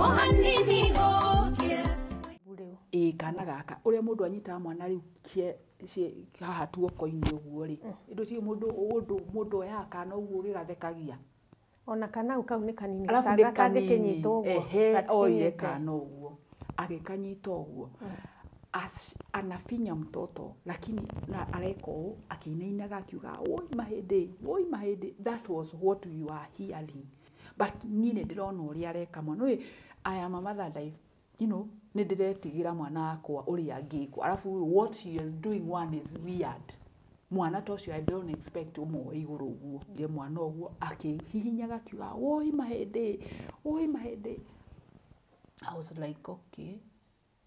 O hanini gũkĩra. Ĩĩ, kana gaka ũrĩa mũndũ anyitaga mwana rĩu haha tuoko-inĩ ũguo rĩ, ndũtirĩ mũndũ ũndũ mũndũ oyaga kana ũguo gĩgathekagia. Ona kana kau nĩ kanini. Alafu nĩ kanini. Kangĩkĩnyitwo ũguo. Ehe, oire gatikinyĩte. Kana ũguo agĩkanyita ũguo. Anafinya mtoto lakini na areka ũũ akĩinainaga akiuga, "Woi mahĩndĩ, woi mahĩndĩ." That was what you are hearing, but niĩ nĩ ndĩrona ũrĩa areka mwana ũyũ. I am a mother and I, nĩ ndĩretigĩra mwana wakwa ũrĩa angĩkwo. Alafu what she is doing, one is weird. Mwana ta ũcio, I don't expect ũmuoe igũrũ ũguo. Je, mwana ũguo akĩhihinyaga akiuga, "Woi mahĩndĩ, woi mahĩndĩ." I was like, "Okay."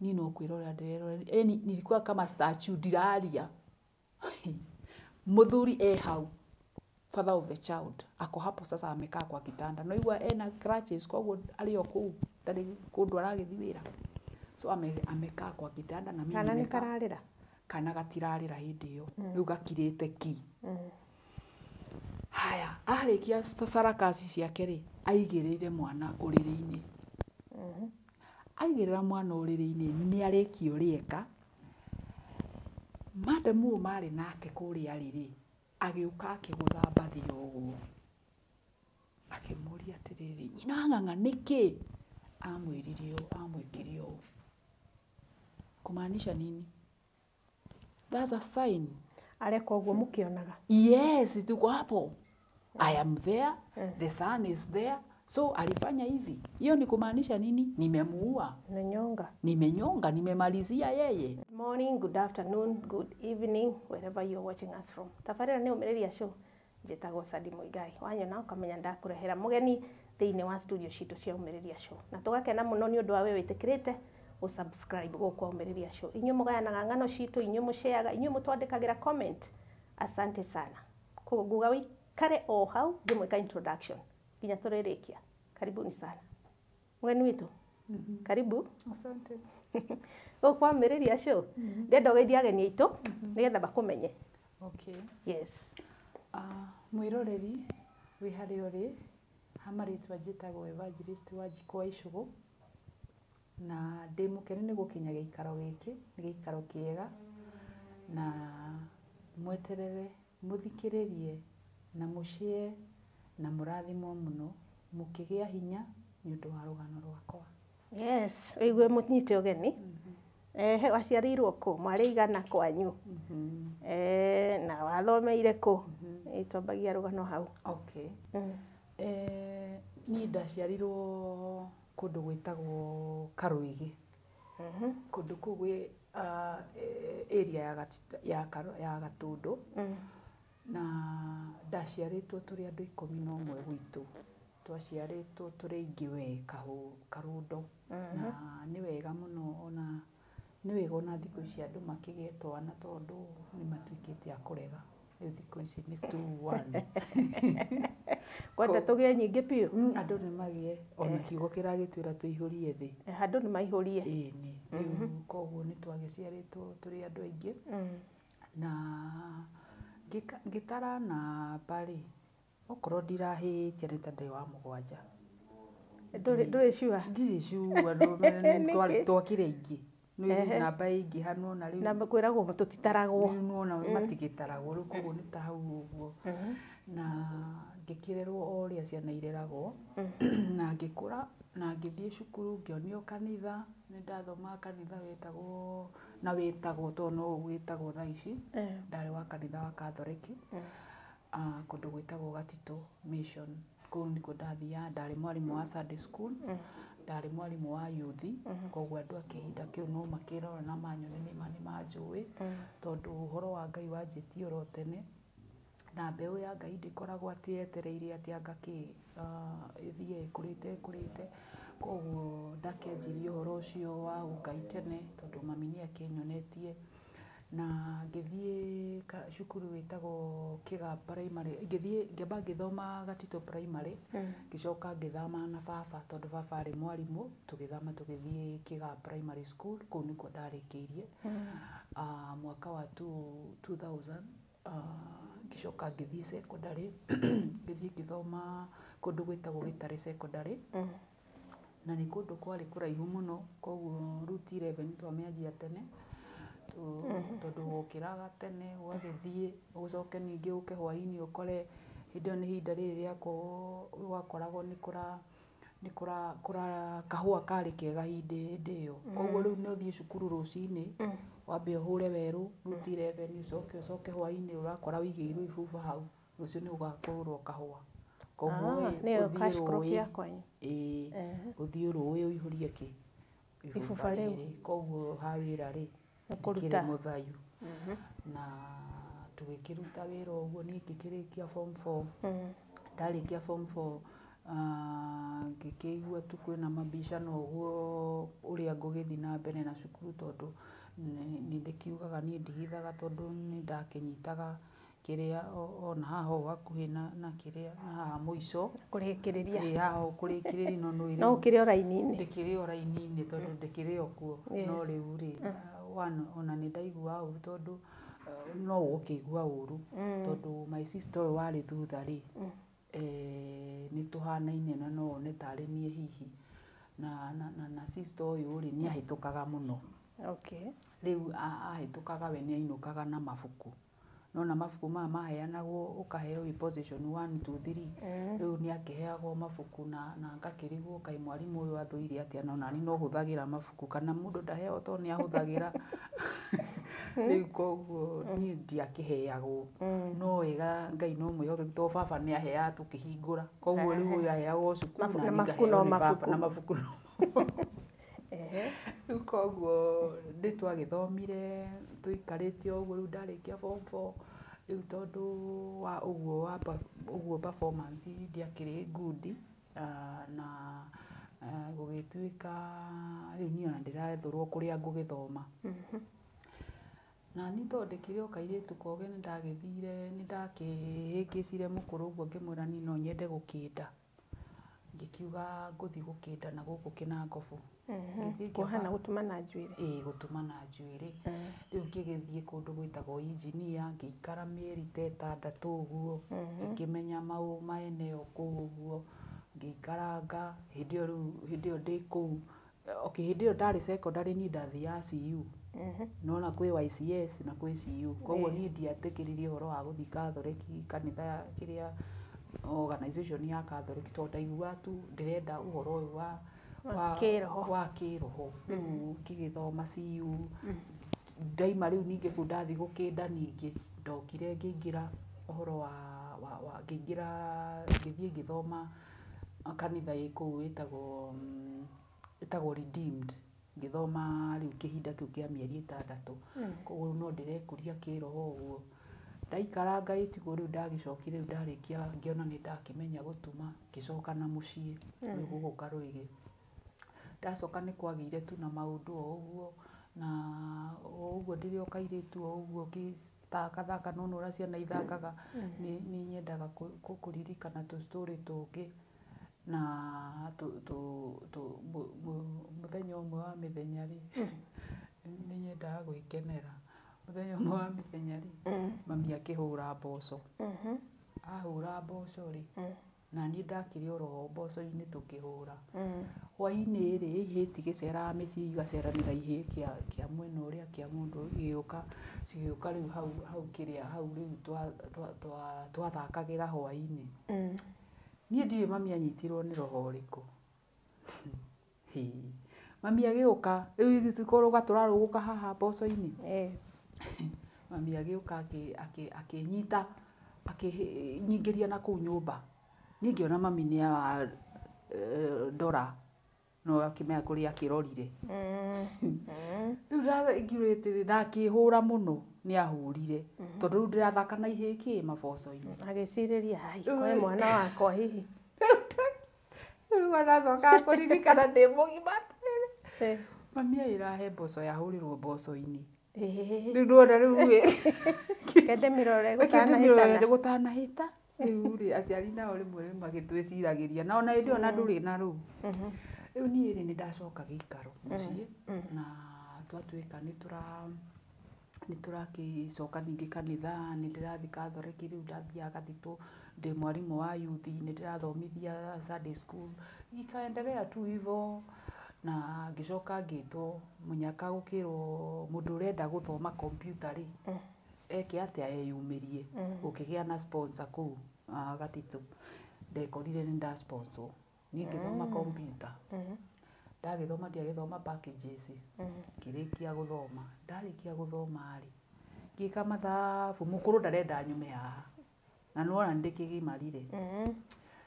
Niĩ no kwĩrorera ndĩrerorera. Yani nilikuwa kama statue, ndiraria. Mũthuri e hau, father of the child ako hapo sasa, amekaa kwa kitanda, noigua ena crutches, koguo arĩ o kũu, ndarĩ kũndũ aragĩthiĩ wĩra. So amekaa kwa kitanda na mimi Kana nĩ nimekaa. kararĩra? Kana gatirarĩra hĩndĩ ĩyo, rĩu gakirĩte ki. Haya, arĩkia sarakasi ciake rĩ, aigĩrĩire mwana ũrĩrĩ-inĩ. Aigĩrĩra mwana ũrĩrĩ-inĩ, nĩ arĩkia ũrĩa eka. Madam ũyũ marĩ nake kũrĩa rĩ, agĩũka akĩgũtha mbathi ũguo, akĩmũria atĩrĩrĩ, "Nyina wa ng'ang'a, nĩkĩ amwĩrire ũũ, amwĩkire ũũ?" Kumaanisha nini? That's a sign. Areka ũguo mũkĩonaga? Yes, tuko hapo. I am there, the son is there. So alifanya hivi. Hiyo ni kumaanisha nini? Nimemuua, Menyonga. Nimenyonga, nimemalizia yeye. Good morning, good afternoon, good evening, wherever you're watching us from. Tabarĩra nĩ Ũmĩrĩria Show. Njĩtagwo Sadi Mũigai. Wanyona ũkamenya ndakũrehera mũgeni thĩinĩ wa studio citũ cia Ũmĩrĩria Show. Na tũgakena mũno nĩ ũndũ wa we wĩtĩkĩrĩte gũ-subscribe gũkũ Ũmĩrĩria Show. Inyuĩ mũgayanaga ng'ano citũ, inyuĩ mũshareaga, inyuĩ mũtwandĩkagĩra comment. Asante sana. Koguo nguga wĩikare o hau ngĩmwĩka introduction nginya tũrĩrĩkia. Karibuni sana. Mũgeni witũ. Karibu. Asante. Gũkũ kwa Ũmĩrĩria Show. Ndĩrenda ũgeithie ageni aitũ nĩgetha makũmenye. Okay. Yes. Mwĩroreri wĩ harĩa ũrĩ, ha marĩtwa njĩtagwo Evangelist Wanjikũ wa Icũgũ, na ndĩ mũkenu nĩ gũkinya gĩikaro gĩkĩ, nĩ gĩikaro kĩega, na mweterere, mũthikĩrĩrie na mũshare na mũrathimwo mũno mũkĩgĩa hinya nĩ ũndũ wa rũgano rwakwa. Yes, ũigue mũnyite ũgeni. Ehe, waciarĩirwo kũ? Mwarĩ igana kwanyu? Na wathomeire kũ? Twambagia rũgano hau. Okay. Niĩ ndaciarirwo kũndũ gwĩtagwo Karũĩgĩ. Kũndũ kũu gwĩ area ya, ya Gatũndũ, na ndaciarĩtwo tũrĩ andũ 11 gwitũ. Twaciarĩtwo tũrĩ aingĩ we karũndo, na nĩ wega mũno, ona nĩ wega ona thikũ ici andũ makĩgĩe twana, tondũ nĩ matuĩkĩte a kũrega. Rĩu thikũ ici nĩ 2 1. Kwenda tũgĩe nyingĩ biũ. Andũ nĩ magĩe, ona kiugo kĩragĩtwĩra tũihũrie thĩ. Andũ nĩ maihũrie. Ĩĩ nĩ rĩu koguo nĩ twagĩciarĩtwo tũrĩ andũ aingĩ, na ngĩtara namba rĩ, okorwo ndirahĩtia, nĩ ta ndĩ wa mũgwanja. Ndũrĩ sure? Ndirĩ sure. Nĩkĩ? Twakĩrĩ aingĩ. Nĩ namba ĩingĩha nĩwona rĩu. Na kwĩragwo tũtitaragwo. Rĩu nĩwona matigĩtaragwo rĩu, koguo nĩ ta hau ũguo. Na ngĩkĩrerwo o ũrĩa ciana ireragwo, na ngĩkũra na ngĩthiĩ cukuru, ngĩonio kanitha. Nĩ ndathomaga kanitha wetagwo na wĩtagwo, tondũ no wĩtagwo thaa ici. Ndarĩ wa kanitha wa Katholiki, kũndũ gwĩtagwo Gatitũ Mission. Kũu nĩkuo ndathiaga. Ndarĩ mwarimũ wa Sunday school, ndarĩ mwarimũ wa youth. Koguo andũ a kĩhinda kĩu no makĩrora na manyone nĩma nĩ manjũĩ, tondũ ũhoro wa Ngai wanjĩtie oro tene, na mbeũ ya Ngai ndĩkoragwo atĩ yetereire atĩ anga kĩ, ĩthiĩ ĩkũrĩte ĩkũrĩte. Koguo ndakĩanjirie ũhoro ũcio wa ũngai tene, tondũ mami nĩ akĩnyonetie. Na ngĩthiĩ cukuru wĩtagwo Kĩga Primary. Ngĩthiĩ ngĩamba ngĩthoma Gatitũ Primary, ngĩcoka ngĩthama na baba, tondũ baba arĩ mwarimũ. Tũgĩthama tũgĩthiĩ Kĩga Primary School. Kũu nĩkuo ndarĩkĩirie mwaka wa 2000. Ngĩcoka ngĩthiĩ secondary, ngĩthiĩ ngĩthoma kũndũ gwĩtagwo Gĩtarĩ Secondary. Na nĩ kũndũ kwarĩ kũraihu mũno, koguo route 11 twamĩanjia tene, tondũ wokĩraga tene ũgagĩthiĩ, ũcoke ningĩ ũke hwainĩ ũkore hĩndĩ ĩyo nĩ ihinda rĩrĩ rĩakwa gwakoragwo nĩ kũra nĩ kũra kũra kahũa karĩ kega hĩndĩ ĩyo. Koguo rĩu no ũthiĩ cukuru rũcinĩ, wambe ũhũre werũ route 11, ũcoke ũcoke hwainĩ ũrakora wĩigĩirwo ibuba hau, rũciũ nĩ ũgakũrwo kahũa. Koguo Ah, ĩ, nĩyo ũthiĩ cash crop rũĩ, ya kwanyu. ĩĩ, Ehe. ũthiĩ rũĩ ũihũrie kĩ? Ibuba rĩu. Rĩrĩ. Koguo ha wĩra rĩ, Nĩ ndikĩrĩ kũruta. mũthayu. Na tũgĩkĩruta wĩra ũguo, niĩ ngĩkĩrĩkia form 4. Ndarĩkia form 4, ngĩkĩigua tu kwĩna mabicano ũguo ũrĩa ngũgĩthiĩ na mbere na cukuru, tondũ nĩ ndĩkiugaga niĩ ndihithaga, tondũ nĩ ndakĩnyitaga kĩrĩa ona haha ũũ hakuhĩ na kĩrĩa na haha mũico. Kũrĩkĩrĩria. Ĩ haha ũũ kũrĩkĩrĩria, no nĩ No ũkĩrĩ o raini-inĩ. Ndĩkĩrĩ o raini-inĩ tondũ ndĩkĩrĩ o kuo. No Yes. rĩu rĩ, one, ona nĩ ndaigua ũru tondũ no ũgũkĩigua ũru tondũ my sister ũyũ warĩ thutha rĩ, nĩ tũhanaine na no one tarĩ niĩ hihi na sister ũyũ rĩ, nĩ ahĩtũkaga mũno. Okay. Rĩu ahĩtũkaga we nĩ ainũkaga na mabuku. Nona mabuku maya maheanagwo ũkaheo wĩ position 1 2 3. Rĩu nĩ akĩheagwo mabuku na ngakĩrigwo kaĩ mwarimũ ũyũ athũire atĩa, no nani no hũthagĩra mabuku kana mũndũ ndaheo tondũ nĩ ahũthagĩra. Rĩu koguo niĩ ndiakĩheagwo. No wega Ngai no mwĩhokeku tondũ baba nĩ aheaga tũkĩhingũra. Koguo rĩu ũyũ aheagwo cukuru Mabu- na na niĩ mabuku ngaheo no nĩ baba, mabuku. na mabuku no mabuku. Ehe. Rĩu koguo nĩ twagĩthomire tũikarĩte o ũguo, rĩu ndarĩkia form 4, rĩu tondũ wa ũguo wa ũguo performance ndiakĩrĩ good, na gũgĩtuĩka rĩu niĩ ona ndĩrethũrwo kũrĩa ngũgĩthoma. Na niĩ tondũ ndĩkĩrĩ o kairĩtu kogĩ, nĩ ndagĩthire, nĩ ndakĩhĩngĩcire mũkũrũ ũguo ngĩmwĩra niĩ no nyende gũkĩnda. Ngĩkiuga ngũthiĩ gũkĩnda na gũkũ Kĩnangobu. Ngĩthiĩ Kuoha na ngĩamba gũtuma na njuĩrĩ. Ĩĩ, gũtuma na njuĩrĩ. Rĩu ngĩgĩthiĩ kũndũ gwĩtagwo engineer, ngĩikara mĩeri ta 6 ũguo, ngĩkĩmenya maeneo kũu ũguo, ngĩikaranga. Hĩndĩ ĩyo rĩu, hĩndĩ ĩyo ndĩ kũu, okay, hĩndĩ ĩyo ndarĩ secondary niĩ ndathiaga CU. Nona kwĩ YCS na kwĩ CU. Koguo niĩ ndietĩkĩririe ũhoro wa gũthiĩ Catholic kanitha kĩrĩa organization ya Catholic, tondũ ndaiguaga tu ndĩrenda ũhoro ũyũ wa kĩroho. Wa kĩroho. Rĩu ngĩgĩthoma CU, ndaima rĩu ningĩ kũu ndathiĩ gũkĩnda ningĩ, ndokire ngĩingĩra ũhoro wa ngĩingĩra ngĩthiĩ ngĩthoma kanitha ĩ kũu ĩtagwo Redeemed. Ngĩthoma rĩu kĩhinda kĩu kĩa mĩeri 6. Koguo no ndĩrekũria kĩroho ũguo. Ndaikaranga ĩtigwo rĩu ndagĩcokire rĩu ndarĩkia ngĩona nĩ ndakĩmenya gũtuma, ngĩcoka na mũciĩ rĩu gũkũ Karũĩgĩ. Ndacoka nĩ kwagĩire tu na maũndũ o ũguo, na o ũguo ndĩrĩ o kairĩtu o ũguo ngĩthakathaka, no ũrĩa ciana ithakaga, nĩ nyendaga kũririkana tũ story tũngĩ. Na mũthenya ũmwe wa mĩthenya rĩ, nĩ nyendaga gwĩkenera. Mũthenya ũmwe wa mĩthenya rĩ, mami akĩhũra mboco. Ahũra mboco rĩ, na niĩ ndakĩrĩ oro mboco-inĩ tũkĩhũra. Hwainĩ rĩ, ihĩĩ itigĩceraga mĩciĩ, igaceranĩra ihĩĩ kĩa mwena ũrĩa kĩa mũndũ, igĩũka cigĩũka rĩu hau hau kĩrĩa hau rĩu twathakagĩra hwainĩ. Niĩ ndiũĩ mami anyitirwo nĩ roho ũrĩkũ. Mami agĩũka, rĩu ithuĩ ti kũrũga tũrarũgũka haha mboco-inĩ. Mami agĩũka akĩnyita, akĩnyingĩria na kũu nyũmba. Niĩ ngĩona mami nĩ ndora, no akĩmenya kũrĩa akĩrorire. Rĩu ndaingĩrĩte na akĩhũra mũno, nĩ ahũrire. Tondũ rĩu ndĩrathaka na ihĩĩ kĩ maboco-inĩ. Agĩcirĩria, ai, kwĩ mwana wakwa hihi. Rĩu ndacokaga kũririkana ndĩ mũgima atĩrĩrĩ. Mami aĩra he mboco yahũrĩrwo mboco-inĩ. Rĩu ndona rĩu ĩ. Kende mĩrore gũtanahĩtana. Gũtanahĩta. Rĩu rĩ, aciari nao rĩmwe nĩ magĩtwĩciragĩria. Na ona hĩndĩ ĩyo na ndũrĩ na rũu. Rĩu niĩ rĩ, nĩ ndacoka gĩikaro mũciĩ, na twatuĩka nĩ Nĩ tũragĩcoka ningĩ kanitha, nĩ ndĩrathiĩ Catholic, rĩu ndathiaga Gathitũ, ndĩ mwarimũ wa youth, nĩ ndĩrathomithia Sunday school. Ikaendelea tu hivyo na ngĩcoka ngĩtwo mũnyaka gũkĩrwo mũndũ ũrenda gũthoma kompiuta rĩ, eke atĩa eyumĩrie. Gũkĩgĩa na sponsor kũu Gatitũ. Ndekorire nĩ nda sponsor niĩ ngĩthoma kompiuta. Ndagĩthoma ndiagĩthoma packages, ngĩrĩkia gũthoma. Ndarĩkia gũthoma rĩ, ngĩka mathabu, mũkũrũ ndarenda nyume haha na nĩwona nĩndĩkĩgimarire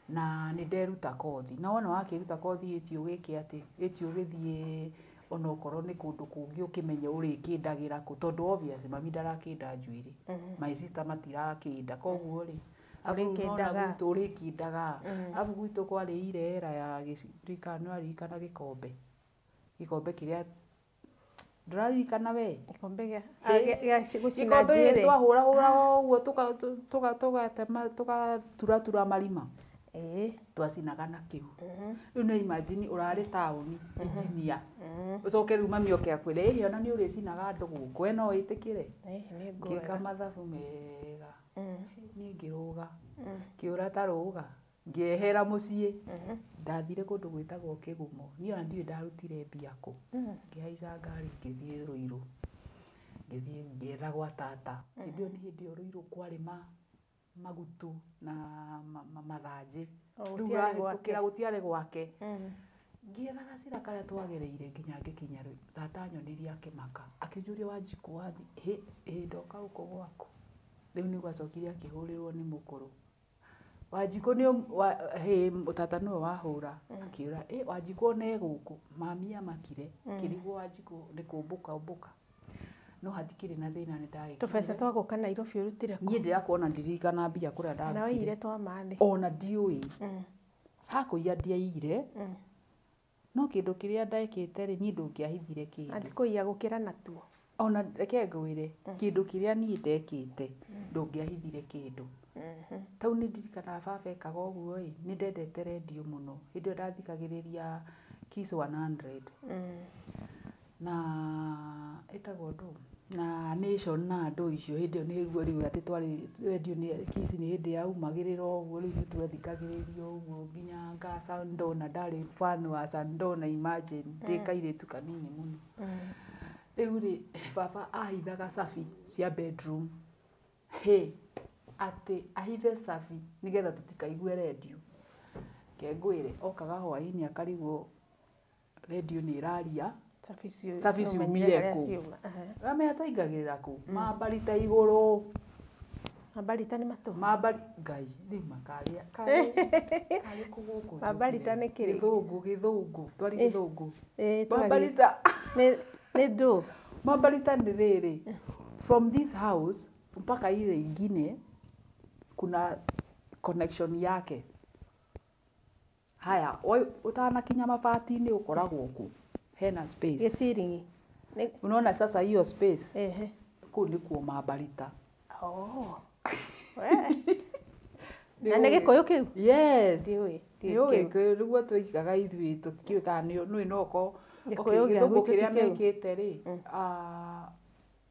na nĩ nderuta kothi. Na wona wakĩruta kothi ĩti ũgĩke atĩ, ĩti ũgĩthiĩ onokorwo nĩ kũndũ kũngĩ ũkĩmenye ũrĩkĩndagĩra kũ, tondũ obvious mami ndarakĩnda njuĩrĩ, my sister matirakĩnda, koguo rĩ arabu nĩwona Ũrĩkĩndaga. gwitũ ũrĩkĩndaga. Arabu gwitũ kwarĩ irera ya gĩcirika, nĩwaririkana gĩkombe, gĩkombe kĩrĩa ndũraririkana we? Gĩkombe gĩa Ĩ. gĩa gũcina Gĩkombe gĩkĩ njuĩrĩ. twahũrahũraga ũguo tũgatema tũgaturatura marima, Ĩĩ. twacinaga na kĩu. Rĩu nĩ imagine ũrarĩ taũni engineer, ũcoke rĩu mami oke akwĩre ĩhĩ ona nĩ ũrĩcinaga andũ gũkũ, we no wĩtĩkĩre? Ĩĩ, nĩ Ngĩka ngwega. mathabu mega, niĩ ngĩrũga, ngĩũra ta rũga, ngĩehera mũciĩ. Ndathire kũndũ gwĩtagwo Kĩgumo, niĩ ona ndiũĩ ndarutire mbia kũ. Ngĩhaica ngari ngĩthiĩ Ruiru, ngĩthiĩ ngĩetha gwa tata. Hĩndĩ ĩyo nĩ hĩndĩ ĩyo Ruiru kwarĩ magutu na mathanjĩ. O, Rĩu gũtiarĩ ũrahĩtũkĩra gwake. gũtiarĩ gwake. Ngĩetha gacĩra karĩa twagereire nginya ngĩkinya Ruiru. Tata anyonirie akĩmaka, akĩnjũria Wanjikũ wathiĩ? Hĩ, ĩĩ ndoka gũkũ gwaku. Rĩu nĩguo acokire akĩhũrĩrwo nĩ mũkũrũ. Wanjikũ nĩ hĩ, tata nĩwe wahũra. Akĩũra, ĩ Wanjikũ ona e gũkũ. Mami amakire, akĩrigwo Wanjikũ nĩ kũmbũka ũmbũka. No hatikĩrĩ na thĩna nĩ Tũbeca ndagĩkinyire. twa gũka Nairobi ũrutire kũ? Niĩ ndĩrakuona ndirikana mbia kũrĩa Kana ndarutire. waiyire twa mathĩ? Ona ndiũĩ. Hakũiya ndiaiyire. No kĩndũ kĩrĩa ndekĩte rĩ, niĩ ndũngĩahithire kĩndũ. Athi kũiya gũkĩra natuo. Ona reke ngwĩre, kĩndũ kĩrĩa niĩ ndekĩte, ndũngĩahithire kĩndũ. Tau nĩ ndirikanaga baba ekaga ũguo ĩ, nĩ ndendete rendio mũno. Hĩndĩ ĩyo ndathikagĩrĩria Kiss 100. Na ĩtagwo ndũ? Na Nation na andũ icio hĩndĩ ĩyo nĩguo rĩu atĩ twarĩ rendio nĩ Kiss nĩ hĩndĩ yaumagĩrĩra ũguo rĩu nĩ twathikagĩrĩria ũguo nginya nga Sandona, ndarĩ fan wa Sandona imagine, ndĩ kairĩtu kanini mũno. Rĩu rĩ, baba ahithaga cabi cia bedroom. Hĩ, atĩ ahithe cabi nĩgetha tũtikaigue rendio. Reke ngwĩre, okaga hwaĩ-inĩ akarigwo rendio nĩ ĩraria, Cabi cabi ciumire kũ? Ũramenya twaingagĩrĩra kũ? Mambarita igũrũ. Mambarita nĩ matũ. Mambari, Ngai, rĩu makarĩa, karĩ, karĩ kũ gũkũ? Mambarita nĩ kĩrĩ? Gĩthũngũ, gĩthũngũ, twari gĩthũngũ. Ĩĩ, twari. Mambarita. Nĩ ndũ? Mambarita nĩ rĩrĩ, from this house mpaka ile ingine kuna connection yake. Haya, ũtanakinya mabati-inĩ ũkoragwo kũ? Hena space. Gĩciringi. Unaona sasa hiyo space? Ehe. Kũu nĩkuo mambarita. Oh. We. Na nĩ Gĩkũyũ kĩu? Yes. Ndiũĩ. Nĩ Gĩkũyũ nĩguo twĩkaga ithuĩ tũtikĩũĩ kana nĩ no ko Gĩkũyũ gĩa gĩthũngũ gwitũ ti kĩrĩa kĩu. mekĩte rĩ,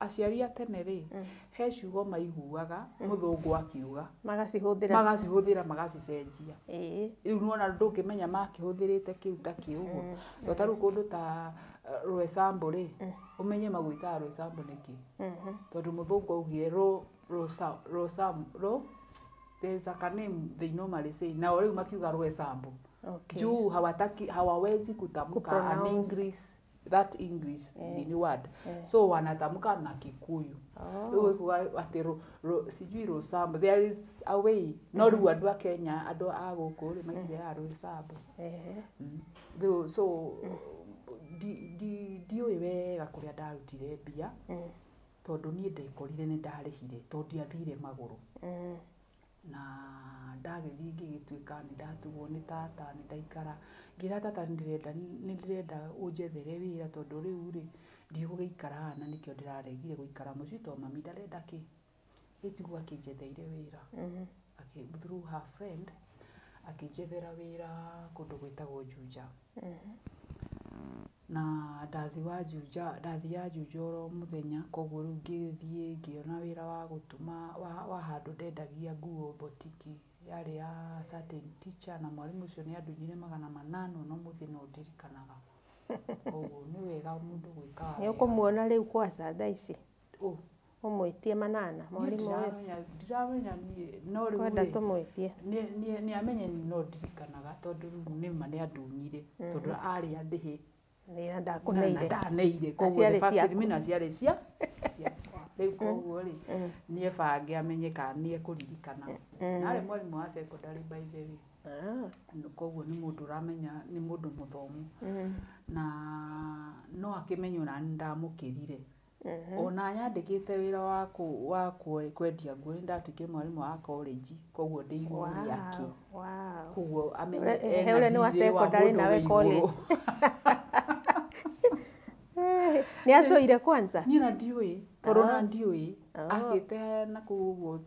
aciari a tene rĩ, he ciugo maiguaga mũthũngũ akiuga, Magacihũthĩra. Magacihũthĩra magacicenjia. Ĩĩ. Rĩu nĩwona ndũngĩmenya makĩhũthĩrĩte kĩu ta kĩ ũguo. To ta rĩu kũndũ ta Roysambu rĩ, ũmenye magwĩtaga Roysambu nĩkĩ? Tondũ mũthũngũ augire ro Rosa Rosam ro there's a name they normally say. Nao rĩu makiuga Roysambu. Okay. Juu hawataki hawawezi kutamka an Kupronounce. English that English nini word. So wanatamka na Kikuyu. Rĩu ĩkuga atĩ sijui Roysambu. There is a way. No rĩu andũ a Kenya, andũ a gũkũ rĩ makiugaga Roysambu. Rĩu so ndiũĩ wega kũrĩa ndarutire mbia, tondũ niĩ ndekorire nĩ ndarĩhire tondũ ndiathire magũrũ. Na ndagĩthiĩ ngĩgĩtuĩka nĩ ndatugwo nĩ tata, nĩ ndaikara. Ngĩra tata nĩ ndĩrenda ũnjethere wĩra tondũ rĩu rĩ ndigũgĩikara haha na nĩkĩo ndĩraregire gũikara mũciĩ tondũ mami ndarenda kĩ. Ĩtiguo akĩnjetheire wĩra. Through her friend akĩnjethera wĩra kũndũ gwĩtagwo Juja. Na ndathi wa Juja, ndathiaga Juja oro mũthenya, koguo rĩu ngĩthiĩ ngĩona wĩra wa gũtuma wa handũ ndendagia nguo botiki yarĩ ya certain teacher, na mwarimũ ũcio nĩ andunyire 800 na ũmũthĩ no ndirikanaga. Koguo nĩ wega mũndũ gwĩkaga Nĩ wega. ũkũmuona rĩu kwanza thaa ici? Ũ, Ũmwĩtie 800 niĩ mwarimũ ũyũ. ndiramenya niĩ no rĩu Kwenda rĩ, tũmwĩtie. nĩ amenye no ndirikanaga tondũ rĩu nĩma nĩ andunyire tondũ arĩ andĩhĩ Nĩ na ndakuneire. ndaneire, koguo ciarĩ the fact ciaku. mi na ciarĩ cia ciakwa rĩu, koguo rĩ, nĩ ebange amenye kana nĩ ekũririkana. Na arĩ mwarimũ wa secondary, by the way. Ah. Koguo nĩ mũndũ ũramenya, nĩ mũndũ mũthomu na no akĩmenye ona nĩ ndamũkĩrire. Ona nyandĩkĩte wĩra wa kwendia nguo, nĩ ndatuĩkire mwarimũ wa college, koguo ndĩ igũrũ rĩake. Koguo amenye He ena ũrĩa nĩ wa thirĩ wa secondary mũndũ nawe wĩ igũrũ. college. Nĩ atũire kwanza? Niĩ na ndiũĩ tondũ na ndiũĩ Ah. akĩte na kũu ũguo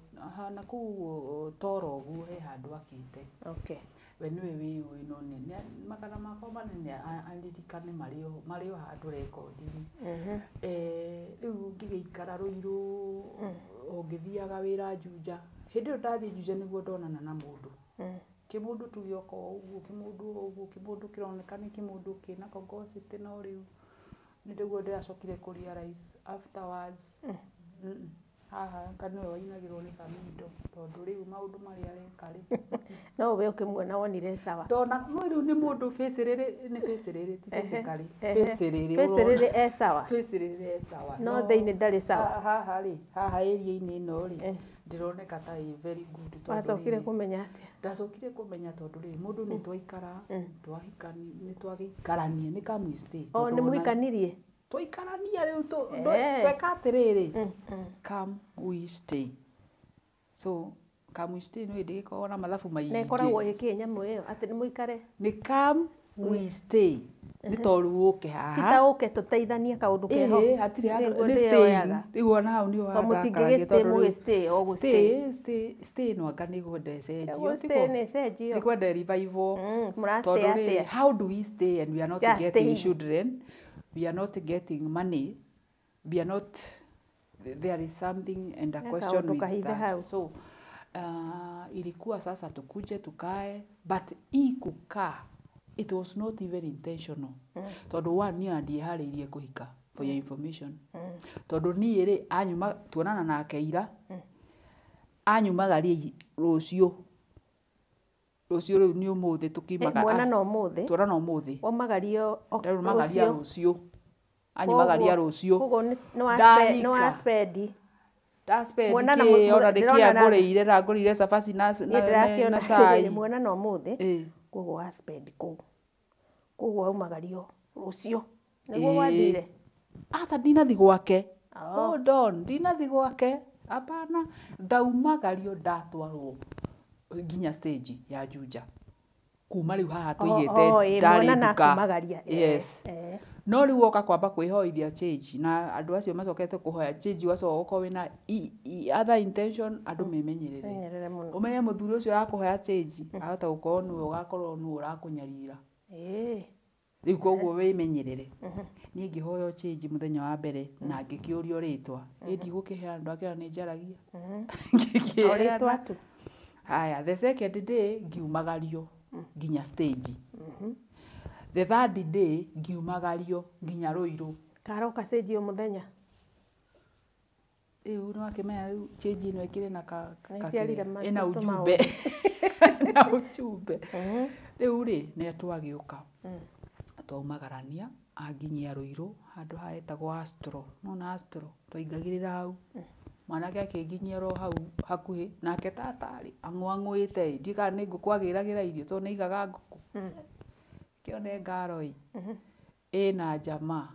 na kũu ũguo toro ũguo he handũ akĩte. Okay. We nĩwe wĩyũĩ, no nĩ magana makwa manene aririkane marĩ o handũ rekondi-inĩ. Rĩu ngĩgĩikara Rũirũ o ngĩthiaga wĩra Juja. Hĩndĩ ĩyo ndathiĩ Juja nĩguo ndonana na mũndũ. Kĩmũndũ tu gĩoka o ũguo, kĩmũndũ o ũguo, kĩmũndũ kĩroneka nĩ kĩmũndũ kĩna kogocity, no rĩu nĩguo ndĩracokire kũ realize afterwards. Haha anga nĩwe wainagĩrwo nĩ Samido, tondũ rĩu maũndũ marĩa areka rĩ. No we ũkĩmuona wonire sawa. Ndona no rĩu nĩ mũndũ face rĩrĩ nĩ face rĩrĩ ti physically, face rĩrĩ Face rĩrĩ e sawa. Face rĩrĩ e sawa. No thĩinĩ ndarĩ sawa. Haha rĩ, haha area-inĩ ĩno rĩ, ndĩroneka ta ĩ very good tondũ Wacokire rĩrĩ, kũmenya atĩa? Ndacokire kũmenya tondũ rĩrĩ, mũndũ nĩ twaikara, twahikani, nĩ twagĩikarania, nĩ come we stay. O Tondũ nĩ ona- mũhikanirie? Twaikarania rĩu tweka atĩrĩrĩ, come we stay. So come we stay nĩ ndĩgĩkoragwo na mathabu Na ĩkoragwo maingĩ. ĩkĩ nyamũ ĩyo atĩ nĩ mũikare? Nĩ come we stay, nĩ to rĩu ũke Ti haha. ta ũke tũteithanie kaũndũ keho. Ĩĩ, hatirĩ handũ Nĩguo nĩ staying. ndĩyoyaga. Rĩu ona hau nĩho To mũtingĩgĩ stay handakaragia tondũ rĩu mũgĩ stay o gũ stay. stay stay stay no anga nĩ kwenda ĩcenjio. Gũ stay nĩ ĩcenjio. Nĩ kwenda revival. Mũra stay Tondũ rĩrĩ, atĩa? how do we stay and we are not Just getting staying. children, we are not getting money, we are not, there is something and a He question kaũndũ with kahithe that. hau. So ilikuwa sasa tukuje tukae, but hii kukaa it was not even intentional, tondũ one, niĩ ndiĩharĩirie kũhika, for your information, tondũ niĩ rĩ, anyuma tuonana nake ira, anyumagaria rũciũ, rũciũ rĩu nĩ ũmũthĩ tũkiumaga. Muonana ũmũthĩ. Tuonana ũmũthĩ. Waumagario Ndaumagaria rũciũ, anyumagaria rũciũ. Koguo nĩ Ndahika. wa spendi. Ndaspendi Muonana kĩ ona nĩ kĩ ndĩrona na- angũrĩire, na ngũrĩire cabaci na Niĩ na ndĩrakĩona cai. atĩrĩrĩ, muonana ũmũthĩ. Ĩĩ. Koguo wa spendi kũu. Koguo waumagario rũciũ. Nĩguo Ĩĩ. gwathire? Aca, ndinathi gwake. Oh. Hold on, ndinathi gwake, hapana. Ndaumagario ndatwarwo nginya stage ya Juja, kuma rĩu haha tũigĩte Oh, ĩĩ, ndarĩ muonana nduka. akumagaria. Yes. No rĩu woka kwamba kwĩhoithia change, na andũ acio macokete kũhoya change, ũgacoka ũgakorwo wĩna other intention, andũ memenyerere. Menyerere mũno. Ũmenye mũthuri ũcio ũrakũhoya change ahota gũkorwo nĩwe ũgakorwo nĩwe ũrakũnyarira. Rĩu koguo wĩmenyerere. Niĩ ngĩhoywo change mũthenya wa mbere na ngĩkĩũrio rĩtwa, ĩ ndigũkĩheana, ndakĩona nĩ njaragia. O Ngĩkĩheana. rĩtwa tu. Haya, the second day ngiumagario nginya stage. The third day ngiumagario nginya Rũirũ. Karoka cenji o mũthenya. Rĩu nĩwakĩmenya rĩu change ĩno ĩkĩrĩ na ka, Nĩ ka iciarire kĩrĩa, ĩna matũ ujumbe na ujumbe. Rĩu rĩ, nĩ twagĩũka twaumagarania, anginyia Rũirũ handũ haetagwo Astro, nona Astro twaingagĩrĩra hau, mwanake akĩnginyia oro hau hakuhĩ nake tata rĩ, ang'ũang'ũĩte ĩ, ndiũĩ kana nĩ ngũkũ agĩragĩra irio tondũ nĩ aigaga ngũkũ, kĩone ngaro ĩ ĩna jamaa.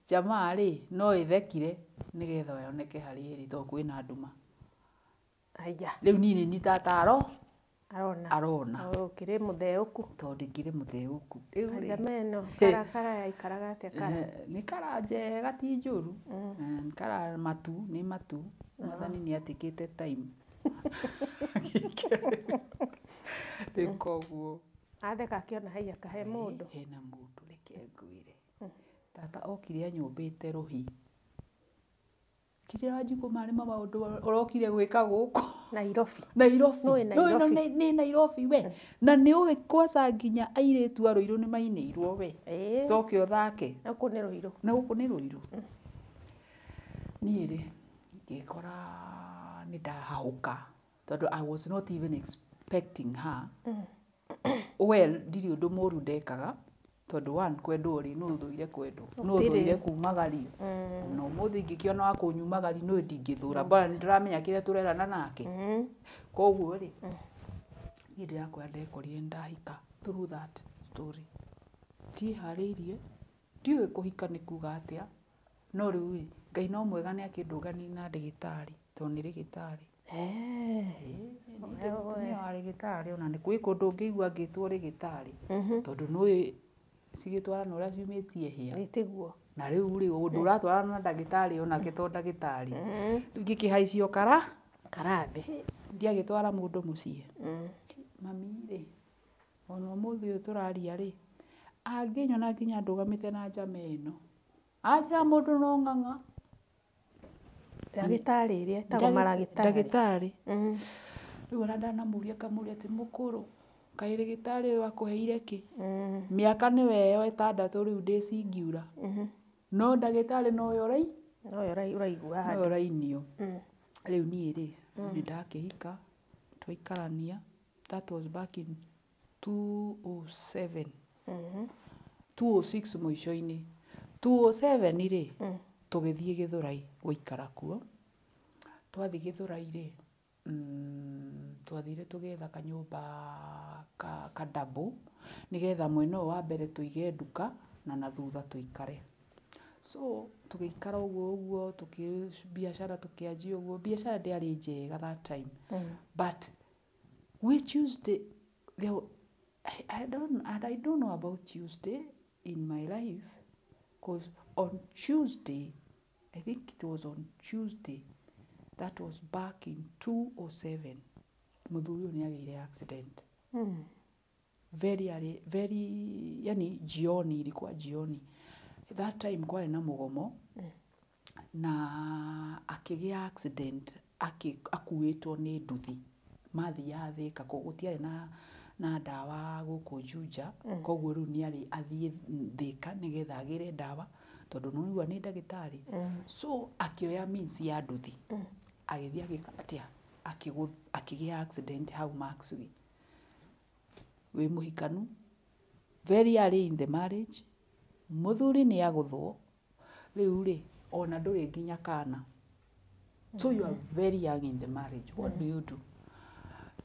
Jamaa rĩ, no ĩthekire nĩgetha yoneke harĩa ĩrĩ tondũ kwĩna nduma. Aya. Rĩu niĩ nĩ niĩ tata Arona. Arona. Ũkĩrĩ mũtheũku. Tondũ ngĩrĩ mũtheũku rĩu rĩ. Kajama ĩno kara kara yaikaraga atĩa kara? Nĩ kara njega, ti njũru. Nĩ kara matu, nĩ matu mwathani nĩ atĩkĩte time. Rĩu koguo Atheka akĩona haiya kahe mũndũ. Hena mũndũ, reke ngwĩre. Tata okire anyũmbĩte rũhi. Kĩrĩa Wanjikũ marĩ ma maũndũ ũrokire gwĩka gũkũ Nairobi. Nairobi. Nũĩ Nairobi. Nĩ Nairobi we. Na nĩ ũĩ kwaca nginya airĩtu a Rũirũ nĩ mainĩirwo we. Ĩĩ. Coke ũthake. Na gũkũ nĩ Rũirũ. Na gũkũ nĩ Rũirũ. Niĩ rĩ, ngĩkora nĩ ndahahũka tondũ I was not even expecting her. Well, ndirĩ ũndũ mũru ndekaga tondũ one, kwendwo rĩ, nũ ũthũire kwendwo, nũ Gũtirĩ. ũthũire kumagario. Na ũmũthĩ ingĩkĩona wa kũnyumagaria nĩ ndingĩthũra, bora nĩ ndĩramenya kĩrĩa tũrerana nake. Koguo rĩ, niĩ ndĩrakwĩra ndekorire nĩ ndahika through that story. Ndiĩharĩirie, ndiũĩ kũhika nĩ kuga atĩa, no rĩu rĩ, Ngai no mwega nĩ akĩndũngania na ndagĩtarĩ, tondũ nĩ rĩgĩtarĩ. Nĩ mũtumia wa rĩgĩtarĩ ona nĩ kwĩ kũndũ ũngĩigua ngĩtwo rĩgĩtarĩ, tondũ nĩũĩ cigĩtwarana ũrĩa ciumĩtie hĩa. Ĩ tiguo. Na rĩu rĩ, ũndũ ũratwarana na ndagĩtarĩ onake to ndagĩtarĩ. Rĩu ngĩkĩhaicio kara, Karathi. ndiagĩtwara mũndũ mũciĩ. Mami rĩ, ona ũmũthĩ ũyũ tũraria rĩ, angĩnyona nginya ndũgamĩte na njama ĩno, anjĩra mũndũ no ng'ang'a. Ndagĩtarĩ ĩrĩa ĩtagwo maragĩtarĩ. Ndagĩtarĩ. Rĩu ona ndanamũria ngamũria atĩ mũkũrũ, kaĩ rĩgĩtarĩ ũyũ akũheire kĩ? Mĩaka nĩwe ĩyo ĩtandatũ rĩu ndĩ cingiura. No ndagĩtarĩ nowe ũrai? Nowe ũraigua Nowe handũ. ũrainio. Rĩu niĩ rĩ, nĩ ndakĩhika, twaikarania, that was back in 2007. 2006 mũico-inĩ. 2007 rĩ, tũgĩthiĩ Gĩthũrai gũikara kuo. Twathiĩ Gĩthũrai rĩ, twathire tũgĩetha kanyũmba ka double, nĩgetha mwena ũyũ wa mbere tũige nduka na thutha tũikare. So tũgĩikara ũguo ũguo, biacara tũkĩanjia ũguo, biacara ndĩarĩ njega that time. But we Tuesday, there, I don't, and I don't know about Tuesday in my life, because on Tuesday, I think it was on Tuesday, that was back in 2007, mũthuri ũyũ nĩ agĩire accident. Very early, very, yani jioni, ilikuwa jioni. That time kwarĩ na mũgomo, na akĩgĩa accident, akuĩtwo nĩ nduthi. Mathiaga Thĩka, gũtiarĩ na ndawa gũkũ Juja, koguo rĩu nĩ arĩ athiĩ Thĩka nĩgetha agĩre ndawa, tondũ nĩ ũraigua nĩ ndagĩtarĩ. So akĩoya means ya nduthi, agĩthiĩ agĩka atĩa, akĩgĩa accident hau Maxway. Wĩ mũhikanu, very early in the marriage, mũthuri nĩ agũthwo, rĩu rĩ, ona ndũrĩ nginya kana. So you are very young in the marriage. What do you do?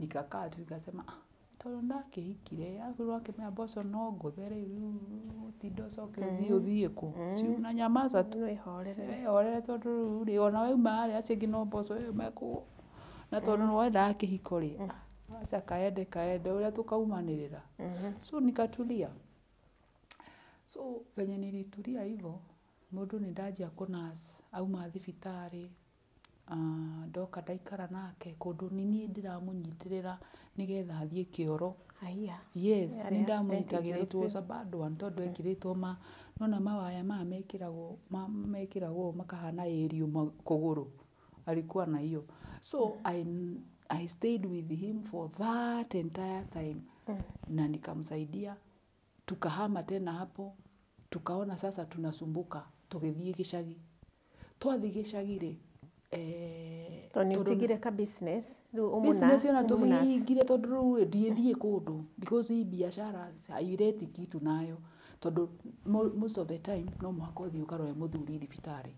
Nikakaa tu nikasema, ah, tondũ ndakĩhikire, arabu wakĩmenya mboco no ngũthe rĩu, ũtinde ũcoke ũthiĩ ũthiĩ kũ? Si unanyamaza tu. Wĩhorere. Wĩhorere tondũ rĩu rĩ, ona wauma harĩa acio angĩ no mboco ĩyo mekũ. Na tondũ nĩ wendaga kĩhiko rĩ, acha kaende kaende ũrĩa tũkaumanĩrĩra. So nikatulia. So venye nilitulia hivyo, mũndũ nĩ ndanjia kũnurse auma thibitarĩ, ndoka ndaikara nake kũndũ nĩ niĩ ndĩramũnyitĩrĩra nĩgetha athiĩ kĩoro. Haiya. Yes, Yarĩ nĩ ndamũnyitagĩra, accident it was a bad one tondũ ekĩrĩtwo ma nona mawaya maya mekĩragwo makahana ĩriũ kũgũrũ. Alikuwa na hiyo. So I stayed with him for that entire time. Na nikamsaidia, tukahama tena hapo, tukaona sasa tunasumbuka, tũgĩthiĩ gĩcagi. Twathiĩ gĩcagi rĩ, Tondũ nĩ tondũ ũtigire ka business, rĩu business ĩyo na ũmũnurse. tũhingire tondũ rĩu ndingĩthiĩ kũndũ because hii biashara haileti kitu nayo, tondũ most of the time no mũhaka ũthiĩ ũkarore mũthuri thibitarĩ,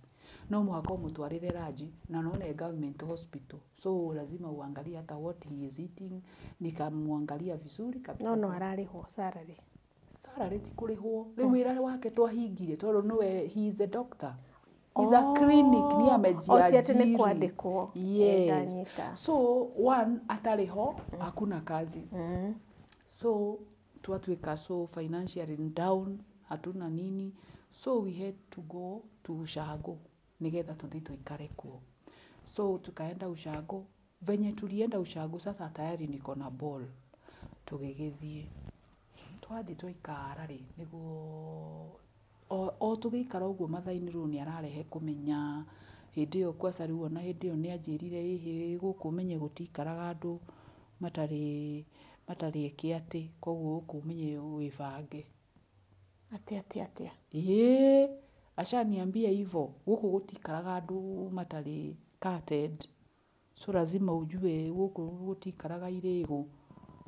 no mũhaka ũmũtwarĩre ranji, na nona ĩ government hospital, so lazima uangalie hata what he is eating. Nikamwangalia vizuri kabisa. No no ararĩhwo salary. Salary ti kũrĩhwo, rĩu wĩra wake twahingire tondũ nĩwe, he is a doctor. He's a clinic, ni O ti atĩ nĩ amejiajiri. kwandĩkwo. Yes. Ndanyita. So one atarĩ ho, hakuna kazi. So twatuĩka so financially down, hatuna nini, so we had to go to ushago nĩgetha tũthiĩ tũikare kuo. So tukaenda ushago. Venye tulienda ushago, sasa tayari niko na ball. Tũgĩgĩthiĩ. Twathiĩ twaikara rĩ, nĩguo o tũgĩikara ũguo mathainĩ rĩu nĩ ararehe kũmenya hĩndĩ ĩyo kwaca rĩu ona hĩndĩ ĩyo nĩ anjĩrire ĩhĩ gũkũ ũmenye gũtikaraga andũ matarĩ matarĩ eke atĩ, koguo gũkũ ũmenye wĩbange. Atĩa atĩa atĩa? Ĩĩ, ashaniambia hivo, gũkũ gũtikaraga andũ matarĩ cutted, so lazima ujue gũkũ gũtikaraga irĩgũ.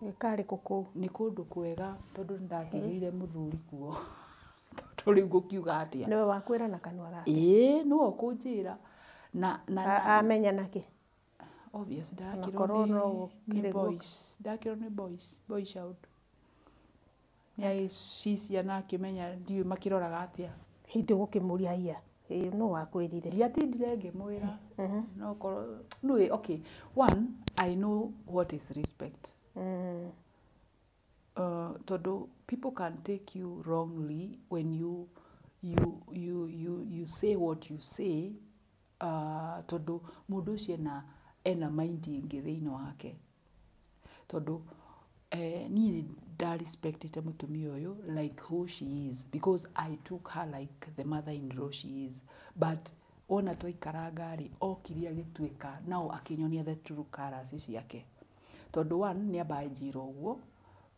Gĩkarĩ kũ kũu? Nĩ kũndũ kwega tondũ nĩ ndakĩgĩire mũthuri kuo, tondũ rĩu ngũkiuga atĩa? Nĩwe wakwĩra na kanua gake? Ĩĩ, nĩwe ũkũnjĩra na Amenya nakĩ? Obvious ndarakĩrwo Onakorwo no nĩ gũkĩrĩ guo. Boys, ndakĩrwo nĩ boys, boy child. Nĩ agĩcicia na akĩmenya ndiũĩ makĩroraga atĩa. Hĩndĩ ũgũkĩmũria haiya, ĩ nũ wakwĩrire? Ndiatindire ngĩmwĩra, no korwo nĩũĩ, okay, one, I know what is respect. Tondũ people can take you wrongly when you say what you say, tondũ mũndũ ũcio ena mind ĩngĩ thĩinĩ wake. Tondũ niĩ nĩ ndarespectĩte mũtumia ũyũ like who she is, because I took her like the mother in law she is, but wona twaikaranga rĩ, okire agĩtuĩka nao akĩnyonia the true colours ciake. Tondũ one, nĩ amba anjĩra ũguo,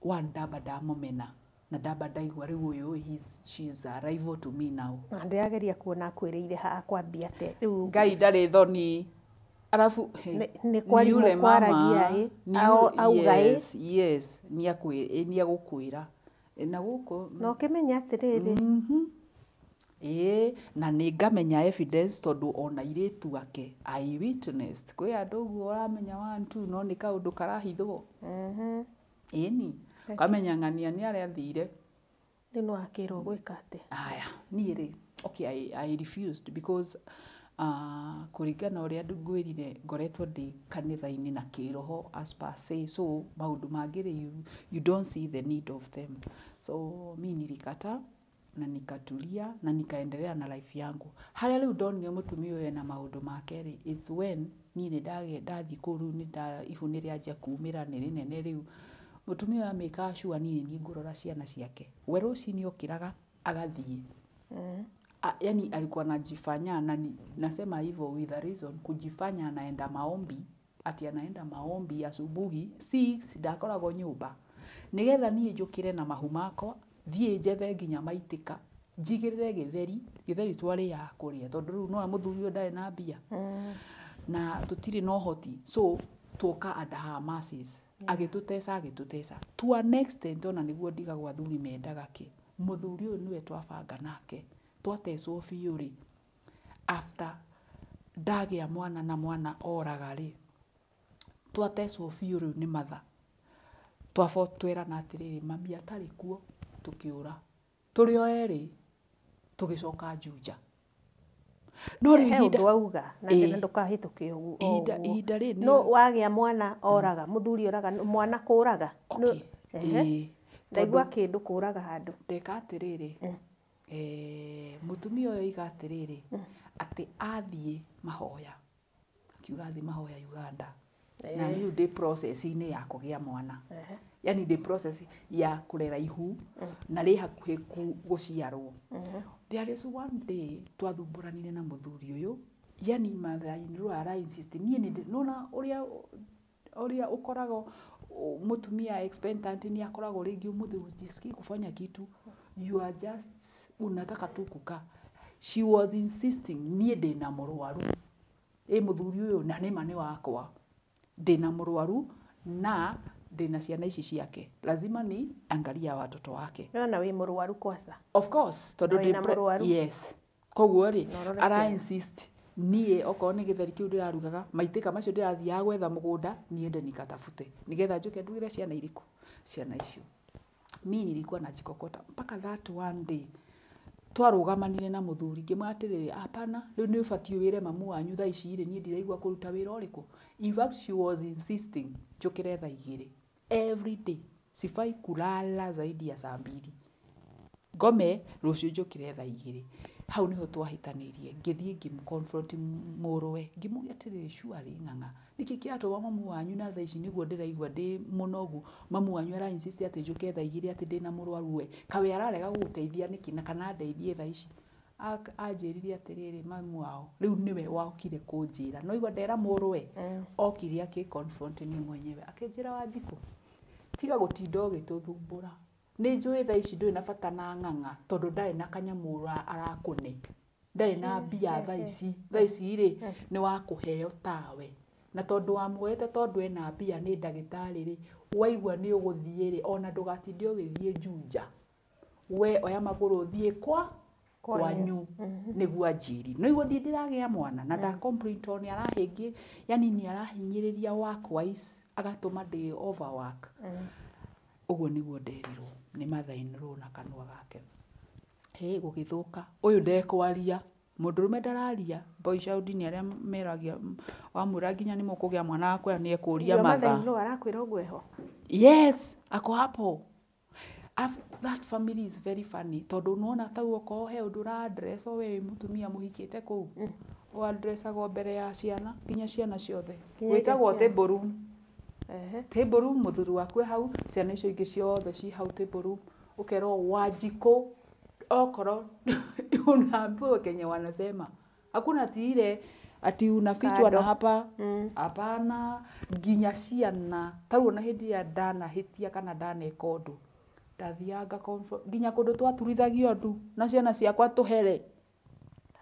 one, ndamba ndamũmena na ndamba ndaigua rĩu ũyũ she's a rival to me now. Na ndĩrageria kuona akwĩrĩire ha akwambia atĩa rĩu. Ngai ndarĩ thoni. Arabu Nĩ kwarimũ yule kwaragia mama ĩ, auga ĩ. Yes, yes, nĩ agũkwĩra na gũkũ. Na ũkĩmenya atĩrĩrĩ. Ĩĩ, na nĩ ngamenya evidence tondũ ona airĩtu ake I witnessed. Kwĩ andũ ũguo ũramenya one two, no nĩ kaũndũ karahithwo. Ĩni, ũkamenya ng'ania nĩ arĩa athire. Rĩu nĩ wakĩrwo gwĩka atĩa? Aya, niĩ rĩ, okay, I refused because kũringana ũrĩa ngwĩrire ngoretwo ndĩ kanitha-inĩ na kĩroho as per se, so maũndũ mangĩ rĩ, you don't see the need of them. So mi nilikataa na nikatulia na nikaendelea na life yangu. Harĩa rĩu ndonire mũtumia ũyũ ena maũndũ make rĩ, it's when niĩ nĩ ndathiĩ kũu rĩu nĩ ihu nĩ rĩanjia kumĩra nĩ rĩnene rĩu. Mũtumia ũyũ amĩkaga sure niĩ nĩ niĩ ngũrora ciana ciake. We rũcinĩ okĩraga agathiĩ. Yani alikuwa anajifanya na nasema hivyo with a reason, kujifanya anaenda maombi, ati anaenda maombi asubuhi 6 ndakoragwo nyũmba. Nĩgetha niĩ njũkĩre na mahu makwa, thiĩ njethe nginya maitĩka, njigĩrĩre gĩtheri, gĩtheri twarĩaga kũrĩa tondũ rĩu nĩwona mũthuri ũyũ ndarĩ na mbia. Na tũtirĩ na ũhoti, so tuoka under her mercies. Agĩtũteca agĩtũteca. To an extent ona nĩguo ndigagwo athuri mendaga kĩ. Mũthuri ũyũ nĩwe twabanga nake. Twatecwo biũ rĩ, after ndagĩa mwana na mwana oraga rĩ, twatecwo biũ rĩu nĩ matha. Twaba twerana atĩrĩrĩ, mami atarĩ kuo, tũkĩũra. Tũrĩ o erĩ, tũgĩcoka Juja. No rĩu He ihinda ũndũ auga na Ĩĩ. ndũkahĩtũke ũguo. Ihinda Ũguo. ihinda rĩrĩ No wagĩa mwana oraga, mũthuri oraga, mwana kũraga. Okay. Ĩĩ. Ndaigua kĩndũ kũraga handũ. Ndeka atĩrĩrĩ, mũtumia ũyũ oiga atĩrĩrĩ, atĩ athiĩ mahoya, akiuga athiĩ mahoya Uganda. Na rĩu ndĩ process-inĩ ya kũgĩa mwana. Yani ndĩ process ya kũrera ihu na rĩ hakuhĩ gũciarwo. There is one day twathumbũranire na mũthuri ũyũ, yani mother-in-law ara insist niĩ nĩ nĩwona ũrĩa ũrĩa ũkoragwo mũtumia expectant nĩ akoragwo rĩngĩ ũmũthĩ hujisikii kufanya kitu, you are just unataka tu kukaa. She was insisting niĩ ndĩna mũrwaru, ĩ mũthuri ũyũ na nĩma nĩ wakwa, ndĩna mũrwaru na ndĩna ciana ici ciake, lazima ni angalia watoto wake. Nĩwona wĩ mũrwaru kwaca. Of course, tondũ Na wĩna ndĩ mũrwaru. Yes. Koguo rĩ, Na ũrore ara ciana. insist niĩ okorwo nĩ gĩtheri kĩu ndĩrarugaga, maitĩka macio ndĩrathiaga gwetha mũgũnda, niende nikatafute nĩgetha njũke ndugĩre ciana irĩkũ, ciana icio. Mi nilikuwa najikokota mpaka that one day twarũgamanire na mũthuri ngĩmwĩra atĩrĩrĩ, hapana, rĩu nĩ ũbatiĩ wĩre mamu wanyu thaa ici rĩ, niĩ ndiraigua kũruta wĩra ũrĩkũ. In fact she was insisting njũkĩre thaa igĩrĩ every day, sifai kulala zaidi ya saa mbili, ngome rũciũ njũkĩre thaa igĩrĩ. Hau niho twahĩtanĩirie, ngĩthiĩ ngĩmconfront mũrũwe, ngĩmũria atĩrĩrĩ, surely ng'ang'a, nĩkĩ kĩratũma mamu wanyu na thaa ici nĩguo ndĩraigua ndĩ mũnogu, mamu wanyu ara insist atĩ njũke thaa 2 atĩ ndĩna mũrwaru we, kawe ararega gũgũteithia nĩkĩ na kana ndeithie thaa ici? Anjĩrire atĩrĩrĩ, mamu wao rĩu nĩwe wokire kũnjĩra, no igua ndera mũrũwe, okire akĩ confront niĩ mwenyewe, akĩnjĩra, Wanjikũ, tiga gũtinda ũgĩtũthumbũra, nĩ njũĩ thaa ici ndũrĩ na bata na ng'ang'a tondũ ndarĩ na kanyamũ arakũne, ndarĩ na mbia thaa ici, thaa ici rĩ nĩ wa kũheo tawe, na tondũ wamuoete tondũ ena mbia nĩ ndagĩtarĩ rĩ, waigua nĩ ũgũthiĩ rĩ, ona ndũgatinde ũgĩthiĩ Juja, we oya magũrũ ũthiĩ kwa kwanyu, nĩguo anjĩrire. No igua ndiĩ ndĩragĩa mwana na nda complain tondũ nĩ arahĩngĩ, yani nĩ arahinyĩrĩria work wise, agatũma ndĩ overwork. Ũguo nĩguo nderirwo nĩ mother in law na kanua gake. Hĩ, gũgĩthũka, ũyũ ndekwaria, mũndũrũme ndararia, boy child nĩ arĩa meragia, wamwĩra nginya nĩ mũkũgĩa mwana akwĩra nĩ ekũria mother mathaa. in law arakwĩra ũguo eho? Yes, ako hapo. That family is very funny tondũ nĩwona tau okorwo he ũndũ ũra address o we wĩ mũtumia mũhikĩte kũu, ũ addressagwo mbere ya ciana, nginya ciana ciothe. Nginya iria Gwĩtagwo ciana. table room. Ehe. Table room, mũthuri waku e hau, ciana icio ingĩ ciothe ci hau table room, ũkerwo Wanjikũ, okorwo unaambiwa kenye wanasema, hakuna ati ile ati unafichwa Kando. na hapa, hapana, nginya ciana tarĩu ona hĩndĩ ĩrĩa ndanahĩtia kana ndaneka ũndũ, ndathiaga nginya kũndũ twaturithagio ndu na ciana ciakwa tũhere.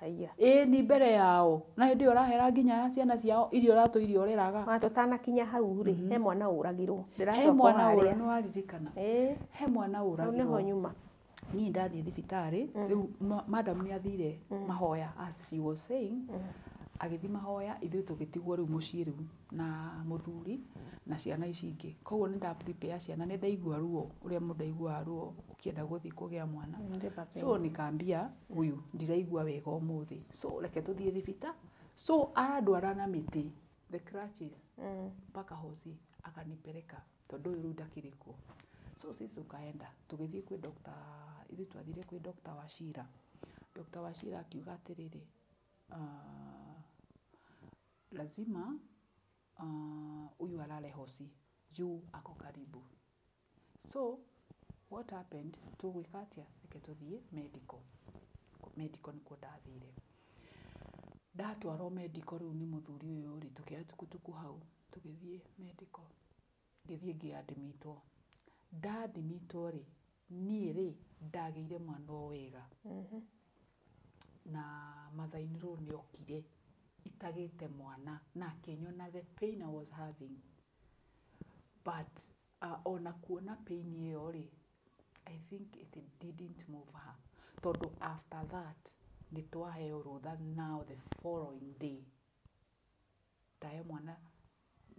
Haiya. Ĩĩ ni mbere yao, na hĩndĩ ĩyo ũrahera nginya ya ciana ciao iria ũratũire ũreraga. Wa tũtanakinya hau rĩ, he mwana ũragirwo. He Ndĩracoka mwana ũra harĩa. nĩ waririkana. Ĩĩ. He mwana Hau nĩho ũragirwo. nyuma. Niĩ ndathiĩ thibitarĩ, rĩu madam nĩ athire mahoya as she was saying, agĩthiĩ mahoya, ithuĩ tũgĩtigwo rĩu mũciĩ rĩu na mũthuri na ciana ici ingĩ. Koguo nĩ nda prepare ciana, nĩ ndaigua ruo ũrĩa mũndũ aiguaga ruo ũkĩenda gũthiĩ kũgĩa mwana. Labour So pains. nikaambia huyu ndiraigua wega ũmũthĩ, so reke tũthiĩ thibitarĩ. So arandwara na mĩtĩ, the crutches, mpaka hosi akanipeleka tondũ ũyũ rĩu ndakĩrĩ kuo. So sisi tukaenda tũgĩthiĩ kwĩ doctor, ithuĩ twathire kwĩ Dr. Wachira. Dr. Wachira akiuga atĩrĩrĩ, lazima huyu alale hosi juu ako karibu. So what happened, tũgwĩka atĩa, reke tũthiĩ medical. Medical nĩkuo ndathire. Ndatwarwo medical rĩu nĩ mũthuri ũyũ rĩ, tũkĩoya tukutuku hau tũgĩthiĩ medical, ngĩthiĩ ngĩadmitwo. Ndaadmitwo rĩ, niĩ rĩ ndagĩire mwana o wega. Na mother in law nĩ okire itagĩte mwana na akĩnyona the pain I was having. But ona kuona pain ĩyo rĩ, I think it didn't move her. Tondũ after that nĩ twaheo rũtha now the following day. Ndaheo mwana,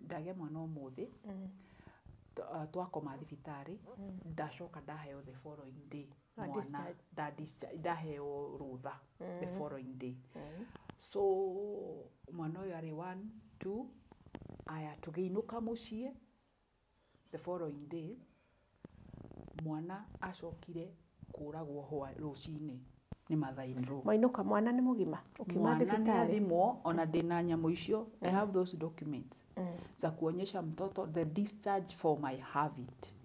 ndagĩa mwana ũmũthĩ, twakoma thibitarĩ, ndacoka ndaheo the following day Wa mwana, discharge. ndaheo rũtha the following day. So mwana ũyũ arĩ 1 2, aya tũgĩinũka mũciĩ the following day, mwana acokire kũragwo rũcinĩ nĩ mother in law. Mwainũka mwana nĩ mũgima ũkiuma Mwana nĩ thibitarĩ? athimwo, ona ndĩna nyamũ icio, I have those documents za kuonyesha mtoto, the discharge form I have it,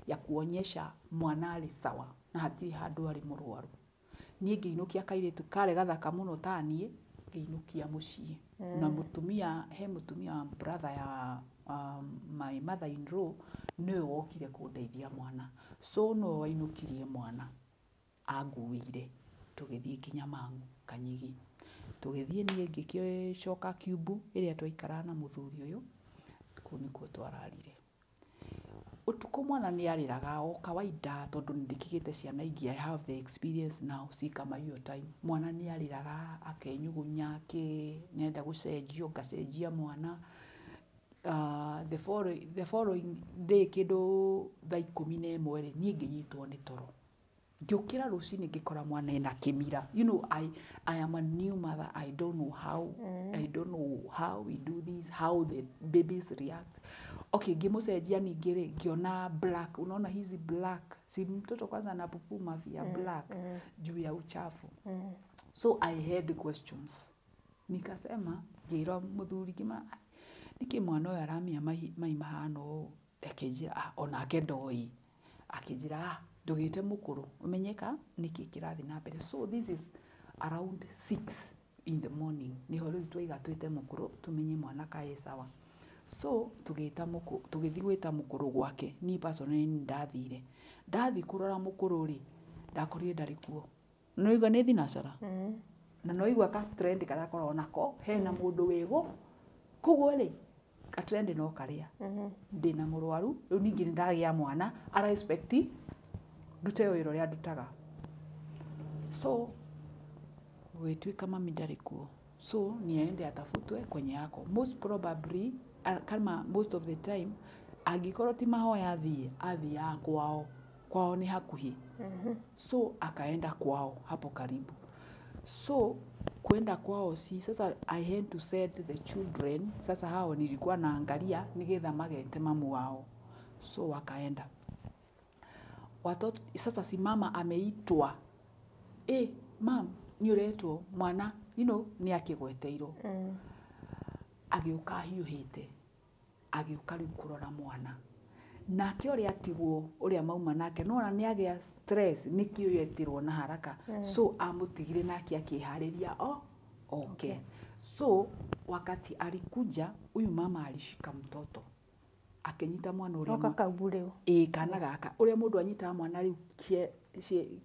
ya kuonyesha mwana arĩ sawa na hatirĩ handũ arĩ mũrwaru. Niĩ ngĩinũkia kairĩtu karĩ gathaka mũno ta niĩ, ngĩinũkia mũciĩ. Na mũtumia, he mũtumia wa brother ya my mother in law, nĩwe wokire kũndeithia mwana. So nĩwe wainũkirie mwana, anguĩire tũgĩthiĩ nginya Mang'u Kanyigi. Tũgĩthiĩ niĩ ngĩgĩcoka Kiumbu ĩrĩa twaikaraga na mũthuri ũyũ, kũu nĩkuo twararire. Ũtukũ mwana nĩ arĩraga o kawaida tondũ nĩ ndĩkĩgĩte ciana ingĩ, I have the experience now, si kama hiyo time. Mwana nĩ arĩraga akenyugunya kĩ, nĩarenda gũcenjio, ngacenjia mwana. The following day kĩndũ thaa 11 rĩ, niĩ ngĩnyitwo nĩ toro. Ngĩũkĩra rũcinĩ ngĩkora mwana ena kĩmira. You know, I am a new mother. I don't know how, I don't know how we do this, how the babies react. Okay, ngĩmũcenjia ningĩ rĩ, ngĩona black. Unaona hizi black, si mtoto kwanza anapupu mavi ya black juu ya uchafu. So I had questions. Nikasema, ngĩra mũthuri, ngĩmwĩra, "Ai, nĩkĩ mwana ũyũ aramia mai mai mahana ũũ?" Akĩnjĩra, "Ah, onake ndoĩ." Akĩnjĩra, "Ah, ndũgĩte mũkũrũ ũmenyeka nĩkĩ kĩrathiĩ na mbere." So this is around 6 in the morning, nĩho rĩu twaiga twĩte mũkũrũ tũmenye mwana kaĩ sawa. So tũgĩta mũkũrũ, tũgĩthiĩ gwĩta mũkũrũ gwake. Niĩ personally nĩ ndathire. Ndathiĩ kũrora mũkũrũ rĩ, ndakorire ndarĩ kuo. Nĩwaigua nĩ thinacara? Na noigua ka trend karĩa akoragwo nako, hena mũndũ wĩgũ. Koguo rĩ, ka trend no karĩa. Ndĩna mũrwaru, rĩu ningĩ nĩndagĩa mwana, ara expect ndute wĩra ũrĩa ndutaga. So gũgĩtuĩka mami ndarĩ kuo. So niende atafutwe kwenye yako. Most probably, kama most of the time, angĩkorwo ti mahoya athiĩ, athiaga kwao. Kwao nĩ hakuhĩ. So akaenda kwao hapo karibu. So kwenda kwao, si sasa I had to send the children. Sasa hao nilikuwa naangalia nigetha magete mamu wao. So wakaenda. Watoto sasa, si mama ameitwa. Eh, mam, nĩ ũretwo mwana, you know, nĩ akĩgweteirwo. Agĩũka ahiũhĩte, agĩũka rĩu kũrora mwana. Nake ũrĩa atigwo, ũrĩa mauma nake, nona nĩ agĩa stress, nĩkĩ ũyũ etirwo na haraka. So amũtigire nake akĩharĩria o okay. So wakati alikuja, huyu mama alishika mtoto, akĩnyita mwana ũrĩa Oka kau rĩu. Ĩĩ, kana gaka, ũrĩa mũndũ anyitaga mwana rĩu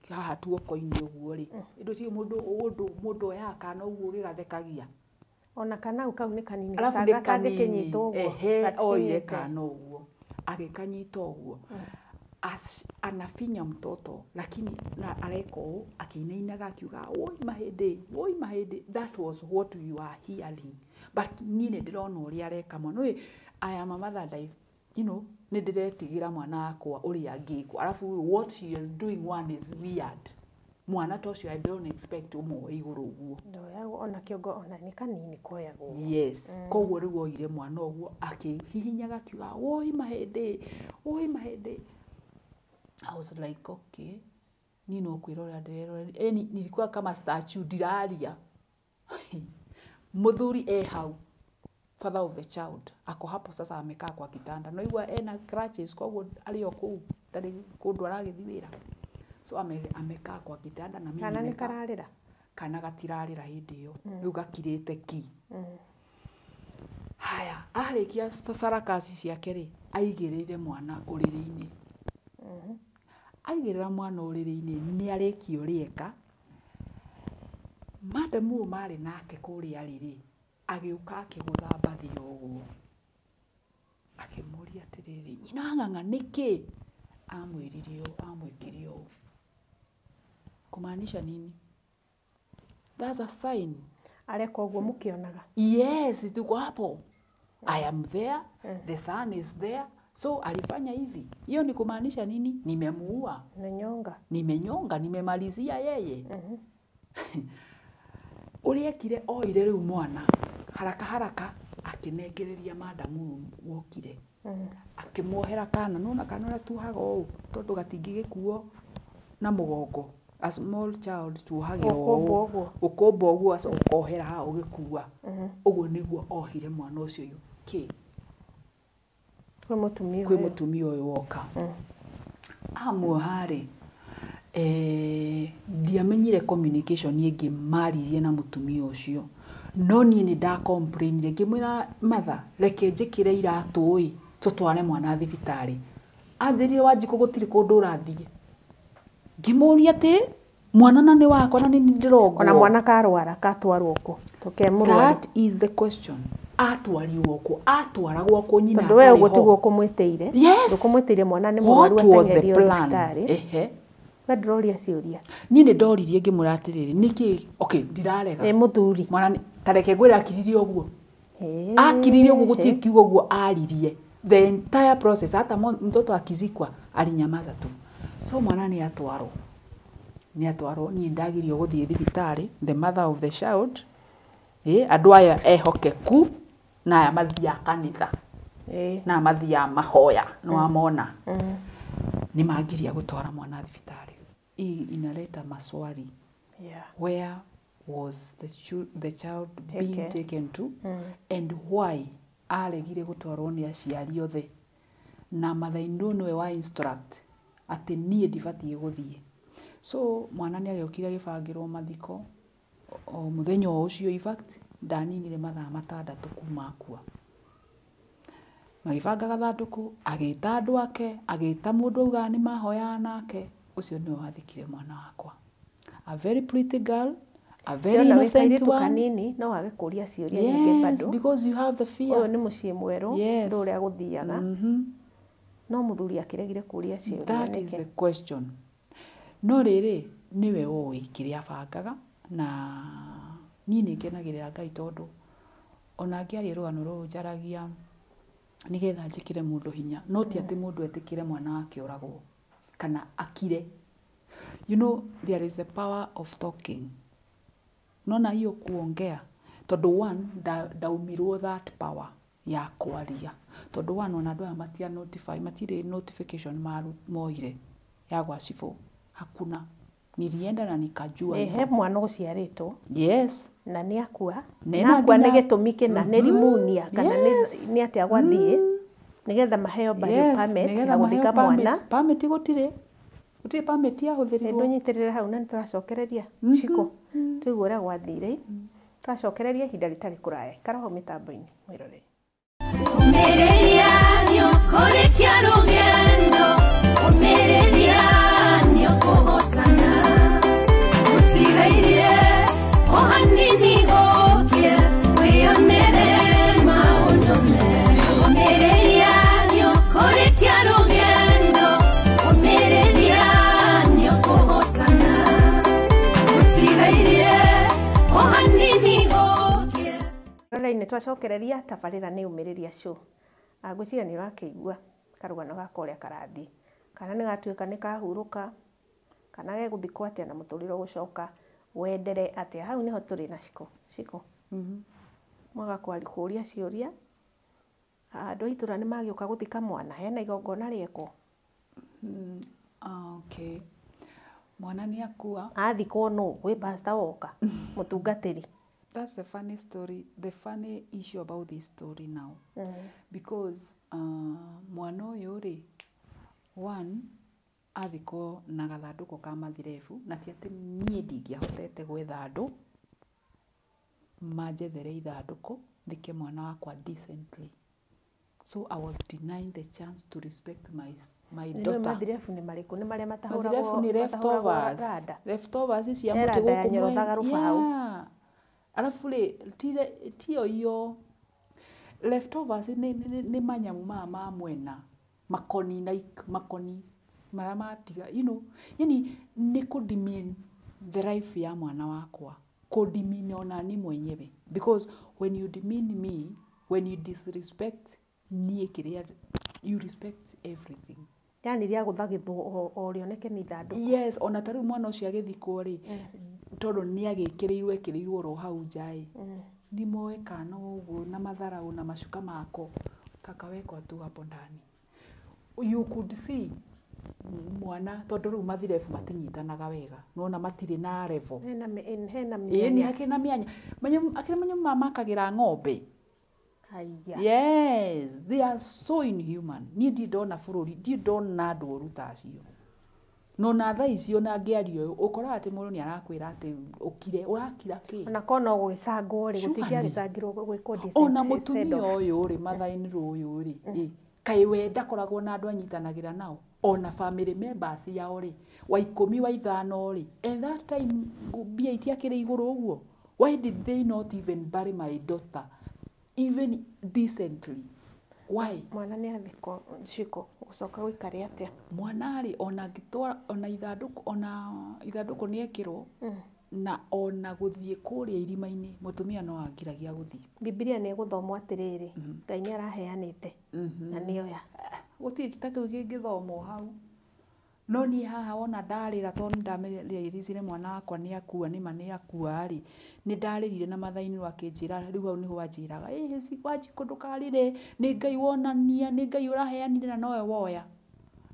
haha tuoko-inĩ ũguo rĩ, ndũtiĩ mũndũ ũndũ mũndũ oyaga kana ũguo gĩgathekagia. Ona kana kau nĩ kanini. Alafu nĩ kanini. Gatangĩkĩnyitwo ũguo. Ehe, oire Gatikĩnyite. Kana ũguo agĩkanyita ũguo. Anafinya mtoto, lakini na areka ũũ akĩinainaga akiuga, "Woi mahĩndĩ, woi mahĩndĩ." That was what we were hearing, but niĩ nĩ ndĩrona ũrĩa areka mwana ũyũ. I am a mother and I, you know, nĩ ndĩretigĩra mwana wakwa ũrĩa angĩkwo. Alafu what she is doing, one is weird. Mwana ta ũcio, I don't expect ũmuoe igũrũ ũguo. Ndoyagwo ona kĩongo, ona nĩ kanini koyagwo. Yes. Koguo rĩu oire mwana ũguo akĩhihinyaga akiuga, "Woi mahĩndĩ, woi mahĩndĩ." I was like, okay, niĩ no kwĩrorera ndĩrerorera. Yani nilikuwa kama statue, ndiraria. Mũthuri e hau, father of the child ako hapo sasa, amekaa kwa kitanda, noigua ena crutches, koguo arĩ o kũu, ndarĩ kũndũ aragĩthiĩ wĩra. So amekaa kwa kitanda na mimi Kana nĩ nimekaa. kararĩra? Kana gatirarĩra hĩndĩ ĩyo, rĩu gakirĩte ki. Haya, arĩkia sarakasi ciake rĩ, aigĩrĩire mwana ũrĩrĩ-inĩ. Aigĩrĩra mwana ũrĩrĩ-inĩ, nĩ arĩkia ũrĩa eka. Madam ũyũ marĩ nake kũrĩa rĩ, agĩũka akĩgũtha mbathi ũguo, akĩmũria atĩrĩrĩ, "Nyina wa ng'ang'a, nĩkĩ amwĩrire ũũ, amwĩkire ũũ?" Kumaanisha nini? That's a sign. Areka ũguo mũkĩonaga? Yes, tuko hapo. I am there, the son is there. So alifanya hivi. Hiyo ni kumaanisha nini? Nimemuua, Menyonga. Nimenyonga, nimemalizia yeye. Ũrĩa ekire, oire rĩu mwana haraka haraka, akĩnengereria madamu ũyũ wokire, akĩmuohera kana. Nona kana ũrĩa tuohaga ũũ, tondũ gatingĩgĩkuo na mũgongo. A small child tuohagĩrwo Gũkũmbwo ũũ. ũguo. Gũkũmbwo ũguo, acoka ũkohera haha ũgĩkua. Ũguo nĩguo ohire mwana ũcio kĩ Kwĩ mũtumia kwĩ ũyũ. Mũtumia ũyũ woka amuoha rĩ, ndiamenyire communication ĩngĩ maririe na mũtumia ũcio, no niĩ nĩ ndacomplainire, ngĩmwĩra, "Mother, reke njĩkĩre iratũ ĩ, tũtware mwana thibitarĩ." Anjĩrire, "Wanjikũ, gũtirĩ kũndũ ũrathiĩ." Ngĩmũria atĩ mwana na nĩ wakwa na nĩ niĩ ndĩrongwo. Ona mwana karwara katwarwo kũ? Tũkemũrwaru. That is the question. Atwarirwo kũ? Atwaragwo kũ nyina Tondũ we atarĩ ũguo ho? tiguo ũkũmwĩtĩire. Yes. Ndũkũmwĩtĩire mwana nĩ mũrwaru What was the ateng'erio plan? thibitarĩ. Ehe. We ndĩroria ciũria. Niĩ nĩ ndoririe ngĩmwĩra atĩrĩrĩ, nĩkĩ? Okay, ndirarega. Ĩ mũthuri. Mwana ta reke ngwĩre, akiririe ũguo. Ĩ, Akiririe ũguo, gũtirĩ kiugo ũguo aririe the entire process. Hata mtoto akizikwa alinyamaza tu. So mwana nĩ atwarwo. Nĩ atwarwo, niĩ ndagirio gũthiĩ thibitarĩ, the mother of the child. Andũ aya ehokeku na aya mathiaga kanitha na aya mathiaga mahoya nĩ wamona, nĩ mangiria gũtwara mwana thibitarĩ. Hii inaleta maswali. Where was the child being taken to and why aregire gũtwarwo nĩ aciari othe, na mother-in-law nĩwe wa instruct atĩ niĩ ndibatiĩ gũthiĩ. So mwana nĩ agĩũkire agĩbangĩrwo mathiko o mũthenya o ũcio. In fact, ndaninire mathaa 6 kuma akua. Magĩbanga gathandũkũ, agĩta andũ ake, agĩta mũndũ augaga nĩ mahoyaga nake, ũcio nĩwe wathikire mwana wakwa. A very pretty girl, a very innocent one. Kanini no wage kũria ciũria nyingĩ bado. Because you have the fear. Ũyũ nĩ mũciĩ mwerũ, ndũ ũrĩa gũthiaga. No mũthuri akĩregire kũria ciũria. That is the question. No rĩrĩ, nĩwe ũĩ kĩrĩa abangaga, na niĩ nĩ ngenagĩrĩra Ngai tondũ ona ngĩaria rũgano rũrũ njaragia nĩgetha njĩkĩre mũndũ hinya, no ti atĩ mũndũ etĩkĩre mwana wake oragwo kana akire. You know, there is a power of talking. Nona hiyo kuongea, tondũ one, ndaumirwo that power ya kwaria, tondũ one, ona andũ aya matia notify, matirĩ notification moire ya gwa cibũ, hakuna. Nilienda na nikajua. He mwana ũciarĩtwo. Yes. Na nĩ akua. Na akua nĩ gĩtũmi kĩna, nĩ pneumonia kana nĩ atĩa gwathiĩ, nĩgetha maheo burial permit ya gũthika mwana. Permit gũtirĩ. Gũtirĩ permit yahũthĩrirwo. Ndũnyitĩrĩre hau na nĩtũracokereria Shiko. Tũigue ũrĩa gwathire. Tũracokereria ihinda rĩtarĩ kũraya. Ikara hau mĩtambo-inĩ mwĩroreri. Ũmĩrĩria nĩũkũrĩkia rũgendo, ũmĩrĩria nĩũkũhotana. Gũtigairie o hanini gũkĩe, wĩyonere maũndũ mega. Ũmĩrĩria nĩũkũrĩkia rũgendo, ũmĩrĩria nĩũkũhotana. Gũtigairie o hanini gũkĩe. Rora-inĩ twacokereria tabarĩra nĩ Ũmĩrĩria Show. Ngwĩciria nĩ ũrakĩigua karũgano gaka ũrĩa karathiĩ. Kana nĩ gatuĩka nĩ kahurũka, kana gegũthikwo atĩa na mũtũrĩre ũgũcoka wendere atĩa. Hau nĩho tũrĩ na Shiko. Shiko, mwaga kũria ciũria, andũ a itũra nĩ magĩũka gũthika mwana, hena igongona rĩekwo? Okay. Mwana nĩ akua. Athikwo nũ? Gwĩ pastor woka, mũtungatĩri. That's the funny story, the funny issue about this story now. Because mwana ũyũ rĩ, one, athikwo na gathandũkũ ka mathirebu, na ti atĩ niĩ ndingĩahotete gwetha andũ manjethere ithandũkũ thike mwana wakwa decently. So I was denied the chance to respect my daughter. Mathirebu nĩ marĩkũ? Nĩ marĩa matahũragwo? Nĩ leftovers. Leftovers cia mũtĩ gũkũ mwena. Arabu rĩ, tiyo iyo leftovers nĩ manyamu maya ma mwena, makoni, like makoni marĩa matiga, you know, yani nĩ kũ demean the life ya mwana wakwa, kũ demean ona ni mwenyewe, because when you demean me, when you disrespect niĩ kĩrĩa, you respect everything. Yani rĩa gũthagithwo o rĩoneke nĩ ithandũkũ. Yes, ona ta rĩu mwana ũcio agĩthikwo rĩ, tondũ nĩ agĩkĩrĩirwo ekĩrĩirwo oro hau nja ĩ, nĩ moe kana ũguo na matharaũ na macuka mako kakawekwa tu hapo ndani. You could see mwana tondũ rĩu mathirebu matinyitanaga wega, nĩwona matirĩ na level. Hena mĩanya. Ĩni hakĩrĩ na mĩanya. Akĩrĩ manyamũ maya makagĩra ng'ombe. Yes, they are so inhuman. Niĩ ndirĩ ndona bũrũri, ndirĩ ndona andũ oru ta acio. No na thaa ici ona ngĩaria ũyũ, ũkoraga atĩ mũndũ nĩ arakwĩra atĩ ũkire, ũrakira kĩ? Ona korwo no gũgĩcangwo rĩ, gũtingĩagĩcangirwo gwĩkwo decent. Ona mũtumia ũyũ rĩ, mother-in-law ũyũ rĩ, kaĩ we ndakoragwo na andũ anyitanagĩra nao? Ona family members yao rĩ, wa 10 wa 5 rĩ, and that time mbia itiakĩrĩ igũrũ ũguo. Why did they not even bury my daughter even decently? Why? Mwana nĩ athikwo, Shiko, gũcoka gũikare atĩa? Mwana rĩ, ona ngĩtwara, ona ithandũkũ, ona ithandũkũ nĩ ekĩrwo, na ona gũthiĩ kũrĩa irima-inĩ, mũtumia no angiragia gũthiĩ. Bibilia nĩ ĩgũthomwo atĩrĩrĩ, Ngai nĩ araheanĩte, na nĩoya. Gũtirĩ ta kĩu kĩngĩthomwo hau. No niĩ haha wona ndarĩra tondũ nĩ ndamereire mwana wakwa nĩ akua, nĩma nĩ akua rĩ, nĩ ndarĩrire na mathainĩ akĩnjĩra, rĩu hau nĩho anjĩraga, ĩhĩ Wanjikũ ndũkarĩre, nĩ Ngai wonania, nĩ Ngai ũraheanire na nowe woya.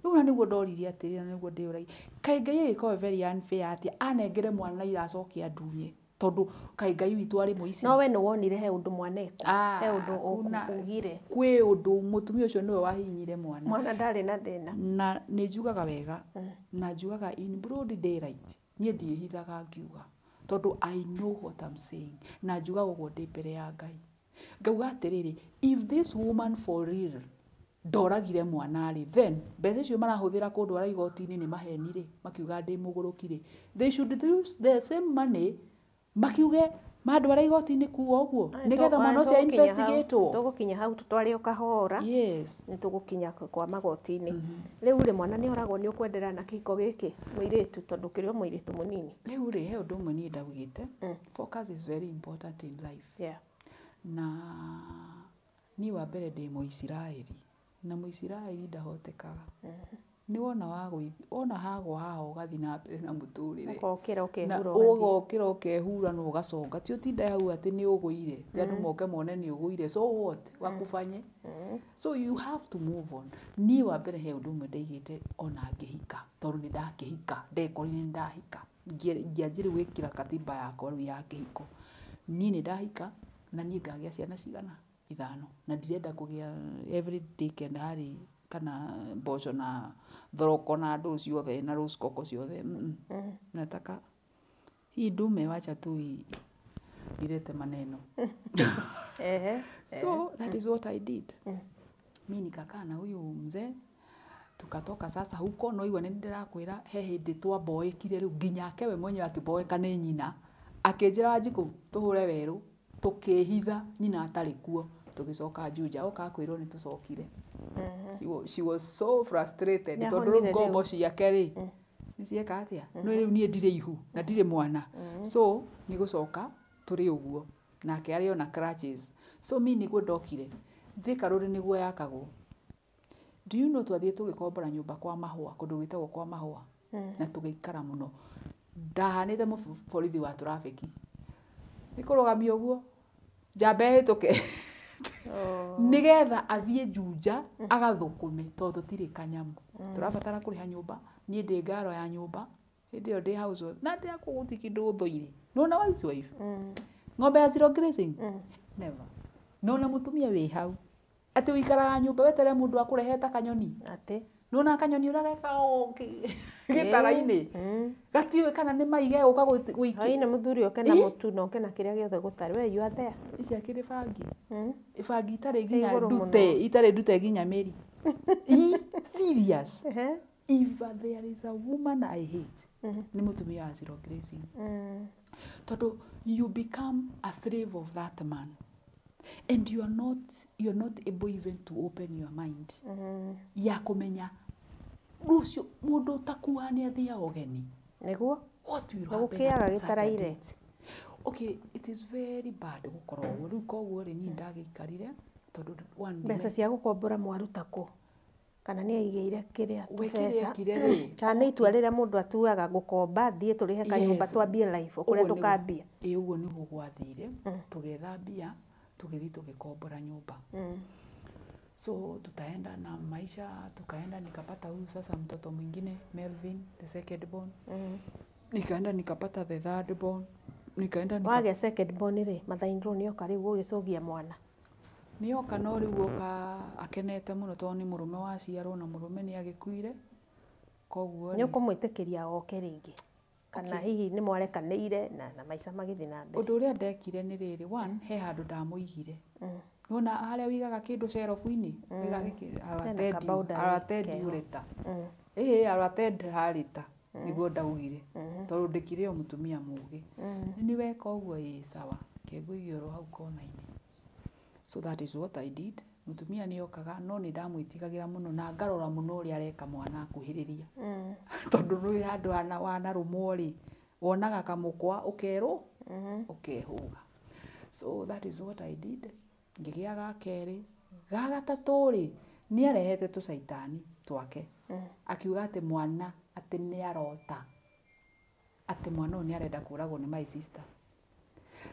Rĩu na nĩguo ndoririe atĩrĩrĩ, na nĩguo ndĩyũragia, kaĩ Ngai agĩkorwo very unfair atĩa, anengere mwana ira acoke andunye, tondũ kaĩ Ngai witũ arĩ mũici. No we nĩ wonire he ũndũ mwanekwo, he ũndũ ugire. Kwĩ ũndũ mũtumia ũcio nĩwe wahihinyire mwana. Mwana ndarĩ na thĩna. Na nĩ njugaga wega, na njugaga in broad daylight, niĩ ndiĩhithaga ngiuga, tondũ I know what I'm saying, na njugaga ũguo ndĩ mbere ya Ngai. Ngauga atĩrĩrĩ, if this woman for real ndoragire mwana rĩ, then mbeca icio marahũthĩra kũndwara igoti-inĩ nĩ maheni rĩ, makiuga ndĩ mũgũrũki rĩ, they should use the same money makiuge mandwara igoti-inĩ kuo ũguo, nĩgetha mwana ũcio investigatwo. Tũgũkinya hau tũtware o kahora. Yes. Nĩ tũgũkinya kwa magoti-inĩ. Rĩu rĩ, mwana nĩ oragwo nĩ ũkwenderea na kĩhiko gĩkĩ mũirĩtu, tondũ ũkĩrĩ o mũirĩtu mũnini. Rĩu rĩ, he ũndũ ũmwe niĩ ndaugĩte, focus is very important in life. Na niĩ wa mbere ndĩ Mũisiraeli, na Mũisiraeli ndahotekaga. Nĩ wona wagũithio, wona hagwa haha ũgathiĩ na mbere na mũtũrĩre. Ũgokĩra ũkehura Na ũgathiĩ. Ũgokĩra ũkehura na ũgaconga. Ti ũtinde hau atĩ nĩ ũgũire, ti andũ moke mone nĩ ũgũire. So what? Wakufanye? So you have to move on. Niĩ wa mbere he ũndũ ũmwe ndaigĩte ona ngĩhika, tondũ nĩ ndakĩhika, ndekorire nĩ ndahika. Ngĩanjĩrĩria gwĩkĩra katiba yakwa rĩu ya kĩhiko. Niĩ nĩ ndahika na niĩ ngagĩa ciana cigana? 5. Na ndirenda kũgĩa every Dick and Harry kana mboco na thoroko na ndũ ciothe na rũcikoko ciothe. Nataka hii ndume wacha tu ilete maneno. So that is what I did. Mi nikakaa na huyu mzee, tukatoka sasa huko, no igua nĩ ndĩrakwĩra he hĩndĩ twamboekire rĩu nginya ake we mwenyewe akĩmboeka nĩ nyina, akĩnjĩra Wanjikũ tũhũre werũ, tũkĩhitha nyina atarĩ kuo, tũgĩcoka Juja, oka kwĩrwo nĩ tũcokire. She was so frustrated Nĩ tondũ rĩu ahonire ngombo rĩu. Ciake rĩ nĩ cieka atĩa, no rĩu niĩ ndirĩ ihu na ndirĩ mwana, so nĩ gũcoka tũrĩ ũguo nake arĩ ona crutches. So mi nĩguo ndokire Thika Road nĩguo yakagwo. Do you know twathiĩ tũgĩkombora nyũmba kwa Mahũa, kũndũ gwĩtagwo kwa Mahũa, na tũgĩikara mũno. Ndahanĩte mũborithi wa traffic, nĩ kũrũgamia ũguo njamba ĩhĩtũke nĩgetha athiĩ Juja agathũkũme, tondũ tũtirĩ kanyamũ, tũrabatara kũrĩha nyũmba. Niĩ ndĩ ngaro ya nyũmba hĩndĩ ĩyo, ndĩ housewife na ndĩ akũ gũtirĩ kĩndũ ũthũire. Nĩwona housewife, ng'ombe ya zero grazing, never. Nona mũtumia wĩ hau atĩ ũikaraga nyũmba weterere mũndũ akũrehere ta kanyoni. Atĩ. Nĩwona kanyoni ũrĩa gekaga gĩtara-inĩ, gatiũĩ kana nĩ mai gegũka gũikia. Hwaĩ-inĩ mũthuri oke na mũtu na oke na kĩrĩa gĩothe gũtarĩ. We you are there. Ici akĩrĩ bangi, bangi itarĩ nginya Igũrũ ndute, mũno. itarĩ ndute nginya mĩri. Serious. If there is a woman I hate, nĩ mũtumia wa zero grazing, tondũ you become a slave of that man and you are not able even to open your mind ya kũmenya rũciũ mũndũ ũtakuaga nĩ athiaga ũgeni. Nĩguo. What will Na happen gũkĩaga at such a gĩtaraire. date? Okay, it is very bad gũkorwo ũguo. Rĩu koguo rĩ, niĩ ndagĩikarire tondũ one Mbeca cia gũkombora mwaruta kũ? Kana nĩ aigĩire kĩrĩa We kĩrĩa tũbeca? ekire rĩ, Kana nĩ itua rĩrĩa mũndũ atuaga gũkomba thiĩ tũrĩhe kanyũmba, twambie life o kũrĩa Ũguo nĩguo. tũkambia. Ĩ, ũguo nĩguo gwathire. Tũgetha mbia, tũgĩthiĩ tũgĩkombora nyũmba. So tutaenda na maisha, tukaenda nikapata huyu sasa mtoto mwingine Melvin, the second born. Nikaenda nikapata the third born, nikaenda Wagĩa second born rĩ, mother-in-law nĩoka rĩu gũgĩcũgia mwana? Nĩoka, no rĩu oka akenete mũno tondũ nĩ mũrũme waciarwo na mũrũme nĩ agĩkuire, koguo Nĩ rĩ, ũkũmwĩtĩkĩria oke rĩngĩ kana hihi nĩ mwarekanĩire na maica magĩthiĩ na mbere? Ũndũ ũrĩa ndekire nĩ rĩrĩ, one, he handũ ndamũigire. Nĩwona harĩa ũigaga kĩndũ shelf-inĩ? Ũigaga gĩkĩ, Hena ka boundary I'll attend keho. You later. Ĩhĩ, I'll attend her later, nĩguo ndaugire, tondũ ndĩkĩrĩ o mũtumia mũgĩ. Nĩ weka ũguo, ĩĩ sawa, kengũige oro hau kona-inĩ. So that is what I did. Mũtumia nĩ okaga, no nĩ ndamwĩtigagĩra mũno na ngarora mũno ũrĩa areka mwana akuhĩrĩria, tondũ nĩ handũ wanarũmwo rĩ, wonaga kamũkwa ũkerwo ũkehũga. So that is what I did. Ngĩgĩa ga kerĩ, ga gatatũ rĩ, nĩ arehete tũcaitani. twake akiuga atĩ mwana atĩ nĩ arota atĩ mwana ũyũ nĩ arenda kũragwo nĩ my sister.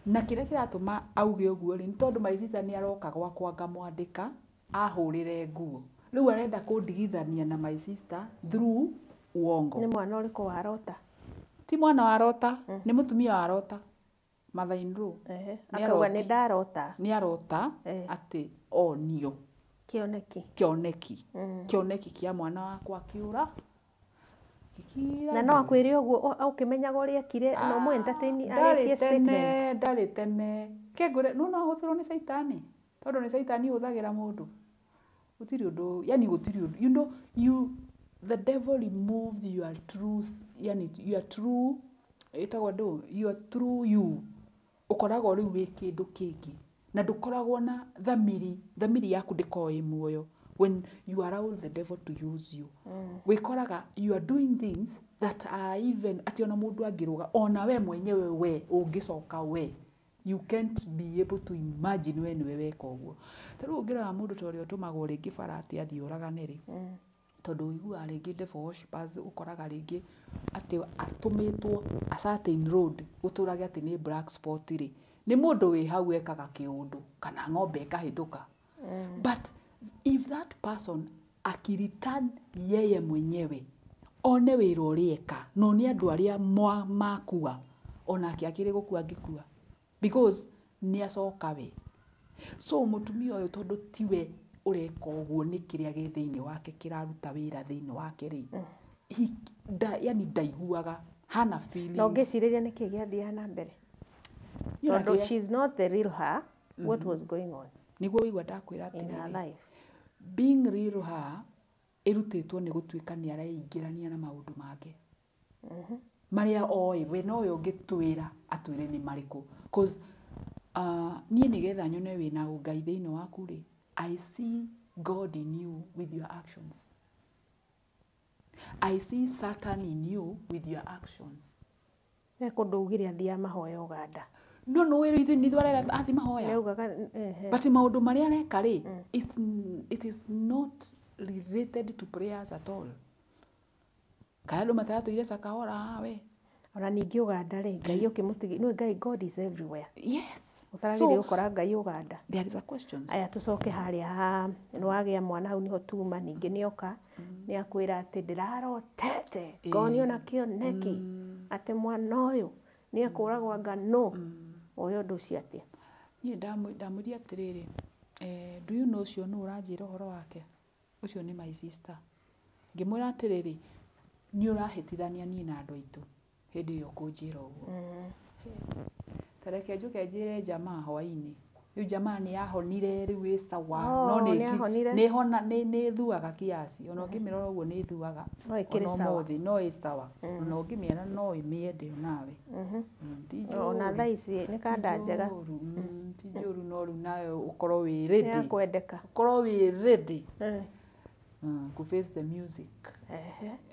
Na kĩrĩa kĩratũma auge ũguo rĩ, nĩ tondũ my sister nĩ aroka gwakwa ngamwandĩka ahũrĩre nguo. Rĩu arenda kũndigithania na my sister through uongo. Nĩ mwana ũrĩkũ warota? Ti mwana warota, nĩ mũtumia warota. Mother in law. Akauga nĩ ndarota. Nĩ arota atĩ onio. Kĩoneki. Kĩoneki. Kĩoneki kĩa mwana wakwa kĩũra. Na no akwĩre ũguo ũkĩmenyaga ũrĩa ekire no mũ entertain arĩkie statement. Ndarĩ tene. Kĩngũre no ahũthĩrwo nĩ caitani. Tondũ nĩ caitani ũhũthagĩra mũndũ. Gũtirĩ ũndũ, yani gũtirĩ ũndũ. You know, you the devil removed your true, yani your true, ĩtagwo ndũ, your true you. Ũkoragwo rĩu wĩ kĩndũ kĩngĩ. Na ndũkoragwo na thamiri, thamiri yaku ndĩkoragwo ĩ muoyo. When you allow the devil to use you. Wĩkoraga you are doing things that are even, atĩ ona mũndũ angĩrũga, ona we mwenyewe we, ũngĩcoka we. You can't be able to imagine we nĩwe weka ũguo. Ta rĩu ũngĩrora mũndũ ta ũrĩa ũtũmagwo rĩngĩ bara atĩ athiĩ oragane rĩ, tondũ ũiguaga rĩngĩ devil worshippers ũkoraga rĩngĩ atĩ atũmĩtwo a certain road gũtũrage atĩ nĩ black spot rĩ, nĩ mũndũ wĩ hau ekaga kĩũndũ kana ng'ombe ĩkahĩtũka. But if that person akireturn yeye mwenyewe one wĩra ũrĩa eka no nĩ andũ arĩa makua onake akĩrĩ gũkua angĩkua because nĩ acoka we. So mũtumia ũyũ tondũ tiwe ũreka ũguo nĩ kĩrĩa gĩ thĩinĩ wake kĩraruta wĩra thĩinĩ wake rĩ, yani ndaiguaga hana feelings. Na ũngĩcirĩria nĩkĩ gĩathiaga na mbere? Tondũ she's not the real her, what was going on? Nĩguo ũigua ndakwĩra atĩrĩrĩ, being real her ĩrutĩtwo nĩ gũtuĩka nĩ areingĩrania na maũndũ make marĩa oĩ we nowe ũngĩtwĩra atwĩre nĩ marĩkũ. Cause niĩ nĩgetha nyone wĩna ũngai thĩinĩ waku rĩ, I see God in you with your actions. I see Satan in you with your actions. Nĩ kũndũ ugire athiaga mahoya Uganda. No no ithuĩ nĩ ithuĩ arera athi mahoya. But maũndũ marĩa areka rĩ, it is not related to prayers at all. Kaĩ andũ mataratũire Sakahora we. Ona ningĩ Uganda rĩ, Ngai ũkĩmũtigi, no Ngai, God is everywhere. Yes. Ũtaragĩrĩire gũkora Ngai Uganda. There is a question. Aya tũcoke harĩa nĩ wagĩa mwana hau nĩho tuma ningĩ nĩoka nĩ akwĩra atĩ ndĩrarotete ngonio na kĩoneki atĩ mwana ũyũ nĩ ekũragwo anga no oyo ũndũ ũcio atĩa? Niĩ ndamwĩria atĩrĩrĩ, do you know ũcio nũ ũranjĩra ũhoro wake? Ũcio nĩ my sister. Ngĩmwĩra atĩrĩrĩ, nĩ ũrahĩtithania niĩ na andũ aitũ hĩndĩ ĩyo ũkũnjĩra ũguo. Ta reke njũke njĩre jamaa hwaĩ-inĩ. Rĩu jamaa nĩ yahonire rĩu ĩ sawa, no nĩ ĩthuaga kiasi. Ona ũngĩmĩrora ũguo nĩ ĩthuaga. Ona ũmũthĩ no ĩ sawa. Ona ũngĩmĩona no ĩmĩende onawe. Ona thaa ici nĩ kanda njega. Ti njũru no rĩu nawe ũkorwo wĩ ready. Nĩ ya kwendeka. Ũkorwo wĩ ready. To face the music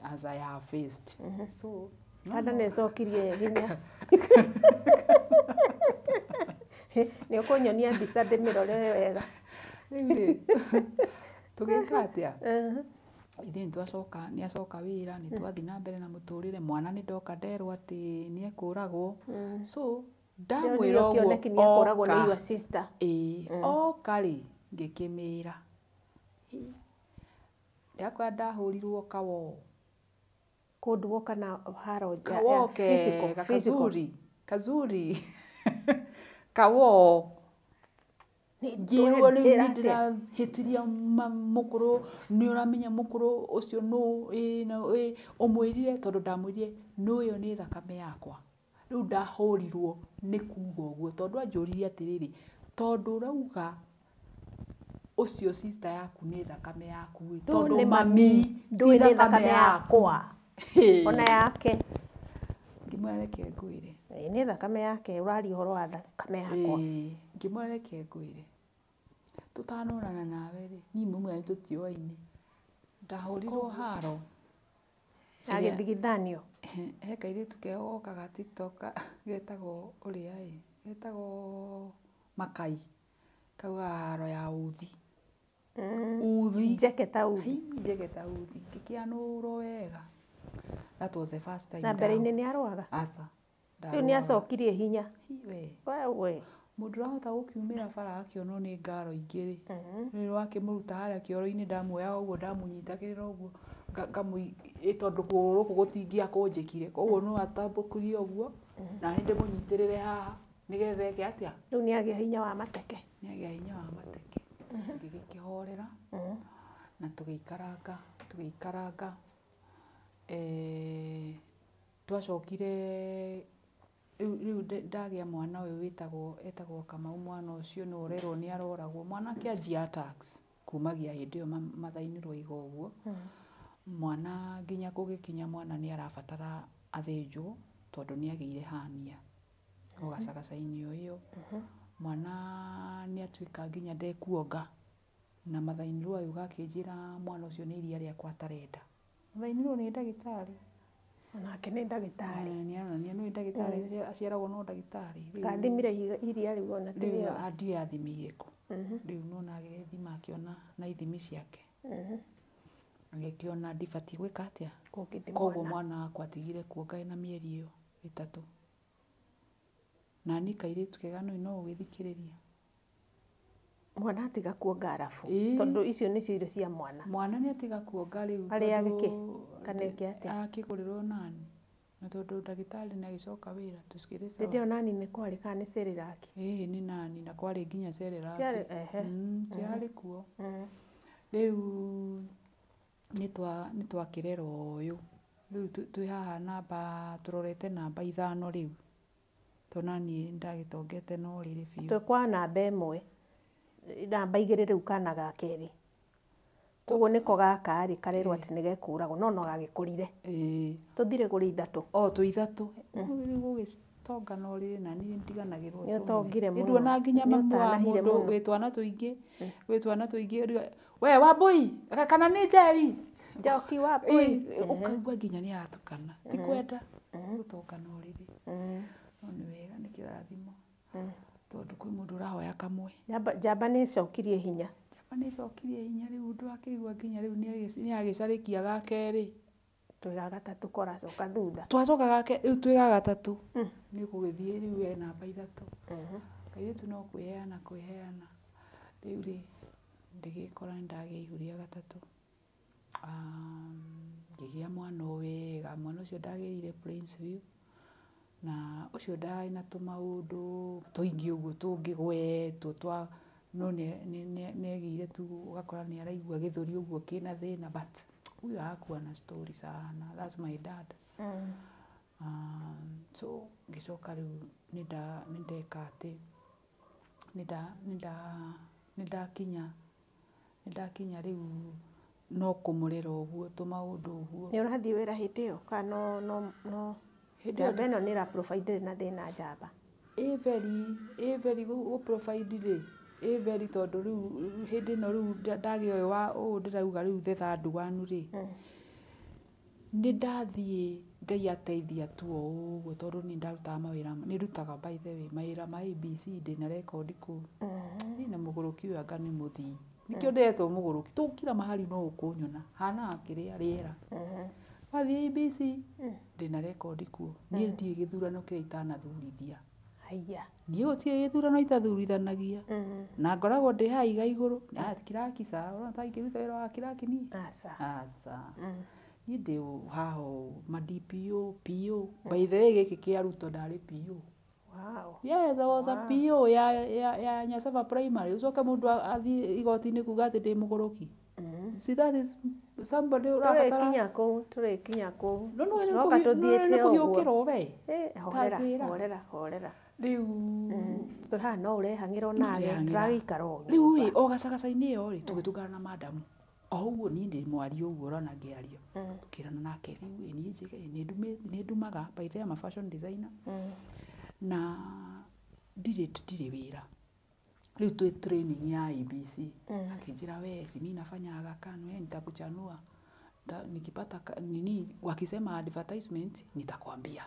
as I have faced. So kanda nĩ ĩcokirie hinya. Nĩ ũkũnyonia mbica ndĩmĩrore wega. Rĩu rĩ, tũgĩka atĩa? Ithuĩ nĩ twacoka, nĩ acoka wĩra, nĩ twathiĩ na mbere na mũtũrĩre, mwana nĩ ndoka nderwo atĩ nĩ ekũragwo. So ndamwĩra ũguo oka, oka rĩ, ngĩkĩmĩra. Ndakora ndahũrirwo kawo. Kũnduo kana haro kawo kega, kazuri, kazuri. Kawo. Ngĩrwo rĩu nĩ ndĩrahĩtiria mũkũrũ, nĩ ũramenya mũkũrũ ũcio nũ, ĩ ũmwĩrire tondũ ndamwĩrire nũ ũyũ nĩ thakame yakwa. Rĩu ndahũrirwo nĩ kuga ũguo tondũ anjũririe atĩrĩrĩ, tondũ ũrauga ũcio sister yaku nĩ thakame yaku ĩ, tondũ mami ti thakame yakwa. Ona yake. Ngĩmwĩra reke ngwĩre. Nĩ thakame yake, ũraria ũhoro wa thakame yakwa. Ngĩmwĩra reke ngwĩre. Tũtanonana nawe rĩ, niĩ mũmwe tũtiũaine. Ndahũrirwo haro. Agĩthigithanio. He kairĩtu keho gokaga TikTok getagwo ũrĩa ĩ, getagwo Makai. Kaugaga haro ya uthi. Uthi. Njeke ta uthi. Njeke ta uthi. Ngĩkĩanũrwo wega. That was the first time. Na mbere-inĩ nĩ arwaga? Aca. Rĩu nĩ acokirie hinya. We. Wewe. Mũndũ ũrahota gũkiumĩra bara akĩonwo nĩ ngaro ingĩ rĩ, rĩu wakĩmũruta harĩa kĩoro-inĩ ndamuoyaga ũguo ndamũnyitagĩrĩra ũguo tondũ kũgũrũ gũkũ gũtingĩakũnjĩkire, koguo no atambũkirie ũguo na niĩ ndĩmũnyitĩrĩre haha nĩgetha eke atĩa? Rĩu nĩ agĩa hinya wa mateke. Nĩ agĩa hinya wa mateke. Ngĩgĩkĩhorera na tũgĩikaranga tũgĩikaranga. Twacokire rĩu ndagĩa mwana ũyũ wĩtagwo Kamau, mwana ũcio nĩ ũrerwo nĩ aroragwo. Mwana akĩanjia attacks kumagia hĩndĩ ĩyo mathainĩ rwaiga ũguo. Mwana nginya gũgĩkinya mwana nĩ arabatara athĩnjwo tondũ nĩ agĩire hernia o gacagaca-inĩ o ĩyo. Mwana nĩ atuĩka nginya ndekuonga na mathainĩ rwaiga akĩnjĩra mwana ũcio nĩ iria rĩakwa atarenda. Mathainĩ rwo nĩ ndagĩtarĩ. Onake nĩ ndagĩtarĩ. Nĩ aronania nĩ ndagĩtarĩ, aciaragwo no ndagĩtarĩ. Gathimire iria rĩu ona ti Rĩu rĩega. ndiũĩ athimĩire kũ. Rĩu nĩwona agĩgĩthima akĩona na ithimi ciake. Agĩkĩona ndibatiĩ gwĩka atĩa. Kũngĩthimwo Koguo mwana wakwa atigire kuonga ena mĩeri ĩyo 3. Na niĩ kairĩtu kega no ũgĩthikĩrĩria. Mwana atiga kuonga arabu. Ĩĩ. Tondũ icio nĩcio irio cia mwana. Mwana nĩ atiga kuonga rĩu. Arĩage kĩ? Kana eke atĩa? Akĩgũrĩrwo nani. Na tondũ ndagĩtarĩ nĩ agĩcoka wĩra tũcikĩrĩ sawa. Hĩndĩ ĩyo nani nĩ kwarĩ kana nĩ Cerelac? Ĩĩ nĩ nani na kwarĩ nginya Cerelac. Ciarĩ, ehe. Ciarĩ kuo. Rĩu nĩ twakĩrera ũyũ. Rĩu twĩ haha namba tũrorete namba 5 rĩu. Tondũ naniĩ ndagĩtongete no rĩrĩ biũ. Twĩ kwa namba 1. Namba 2 rĩu kana ga kerĩ. Koguo nĩko gaka rĩ karerwo atĩ nĩ gekũragwo no no gagĩkũrire. Ĩĩ. Tũthire kũrĩ 3. O twĩ 3. Rĩu gũgĩtonga no rĩrĩ na niĩ ndiganagĩrwo. Nĩ ũtongire mũno. Nĩnduona nginya mamu wa mũndũ wĩ twana tũingĩ. Wĩ twana tũingĩ. We Wambui kana nĩ Njeri? Njoki Wambui. Ũkaigua nginya nĩ aratukana. Ti kwenda gũtonga no rĩrĩ. No nĩ wega nĩ kĩrathimo. Tondũ kwĩ mũndũ ũrahoya kamwe. Njamba nĩ ĩcokirie hinya. Njamba nĩ ĩcokirie hinya rĩu ũndũ akĩigua nginya rĩu nĩ agĩcarĩkia ga kerĩ. Twĩ ga gatatũ koracoka thutha. Twacoka ga kerĩ rĩu twĩ ga gatatũ. Nĩ ũgũgĩthiĩ rĩu we namba 3. Kairĩtu no kwĩheana kwĩheana. Rĩu rĩ ndĩgĩkora nĩ ndagĩa ihu rĩa gatatũ. Ngĩgĩa mwana o wega. Mwana ũcio ndagĩrĩire Prince View. Na ũcio ndarĩ na tũmaũndũ tũingĩ ũguo tũngĩgwetwo twa no nĩ egĩire tu ũgakora nĩ araigua gĩthũri ũguo kĩna thĩna but huyo hakuwa na story sana. That's my dad. So ngĩcoka rĩu nĩ ndeka atĩ nĩ ndakinya rĩu no kũmũrera ũguo tũmaũndũ ũguo. Nĩ ũrathiĩ wĩra hĩndĩ ĩyo kana no njamba ĩno nĩ ĩra provide na thĩna njamba? Ĩ very gũ provide rĩ, ĩ very tondũ rĩu hĩndĩ ĩno rĩu ndagĩa ũyũ wa ũũ ndĩrauga rĩu the third one rĩ, nĩ ndathiĩ Ngai ateithia tu o ũguo tondũ niĩ ndarutaga mawĩra, nĩ ndutaga by the way mawĩra ma ABC ndĩna rekondi kũu. Niĩ na mũgũrũki ũyũ anga nĩ mũthii. Nĩkĩo ndĩretwo mũgũrũki. Tũ kila mahali no ũkũnyona. Hanaga kĩrĩa rĩera. Wathiĩ ABC ndĩna rekondi kuo. Niĩ ndirĩ gĩthurano kĩrĩa itanathurithia. Haiya. Niĩ gũtirĩ gĩthurano itathurithanagia. Na ngoragwo ndĩ haha iga igũrũ. Kiraki sa, ũrona ta ingĩruta wĩra wa kiraki niĩ? Aca. Aca. Niĩ ndĩ haha ũũ ma DPO, PO. By the way gĩkĩ kĩa Ruto ndarĩ PO. Wow. Yes, I was a PO ya Nyasava Primary. Ũcoke mũndũ athiĩ igoti-inĩ kuga atĩ ndĩ mũgũrũki. See, that is somebody ũrabatara. Tũrĩkinya kũu, tũrĩkinya kũu. No Noka tũthiĩte nĩ ũguo. kũhiũkĩrwo we. Horera, njĩra. horera, horera. Rĩu Twĩ haha no ũrehang'ĩra onawe, Ndĩrehang'ĩra. tũragĩikara o Rĩu ĩ nyũmba. o gacagaca-inĩ ĩyo rĩ tũgĩtũngana na madamu. O ũguo niĩ ndĩ mwaria ũguo ũrona ngĩaria. Tũkĩrana nake rĩu ĩ niĩ njĩke nĩ ndumaga by the way I'm a fashion designer. Na ndirĩ wĩra. Rĩu twĩ training ya ABC. Akĩnjĩra we si mimi nafanya Aga Khan we nitakuchanua. Nikipata nini wakisema advertisement nitakwambia.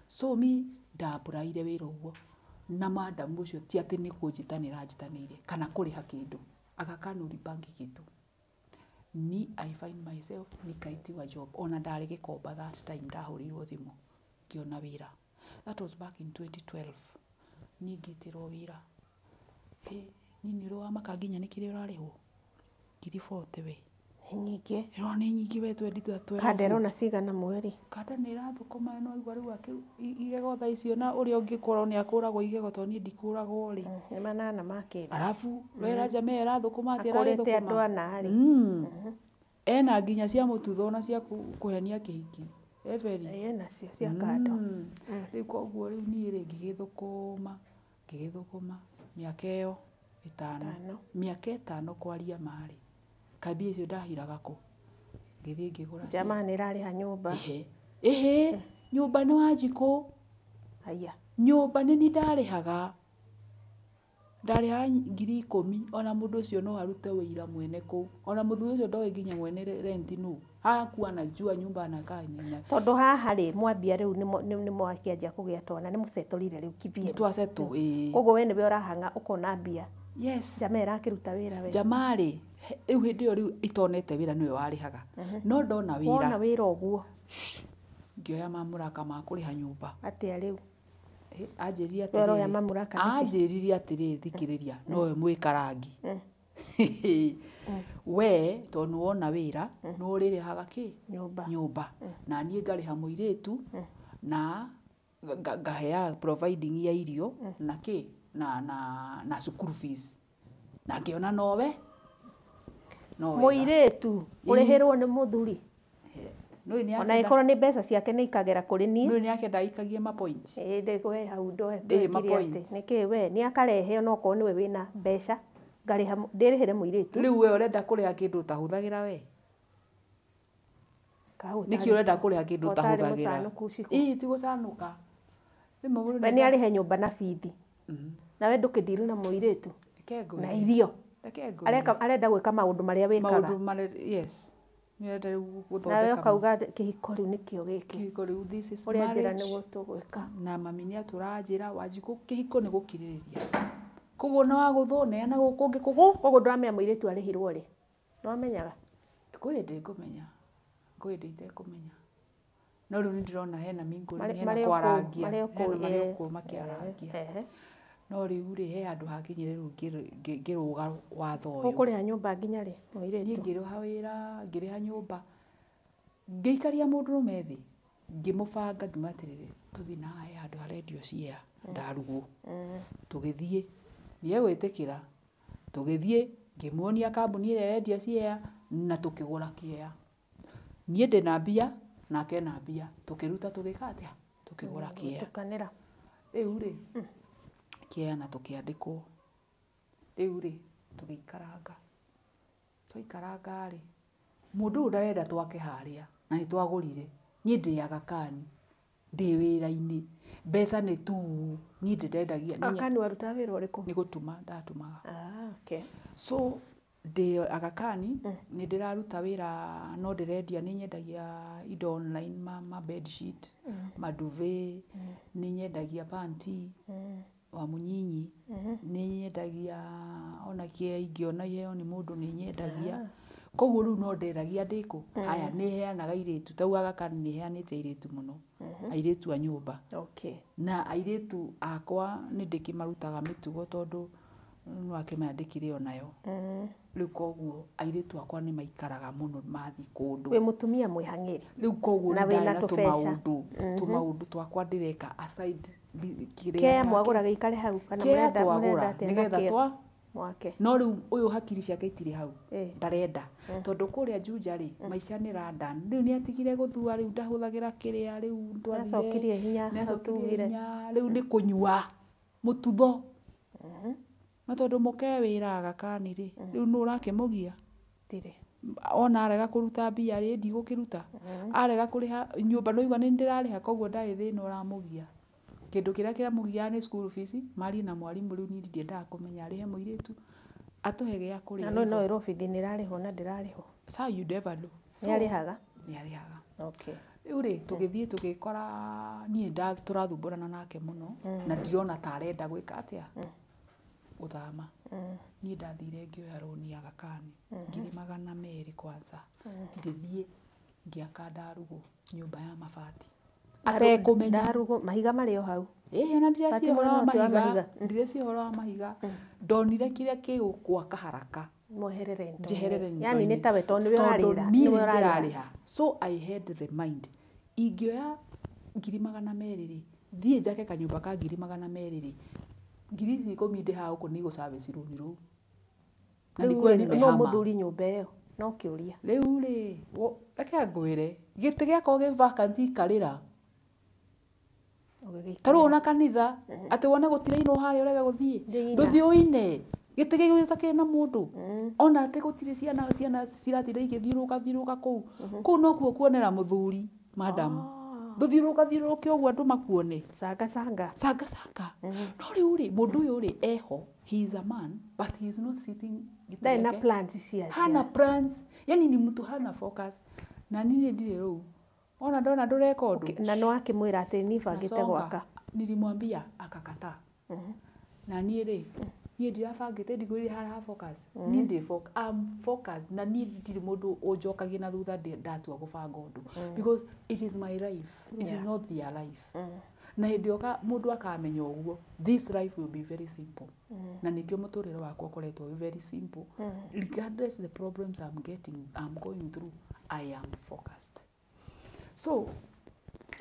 So mi ndapuraire wĩra ũguo. Na madamu ũcio ti atĩ nĩ kũnjĩtanĩra anjĩtanĩire kana kũrĩha kĩndũ. Aga Khan ulipangi kitu. Ni I find myself nikaitiwa job. Ona ndarĩ Gĩkomba that time ndahũrĩirwo thimũ ngĩona wĩra. That was back in 2012. Niĩ ngĩtĩrwo wĩra. Hĩ, niĩ nĩ ũrĩ wamaka nginya nĩ kĩrĩa ũrarĩhwo? 40,000 we. Nĩ nyingĩ. Ĩro nĩ nyingĩ we twendi twa twelve. Kanda ĩrona cigana mweri? Kanda nĩ ĩrathũkũma no igua rĩu igego thaa icio na ũrĩa ũngĩkorwo nĩ akũragwo igego tondũ niĩ ndikũragwo rĩ. Nĩ manana ma kĩndũ. Arabu wera jamaa ĩrathũkũma atĩa Akũrĩte ĩragĩthũkũma? andũ ana rĩ. Ena nginya cia mũtutho na cia kũhenia kĩhiki. Eberi. Ĩĩ nacio cia kando. Rĩu koguo rĩu niĩ rĩ ngĩgĩthũkũma mĩaka ĩyo ĩtano. Mĩaka ĩtano kwaria marĩ. Kambia icio ndahiraga kũ? Ngĩthiĩ ngĩgũra. Jamaa nĩ ĩrarĩha nyũmba. Ĩhĩ, nyũmba nĩ Wanjikũ. Haya. Nyũmba nĩ niĩ ndarĩhaga. Ndarĩhaga 10,000 ona mũndũ ũcio no arute wĩira mwene kũu. Ona mũthuri ũcio ndoĩ nginya mwene rent nũ. Hakuwa anajua nyumba anakaa nina. Tondũ haha rĩ mwambia rĩu nĩ mwakĩanjia kũgĩa twana nĩ mũsetũrire rĩu kibiũ. Nĩ twasetũ ĩĩ. Koguo we nĩwe ũrahang'a ũkona mbia. Yes. Jamaa ĩrakĩruta wĩra we. Jamaa rĩ rĩu hĩndĩ ĩyo rĩu itonete wĩra nĩwe warĩhaga. No ndona wĩra. Wona wĩra ũguo. Ngĩoya mamũraka ma kũrĩha nyũmba. Atĩa rĩu? Anjĩrire We ũroya atĩrĩrĩ. mamũraka nĩkĩ? Anjĩrire atĩrĩrĩ thikĩrĩria nowe mwĩkarangi. We tondũ nĩ wona wĩra nĩ ũrĩrĩhaga kĩ? Nyũmba. Nyũmba. Na niĩ ngarĩha mũirĩtu na ngaheaga providing ya irio na kĩ? Na cukuru fees. Na ngĩona nowe. No wega. Mũirĩtu ũrĩhĩrwo nĩ mũthuri. Ona ĩkorwo nĩ mbeca ciake nĩ ikagera kũrĩ niĩ. Nũĩ nĩ akenda aikagie ma points. Ĩĩ we hau Ndĩhĩ ndwekire ma atĩ. points. Nĩkĩ we nĩ akarehe ona okorwo nĩwe wĩna mbeca ngarĩha ndĩrĩhĩre mũirĩtu. Rĩu we ũrenda kũrĩha kĩndũ ũtahũthagĩra we? Nĩkĩ ũrenda kũrĩha kĩndũ ũtahũthagĩra? Ĩĩ ti gũcanũka. Rĩmwe mũndũ We nĩ arĩhe nyũmba na bithi. Nawe ndũkĩndiru na mũirĩtu. Na irio. Reke ngwĩre. Arenda gwĩka maũndũ marĩa wĩkaga. Maũndũ marĩa yes. Nĩarenda rĩu gũthondeka. Nawe ũkauga kĩhiko rĩu nĩkĩo gĩkĩ. Kĩhiko rĩu this is Ũrĩa njĩra marriage. nĩguo tũgwĩka. Na mami nĩ atũranjĩra Wanjikũ kĩhiko nĩ gũkirĩrĩria. Koguo na wagũthwo neana gũkũ ũngĩ kũgũ. Koguo ndũramenya mũirĩtu arĩhirwo rĩ? Nĩwamenyaga? Kwĩ hĩndĩ ngũmenya. Kwĩ hĩndĩ itekũmenya. No rĩu nĩndĩrona hena mingũri hena kwarangia. Hena marĩ okuo makĩarangia. No rĩu rĩ he handũ hakinyire rĩu ngĩrũga watho ũyũ. Ũkũrĩha nyũmba nginya rĩ mũirĩtu? Niĩ ngĩrĩha wĩra, ngĩrĩha nyũmba. Ngĩikaria mũndũrũme thĩ, ngĩmũbanga ngiuga atĩrĩrĩ, tũthiĩ na haha he handũ harendio ciea ndarugwo. Tũgĩthiĩ, nĩegwĩtĩkĩra. Tũgĩthiĩ, ngĩmuonia kambuni ĩrĩa ĩrendia ciea na tũkĩgũra kĩea. Niĩ ndĩna mbia, nake ena mbia. Tũkĩruta tũgĩka atĩa? Tũkĩgũra kĩea. Gũtukanĩra. Rĩu rĩ, kĩea na tũkĩandĩkwo. Rĩu rĩ, tũgĩikaranga. Twaikaranga rĩ, mũndũ ũyũ ndarenda twake harĩa, na nĩ twagũrire. Niĩ ndĩ Aga Khan, ndĩ wĩra-inĩ, mbeca nĩ tu, niĩ ndĩrendagia. Aga Khan warutaga wĩra ũrĩkũ? Nĩ gũtuma ndatumaga. Okay. So, ndĩ Aga Khan, nĩ ndĩraruta wĩra no ndĩrendia, nĩ nyendagia indo online, ma bed sheet, ma duvet, nĩ nyendagia panty, wa mũnyinyi, nĩ nyendagia ona kĩea ingĩona iheo nĩ mũndũ nĩ nyendagia. Koguo rĩu no nderagia ndĩkũ. Haya nĩ heanaga airĩtu, tau Aga Khan nĩ heanĩte airĩtu mũno. Airĩtu a nyũmba. Okay. Na airĩtu akwa nĩ ndĩkĩmarutaga mĩtugo tondũ nĩ wakĩmenya ndĩkĩrĩ o nayo. Rĩu koguo airĩtu akwa nĩ maikaraga mũno mathiĩ kũndũ. Wĩ mũtumia mwĩhang'ĩri. Rĩu koguo Na nĩ wĩna ndarĩ na tũbeca. tũmaũndũ twakwa ndĩreka aside kĩrĩa Kea ndake. mwagũra gĩikare hau kana Kea mũrenda twagũra atĩa nĩgetha nakĩo? twa Mwake. No rĩu ũyũ hakiri ciake itirĩ hau. Ndarenda. Tondũ kũrĩa Juja rĩ, maica nĩ London. Rĩu nĩ atigire gũthua, rĩu ndahũthagĩra kĩrĩa, rĩu twathire. Nĩacokirie hinya, Nĩacokirie tugire. hinya, rĩu nĩ kũnyua mũtutho. No tondũ mũke wĩra Aga Khan rĩ, rĩu nũ ũrakĩmũgia? Ndirĩ. Ona arega kũruta mbia rĩ, ndigũkĩruta. Arega kũrĩha nyũmba no igua nĩ ndĩrarĩha koguo ndarĩ thĩna ũramũgia. Kĩndũ kĩrĩa kĩramũgiaga nĩ school fees, marie na mwarimũ rĩu niĩ ndiendaga kũmenya arĩhe mũirĩtu, atũhe gĩa kũrĩa. Na no no ĩrwo bithi nĩ ĩrarĩhwo na ndĩrarĩhwo. So you never know. Nĩ arĩhaga? Nĩ arĩhaga. Okay. Rĩu rĩ, tũgĩthiĩ tũgĩkora niĩ tũrathumbũrana nake mũno, na ndirona ta arenda gwĩka atĩa. Gũthama. Niĩ ndathire ngĩoya rũni ya Gakani 200,000 kwanza, ngĩthiĩ ngĩaka ndarugũ nyũmba ya mabati atekũmenya. Ndarugũ mahiga marĩ o hau. Ĩĩ, ona Bati ndireciria ũhoro wa mwena ũcio wa mahiga. mahiga. Ndireciria ũhoro wa mahiga, ndonire kĩrĩa kĩgũkwaka haraka mweherere ntoni. Njeherere. Yani nĩ tawe tondũ nĩwe tondũ ũrarĩra. Niĩ Nĩwe ũrarĩha. ndĩrarĩha, so I had the mind ingĩoya 200,000 rĩ, thiĩ njake kanyũmba ka 200,000 rĩ, ngiri ici 10 ndĩhaga gũkũ nĩ igũ service rũni rũu na Rĩu nĩkuo rĩ, no nimehama. Mũthuri nyũmba ĩyo no kĩũria. Rĩu rĩ, reke ngwĩre, gĩtĩ gĩakorwo gĩ vacant ikarĩra. Ũgĩgĩikara. Ta rĩu ona kanitha atĩ wone gũtirainwo harĩa ũrege gũthiĩ. Ndĩina. Ndũthiĩ ũine gĩtĩ gĩkĩ gĩtakĩrĩ na mũndũ, ona atĩ gũtirĩ ciana, ciana ciratinda igĩthiũrũrũka thiũrũrũka kũu kũu, nokuo kuonera mũthuri madam. Ndũthiũrũrũka thiũrũrũke ũguo andũ makuone. Canga canga. Canga canga. No rĩu rĩ, mũndũ ũyũ rĩ eho, he is a man but he is not sitting gĩtĩ Ndarĩ na gĩake. Plans cia Hana plans, yani ni mtu hana focus, na niĩ ndirĩ rũu ona ndona ndũreka ũndũ. Na nĩ wakĩmwĩra atĩ niĩ bangĩte Nasonga. gwaka. Nilimwambia, akakataa. Na niĩ rĩ, niĩ ndirabangĩte, ndigwĩrire harĩa ha focus, niĩ ndĩ I'm focused, na niĩ ndirĩ mũndũ ũnjokagia na thutha ndatua gũbanga ũndũ, because it is my life, it is not their life. Na hĩndĩ ĩyo mũndũ akamenya ũguo, this life will be very simple, na nĩkĩo mũtũrĩre wakwa ũkoretwo wĩ very simple. Regardless the problems I'm getting, I'm going through, I am focused. So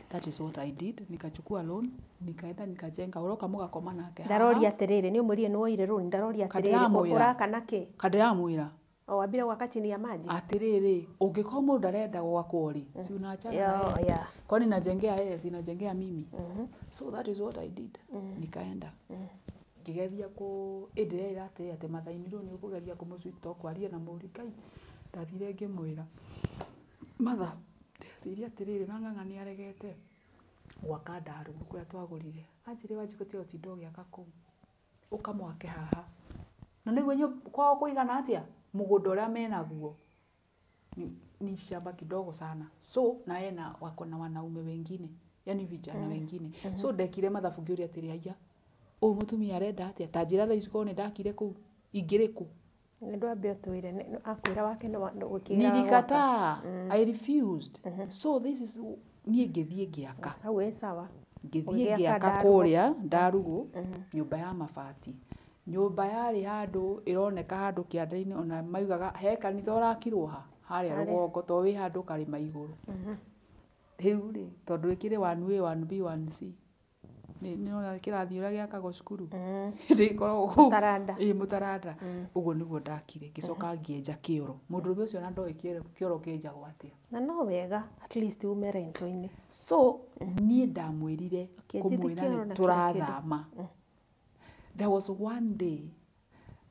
that is what I did. Nikachukua loan, nikaenda nikajenga. Uroka mũgakoma nake haha. Ndaroria atĩrĩrĩ, nĩ ũmwĩrire nĩ woire rũni, ndaroria atĩrĩrĩ, Kandiramwĩra. ũraka na kĩ? Kandiramwĩra. O wambire gwaka chini ya maji. Atĩrĩrĩ, ũngĩkorwo mũndũ arenda gwakwo rĩ, si unaachana na yeye? Kwani najengea yeye? Sinajengea mimi? So that is what I did. Nikaenda ngĩgeria kũ ĩndĩrera atĩrĩ atĩ mathainirwo nĩ ũkũgeria kũmũ talk, arie na mũri Ngai. Ndathire ngĩmwĩra, "Matha, ndĩreciria atĩrĩrĩ, na ng'ang'a nĩ aregete gwaka ndarugũ kũrĩa twagũrire." Anjĩrire, "Wanjikũ, tiga gũtinda ũgĩaka kũu, ũkamwake haha." Na nĩguo kwao kũigana atĩa mũgũnda ũrĩa menaguo ni shamba kidogo sana, so na ena wako na wanaume wengine, yani vijana wengine. So ndekire mathabu, ngĩũria atĩrĩ, "Aya, ũyũ mũtumia arenda atĩa? Ta njĩra thaa ici korwo nĩ ndakire kũu ingĩrĩ kũ?" Nĩ ndwambe ũtwĩre akwĩra wake nĩ ũkĩra. Nilikataa, I refused. So this is niĩ ngĩthiĩ ngĩaka. Hau ĩ sawa. Ngĩthiĩ Ũgĩaka ngĩaka ndarugũ. Kũrĩa ndarugũ nyũmba ya mabati, nyũmba yarĩ handũ ĩroneka handũ kĩanda-inĩ, ona maugaga he kanitha ũrakirwo ha harĩa Harĩa. Rũgongo, to wĩ handũ karĩma igũrũ. Rĩu rĩ, tondũ ĩkĩrĩ 1A, 1B, 1C, nĩ kĩrathi ũrĩa gĩakagwo cukuru ndĩkoragwo kũu. Mũtaranda. Ĩ, mũtaranda. Ũguo nĩguo ndakire, ngĩcoka ngĩenja kĩoro. Mũndũrũme ũcio ona ndoĩ kĩoro kĩenjagwo atĩa. Na no wega at least ume rento-inĩ. So niĩ ndamwĩrire Ũkĩenjithia kũmwĩra kĩoro nĩ na kila kĩndũ. tũrathama. There was one day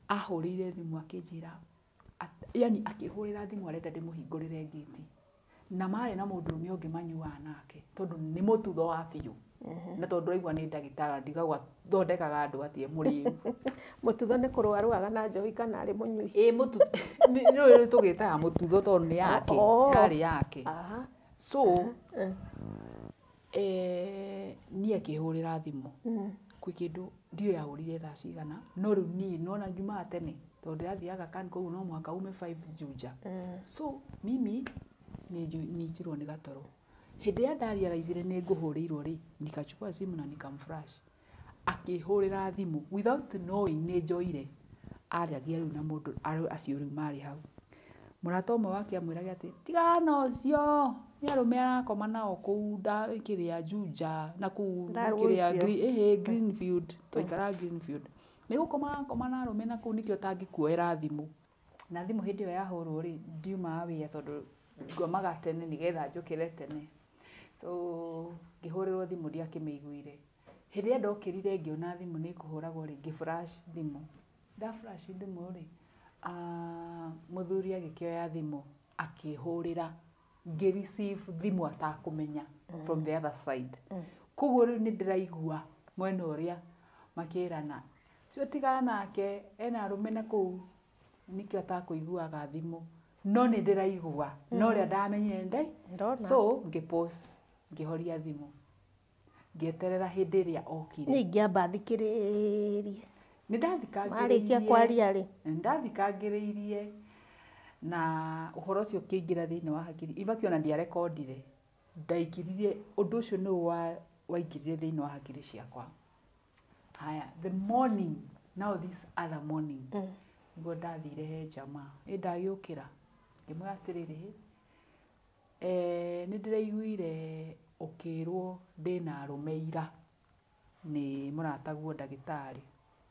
ahũrĩire thimũ akĩnjĩra yani akĩhũrĩra thimũ arenda ndĩmũhingũrĩre ngĩti, na marĩ na mũndũrũme ũngĩ manyuaga nake, tondũ nĩ mũtutho wa biũ, na tondũ ũraigua nĩ ndagĩtarĩ, ndigagwo athondekaga andũ atĩ e mũrĩu. Mũtutho nĩ kũrũarũaga na njohi kana arĩ mũnyui? Ĩ, mũtutho nĩ tũgĩtaga mũtutho tondũ nĩ yake. Yarĩ yake. So niĩ akĩhũrĩra thimũ kwĩ kĩndũ ndiũĩ ahũrire thaa cigana, no rĩu niĩ nona njumaga tene tondũ ndĩrathiaga kan koguo no mũhaka ume 5 Juja. So mimi nĩnjirwo nĩ gatoro. Hĩndĩ ĩrĩa ndarealizire nĩ ngũhũrĩirwo rĩ, nikachukua simu na nikamflash. Akĩhũrĩra thimũ without knowing nĩ njoire, aragia rĩu na mũndũ acio rĩu marĩ hau. Mũrata ũmwe wake amwĩraga atĩ tigana na ũcio, nĩ arũme arakoma nao kũu kĩrĩa Juja na kũu Ndarugũ kĩrĩa icio. Ĩhĩ, Greenfield, twaikaraga Greenfield, nĩ gũkoma arakoma na arũme na kũu, nĩkĩo ũtangĩkuoera thimũ. Na thimũ hĩndĩ ĩyo yahũrwo rĩ, ndiumaga wĩra tondũ ngomaga tene nĩgetha njũkĩre tene. So ngĩhũrĩrwo thimũ, ndiakĩmĩiguire. Hĩndĩ ĩrĩa ndokĩrire ngĩona thimũ nĩ ĩkũhũragwo rĩ, ngĩ flash thimũ. Nda flash thimũ rĩ, mũthuri agĩkĩoya thimũ akĩhũrĩra, ngĩ receive thimũ atakũmenya from the other side. Koguo rĩu nĩ ndĩraigua mwena ũrĩa makĩrana, "Ũcio tigana nake, ena arũme na kũu, nĩkĩo atakũiguaga thimũ." No nĩ ndĩraigua, no ũrĩa ndamenyire ndai. Ndona. So ngĩ pause, ngĩhoria thimũ, ngĩeterera hĩndĩ ĩrĩa okire. Nĩ ingĩamba thikĩrĩrie. Nĩ Marĩkia ndathikangĩrĩirie. Kwaria rĩ? Ndathikangĩrĩirie na ũhoro ũcio ũkĩingĩra thĩinĩ wa hakiri. In fact, ona ndiarekondire, ndaingĩririe ũndũ ũcio nĩguo waingĩrire thĩinĩ wa hakiri ciakwa. Haya, the morning, now this other morning, nĩguo ndathire he jamaa ĩ ndagĩũkĩra, ngĩmwĩra atĩrĩrĩ, nĩ ndĩraiguire ũkĩrwo ndĩna arũme ira nĩ mũrataguo ndagĩtarĩ,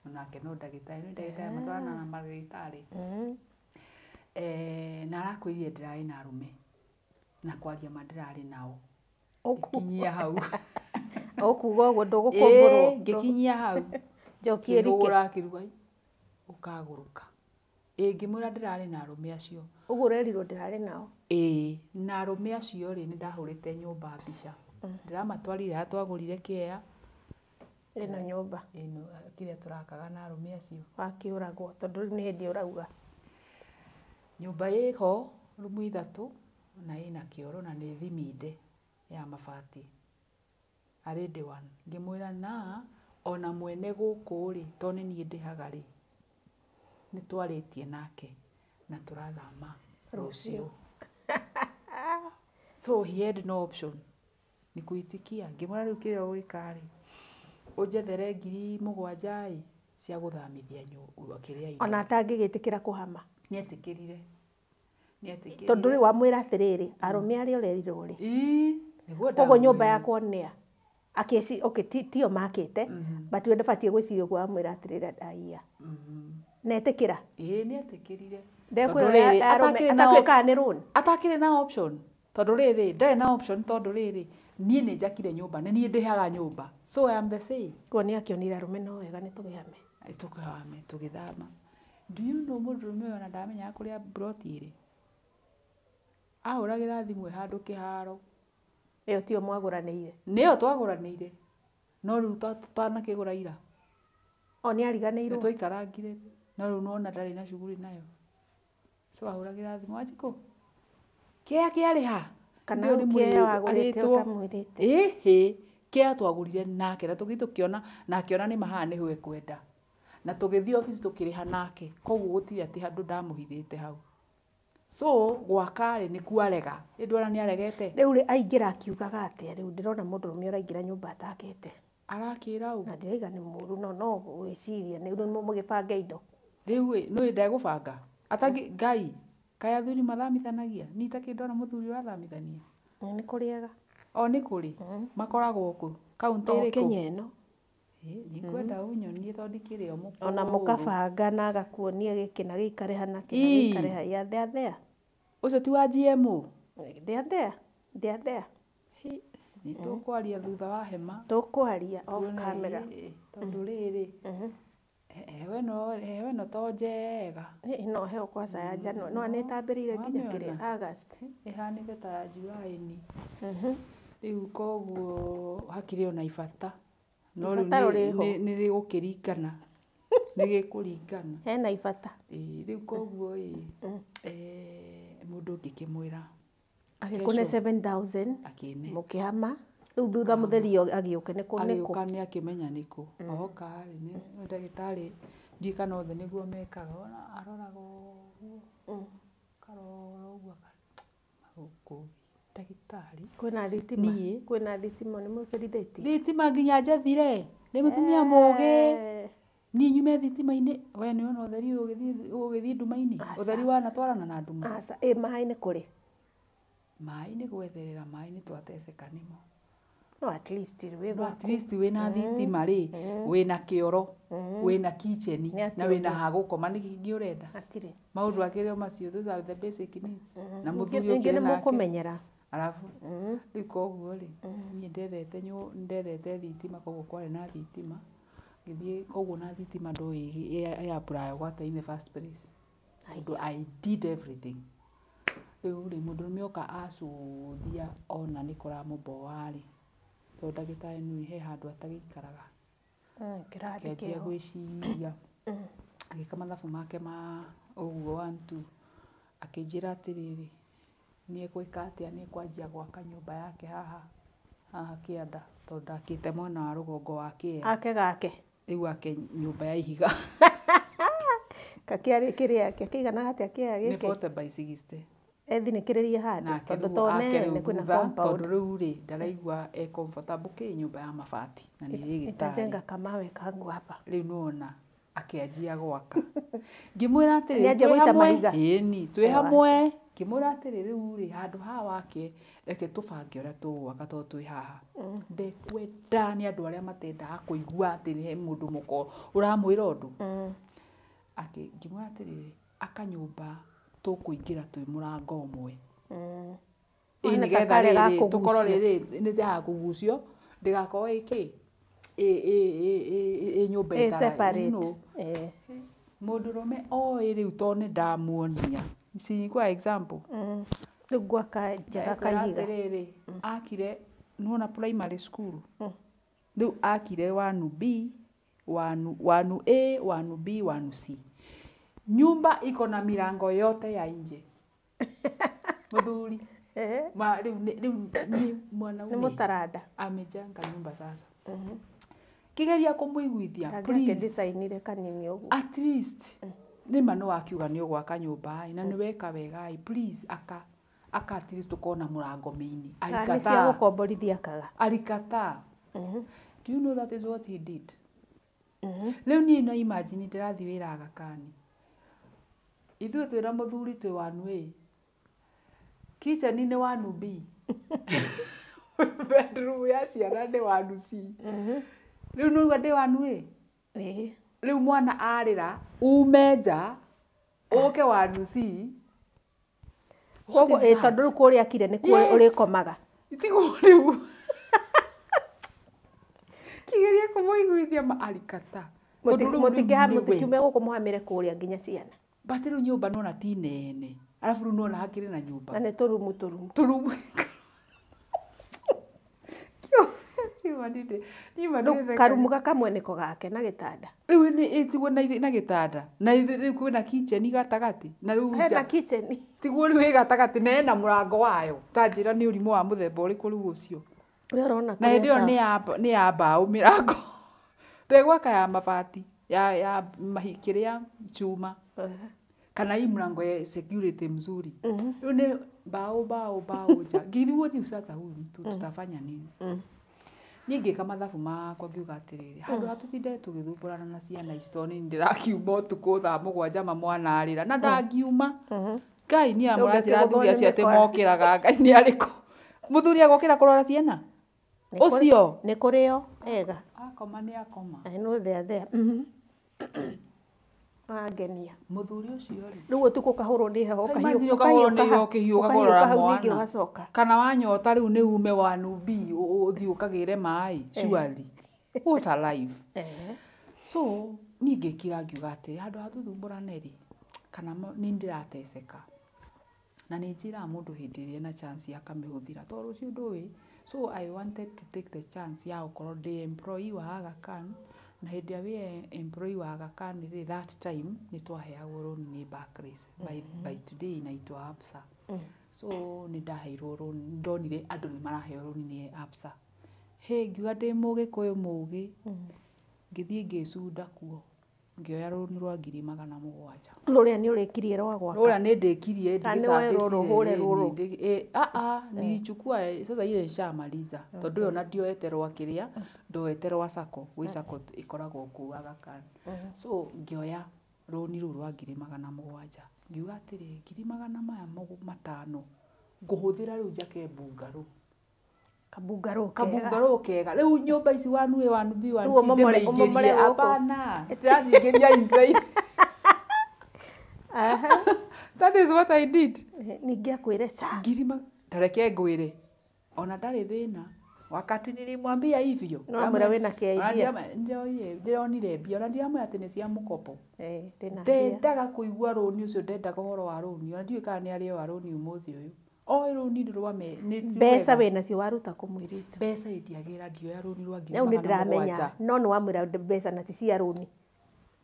onake no ndagĩtarĩ, nĩ ndagĩtarĩ matwaranaga na mandagĩtarĩ. Na arakwĩrire ndĩrarĩ na arũme, na kwaria ma ndĩrarĩ nao. Ngĩkinyia hau. Ũkuga ũguo ndũgũkũmbũrwo. Ngĩkinyia hau. Njoki ĩrike. Kĩhũra akĩruga ũkagũrũka. Ĩ ngĩmwĩra ndĩrarĩ na arũme acio. Ũguo ũrerirwo ndĩrarĩ nao. Ĩĩ, na arũme acio rĩ, nĩ ndahũrĩte nyũmba mbica. Ndĩramatwarire harĩa twagũrire kĩea. Ĩno nyũmba. Ĩno kĩrĩa tũrakaga na arũme acio. Wakĩũragwo tondũ rĩu nĩ hĩndĩ ũrauga. Nyũmba ĩho rumu ithatũ na ĩna kĩoro na nĩ thiminde ya mabati. Arĩ day one. Ngĩmwĩra na ona mwene gũkũ rĩ, to nĩ niĩ ndĩhaga rĩ, nĩ twarĩtie nake na tũrathama rũciũ. So he had no option. Ni kuitikia. Ngĩmwĩra rĩu kĩrĩa ũgwĩka rĩ, ũnjethere 7,000 ĩ cia gũthamithia kĩrĩa indo. Ona atangĩgĩtĩkĩra kũhama. Nĩetĩkĩrire. Nĩetĩkĩrire. Tondũ rĩu wamwĩra atĩrĩrĩ, arũme arĩa ũrerirwo rĩ. Ĩĩ, nĩguo Koguo nyũmba ndamwĩrire. Yakwa nĩa. Akĩci okay tio makĩte, but we ndũbatiĩ gwĩciria ũguo, wamwĩra atĩrĩrĩ aiya. Netĩkĩra. Ĩĩ, nĩetĩkĩrire. Ndekwĩra Tondũ rĩrĩ, arũme atakĩrĩ na atakĩũĩ kana nĩ loan. Atakĩrĩ na option, tondũ rĩrĩ ndarĩ na option, tondũ rĩrĩ niĩ nĩ njakire nyũmba, nĩ niĩ ndĩhaga nyũmba, so I am the same. Koguo nĩ akĩonire arũme no wega nĩ tũgĩhame. Tũkĩhame, tũgĩthama. Do you know mũndũrũme ũyũ ona ndamenyaga kũrĩa mburoti ĩrĩ? Ahũragĩra thimũ ĩ handũ kĩharo. Ĩyo tiyo mwagũranĩire? Nĩyo twagũranĩire, no rĩu twanakĩgũra ira. O nĩ ariganĩirwo. Nĩ twaikarangire, no rĩu nĩwona ndarĩ na shughuli nayo, so ahũragĩra thimũ, "Wanjikũ, kĩea kĩarĩ ha?" Kana Ũyũ nĩ kĩea mũrĩu, wagũrĩte arĩtwo. ũtamwĩrĩte. Ĩhĩ, kĩea twagũrire nake na tũgĩthiĩ tũkĩona na akĩona nĩ haha nĩho ekwenda, na tũgĩthiĩ obici tũkĩrĩha nake, koguo gũtirĩ atĩ handũ ndamũhithĩte hau. So gwaka rĩ, nĩkuo arega, ĩ ndwona nĩ aregete. Rĩu rĩ aingĩra akiugaga atĩa? Rĩu ndĩrona mũndũrũme ũraingĩra nyũmba atakĩte. Arakĩra ũ? Na ndiraiga nĩ mũru, no gwĩciria nĩ rĩu mũgĩbange indo. Rĩu ĩ nĩ ndegũbanga atangĩ ngai kaĩ athuri mathamithanagia? Niĩ itakĩrĩ ndona mũthuri ũrathamithania. Nĩ kũrĩega. O nĩ kũrĩ makoragwo kũ kaũntĩ O ĩrĩkũ? Kenya ĩno. Ĩ, nĩngwenda ũnyonie tondũ ndikĩrĩ o mũkũrũ. Ona mũkabanga na agakuonia gĩkĩ na gĩikare ha na kĩna Ii. gĩikare ha. Ya they are there. Ũcio ti wa GMO? They are there. They are there. Hĩ, nĩ tũkwaria thutha wa hema. Tũkwaria off Tuone, camera. ĩ, tondũ rĩrĩ heho ĩno to njega. Ĩno heho kwanza ya January. No nĩ ĩtambĩrĩire nginya kĩrĩa Wamĩona? August. Ĩhanĩte ta ya July ni. Rĩu koguo hakĩrĩ ona ibata, no rĩu Ibataro rĩho. nĩ rĩgũkĩringana, nĩ gĩkũringana. Hena ibata. Ĩĩ, rĩu koguo ĩ mũndũ ũngĩkĩmwĩra Agĩkũne Kesho. 7000 Akĩne. Mũkĩhama. Rĩu thutha mũtheri agĩũke nĩ kũ nĩ kũ? Agĩũka nĩ akĩmenya nĩkũ oka rĩ, nĩ ndagĩtarĩ, ndiũĩ kana othe nĩguo mekaga, ona aroraga ũguo, karora ũguo gũkũ ndagĩtarĩ. Kwĩna thitima. Niĩ. Kwĩna thitima, nĩ mwĩkĩrithĩtie. Thitima nginya njethire, nĩ mũtumia mũgĩ. Niĩ nyume thitima-inĩ, we nĩ ũrona ũtheri ũgĩthiĩ nduma-inĩ? Aca. Ũtheri wanatwarana na nduma. Aca, ĩ maĩ nĩ kũrĩ? Maĩ nĩ gwetherera, maĩ nĩ twateceka nĩmo. No at least wĩ No gwaku. at least wĩna thitima rĩ, wĩna kĩoro, wĩna kitchen Nĩ atĩ na wĩna ũguo. ha gũkoma, nĩ kĩngĩ ũrenda? Hatirĩ. Maũndũ akĩrĩ o macio, those are the basic needs. Na mũthuri Ningĩ ũkĩrĩ nĩ nake. mũkũmenyera. Arabu rĩu koguo rĩ, niĩ ndethete thitima, koguo kwarĩ na thitima, ngĩthiĩ, koguo na thitima ndoĩ ĩ apply gwata in the first place, tondũ I did everything. Rĩu rĩ, mũndũrũme oka acũthia ona nĩ kũramũboa rĩ, tondũ ndagĩtarĩ nĩ he handũ atagĩikaraga. Kĩrathi akĩanjia kĩho. Gwĩciria, agĩka mathabu make ma ũguo one two, akĩnjĩra atĩrĩrĩ, nĩ egwĩka atĩa, nĩ ekwanjia gwaka nyũmba yake haha haha kĩanda, tondũ ndakĩte mwena wa rũgongo wa kĩea. Ake gake. Rĩu ake nyũmba ya ihiga. Kakĩarĩ kĩrĩa kĩiganaga atĩa kĩa Nĩ gĩkĩ? 40 by 60. Ethinĩkĩrĩrie handũ Nake tondũ rĩu to ake nene rĩu kwĩna thutha compound. tondũ rĩu rĩ ndaraigua e comfortable kĩ nyũmba ya mabati na nĩ ĩrĩ gĩtarĩ. Nitajenga kamawe kangu hapa. Rĩu nĩwona akĩanjia gwaka. Ngĩmwĩra atĩrĩrĩ Nĩanjia twĩ gũita hamwe, mahiga. ĩni twĩ Ewa. hamwe. Ngĩmwĩra atĩrĩ rĩu rĩ handũ haha wake reke tũbange ũrĩa tũgwaka tondũ twĩ haha. Ndekwenda nĩ andũ arĩa matendaga kũigua atĩ he mũndũ mũko ũramwĩra ũndũ. Ngĩmwĩra atĩrĩrĩ aka nyũmba tũkũingĩra twĩ mũrango ũmwe. Ĩ Wona ta nĩgetha karĩa rĩrĩ ga tũkorwo kũgucio. rĩrĩ nĩ ya kũgucio ndĩgakorwo ĩ kĩ ĩ nyũmba Ĩ ĩtara separate. you know. Eh. Mũndũrũme oĩ rĩu tondũ nĩ ndamuonia. Si kwa example. Rĩu gwaka njaga Ekwĩra kaihiga. atĩrĩrĩ akire nĩwona primary school. Rĩu akire 1B, 1A, 1B, 1C. Nyumba iko na milango yote ya nje. Mũthuri. Ma rĩu rĩu nĩ Nĩ mwanaume mũtaranda. amejenga nyumba sasa. Kĩgeria kũmũiguithia Kangĩake please. design-ire kanini ũguo. At least nĩma nĩ wakiuga nĩ ũgwaka nyũmba ĩ na nĩ weka wega ĩ please aka aka at least tũkorwo na mũrango mĩini. Kana nĩ cia Alikataa. gũkomborithia akaga. Alikataa. Do you know that is what he did? Rĩu niĩ no imagine ndĩrathiĩ wĩra Aga Khan. Ithuĩ twĩna mũthuri twĩ 1A. Kitchen nĩ 1B. Bedroom ya ciana nĩ 1C. Rĩu nĩũigua ndĩ 1A? Ĩĩ. Rĩu mwana arĩra ume nja ũke 1C. What Koguo is ĩ that? tondũ rĩu kũrĩa akire nĩkuo Yes. ũrĩkomaga. Tiguo rĩu. Kĩgeria kũmũiguithia ma alikataa. Tondũ rĩu nĩwe. Mũtikiume gũkũ mũhamĩre kũrĩa nginya ciana. But rĩu nyũmba nĩwona ti nene. Arabu rĩu nĩwona hakĩrĩ na nyũmba. Na nĩ tũrumu tũrumu. Tũrumu. Rĩu karumu gakamwe nĩko gake na gĩtanda. Rĩu nĩ ĩtigwo na gĩtanda. Na rĩu kwĩna kitchen gatagatĩ. Na rĩu Hena nja. kitchen. Tiguo rĩu ĩ gatagatĩ na ĩna mũrango wayo. Ta njĩra nĩ ũrimũ wa mũthemba ũrĩkũ rĩu ũcio. We ũrona Na hĩndĩ kũrĩa ĩyo sawa. nĩ ya mbaũ mĩrango. Ndegwaka ya mabati ya mahi kĩrĩa chuma. Kana hii mlango ya security mzuri. Rĩu nĩ mbaũ mbaũ mbaũ nja. Ngĩrigwo rĩu sasa huyu mtu tutafanya nini? Niĩ ngĩka mathabu makwa ngiuga atĩrĩrĩ handũ ha tũtinde tũgĩthumbũrana na ciana ici tondũ niĩ ndĩrakiuma ũtukũ thaa mũgwanja ma mwana arĩra na ndangiuma. Ngai niĩ amũranjĩra athuri acio atĩ mokĩraga Ngai nĩ arĩkũ? Mũthuri agokĩra kũrora ciana? Ũcio? Nĩ kũrĩ o ega. Akoma nĩ akoma. I know they are there. Wangenia. Mũthuri ũcio rĩ. Rĩu ũtukũ ũkahũrwo nĩ heho Ta imagine ũkahũrwo nĩ heho ũkĩhiũka kũrora hau ningĩ mwana. ũgacoka. Kana wanyota rĩu nĩ ume 1B ũthiĩ ũkagĩre maĩ surely. What a life. So niĩ ngĩkira ngiuga atĩrĩ handũ ha tũthumbũrane rĩ kana nĩ ndĩrateceka. Na nĩ njĩraga mũndũ hĩndĩ ĩrĩa ena chance akamĩhũthĩra tondũ rũciũ ndũĩ. So I wanted to take the chance ya gũkorwo ndĩ employee wa Aga Khan na hĩndĩ ĩrĩa wĩ employee wa Aga Khan rĩ that time nĩ twaheagwo loan nĩ Barclays. By today inaitwa Absa. So nĩ ndaheirwo loan, nĩ ndonire andũ nĩ maraheo loan nĩ Absa. Hĩ ngiuga ndĩ mũgĩkũyũ mũgĩ ngĩthiĩ ngĩcunda kuo ngĩoya rũni rwa 700,000. Rũrĩa nĩ ũrĩkirie rwa gwaka. Rũrĩa nĩ ndĩkirie Kana nĩ woe rũrũ ũhũre rũrũ. Nilichukua sasa ile nishamaliza tondũ ĩyo na ndioete rwa kĩrĩa ndoete rwa sacco gwĩ sacco ĩkoragwo kũu Aga Khan. So ngĩoya rũni rũu rwa 700,000 ngiuga atĩrĩ 500,000 ngũhũthĩra rĩu njake mbungarũ. Kabungarũ kega. Kabungarũ kega. Rĩu nyũmba ici 1A 1B 1C Rĩu ũmomore ndĩmĩingĩrie gũkũ. hapana ndĩracingĩria inside. That is what I did. Ningĩ akwĩre ca. Tareke ngwĩre ona ndarĩ thĩna wakati nilimwambia hivyo. No amwĩra wĩna kĩ idea. Ndĩronire mbia ona ndiramwĩra atĩ nĩ cia mũkopo. Ndĩna mbia. Ndendaga kũigua rũni ũcio ndendaga ũhoro wa rũni ona ndiũĩ kana nĩ arĩoya rũni ũmũthĩ ũyũ. Oĩ rũni rwa me nĩ ti Mbeca wega. wĩnacio waruta kũ mũirĩtu? Mbeca indiagĩra ndioya rũni rwa Rĩu nĩ ndĩramenya 700,000. no nĩ wamwĩra mbeca na ti cia rũni.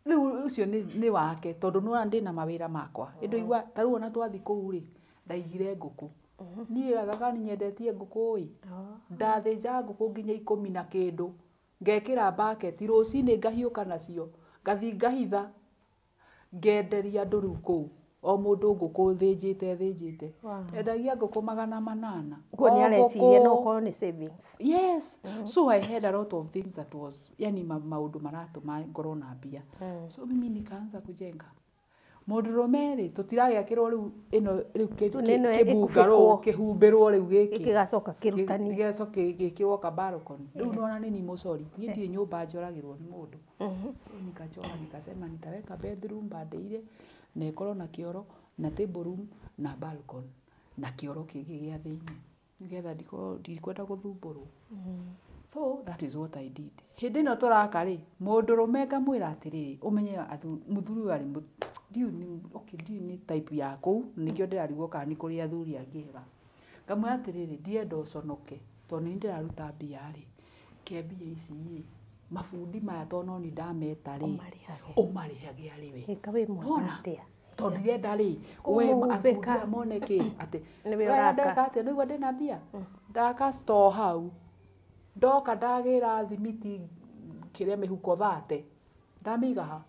Rĩu ũcio nĩ wake tondũ nĩwona ndĩna mawĩra makwa. Ĩndũ ta rĩu ona twathiĩ kũu rĩ ndaigire ngũkũ. Niĩ Aga Khan nyendetie ngũkũ ĩ. Ndathĩnjaga ngũkũ nginya 10 na kĩndũ. Ngekĩra bucket rũcinĩ ngahiũka nacio, ngathi ngahitha, ngenderia andũ rĩu kũu. O mũndũ ngũkũ thĩnjĩte thĩnjĩte. Wow. Endagia ngũkũ 800. Kuo O nĩ areciria no ngũkũ. ũkorwo nĩ savings. Yes. So I had a lot of things that was, yani maũndũ maratũma ngorwo na mbia. So mimi nikaanza kujenga. Mũndũrũme rĩ, tũtiragĩakĩrwo rĩu ĩno rĩu Rĩu nĩ ĩno kĩbungarũ ĩkũbĩkwo. kĩhumbĩrwo rĩu gĩkĩ. Gĩgacoka kĩrutani. Gĩgacoka gĩkĩrwo ka balcony. Rĩu nĩwona nĩ niĩ mũcori. Niĩ ndirĩ nyũmba njoragĩrwo nĩ mũndũ. So nikachora nikasema nitaweka bedroom pande ile na ĩkorwo na kĩoro na table room na balcony na kĩoro kĩngĩ gĩa thĩinĩ nĩgetha ndikwenda gũthumbũrwo. So that is what I did. Hĩndĩ ĩno tũraka rĩ, mũndũrũme ngamwĩra atĩrĩrĩ, ũmenye mũthuri ũyũ arĩ ndiũĩ nĩ, okay, ndiũĩ nĩ type ya kũu, nĩkĩo ndĩrarigwo kana nĩ kũrĩ athuri angĩ ega. Ngamwĩra atĩrĩrĩ, ndienda ũconoke, tondũ nĩ niĩ ndĩraruta mbia rĩ, ke mbia ici rĩ, mabundi maya tondũ no niĩ ndameta rĩ, Ũmarĩhage. ũmarĩhage arĩ we. Ĩka wĩ mwega Wona? atĩa? Tondũ ndĩrenda rĩ, we Kũhumbĩka. abundi mone kĩ, atĩ Nĩwe ũrenda ũraka. ndeka atĩa, nĩũigua ndĩna mbia? Ndaka store hau. Ndoka ndagĩra thimiti kĩrĩa mĩhuko 30. Ndamĩiga ha?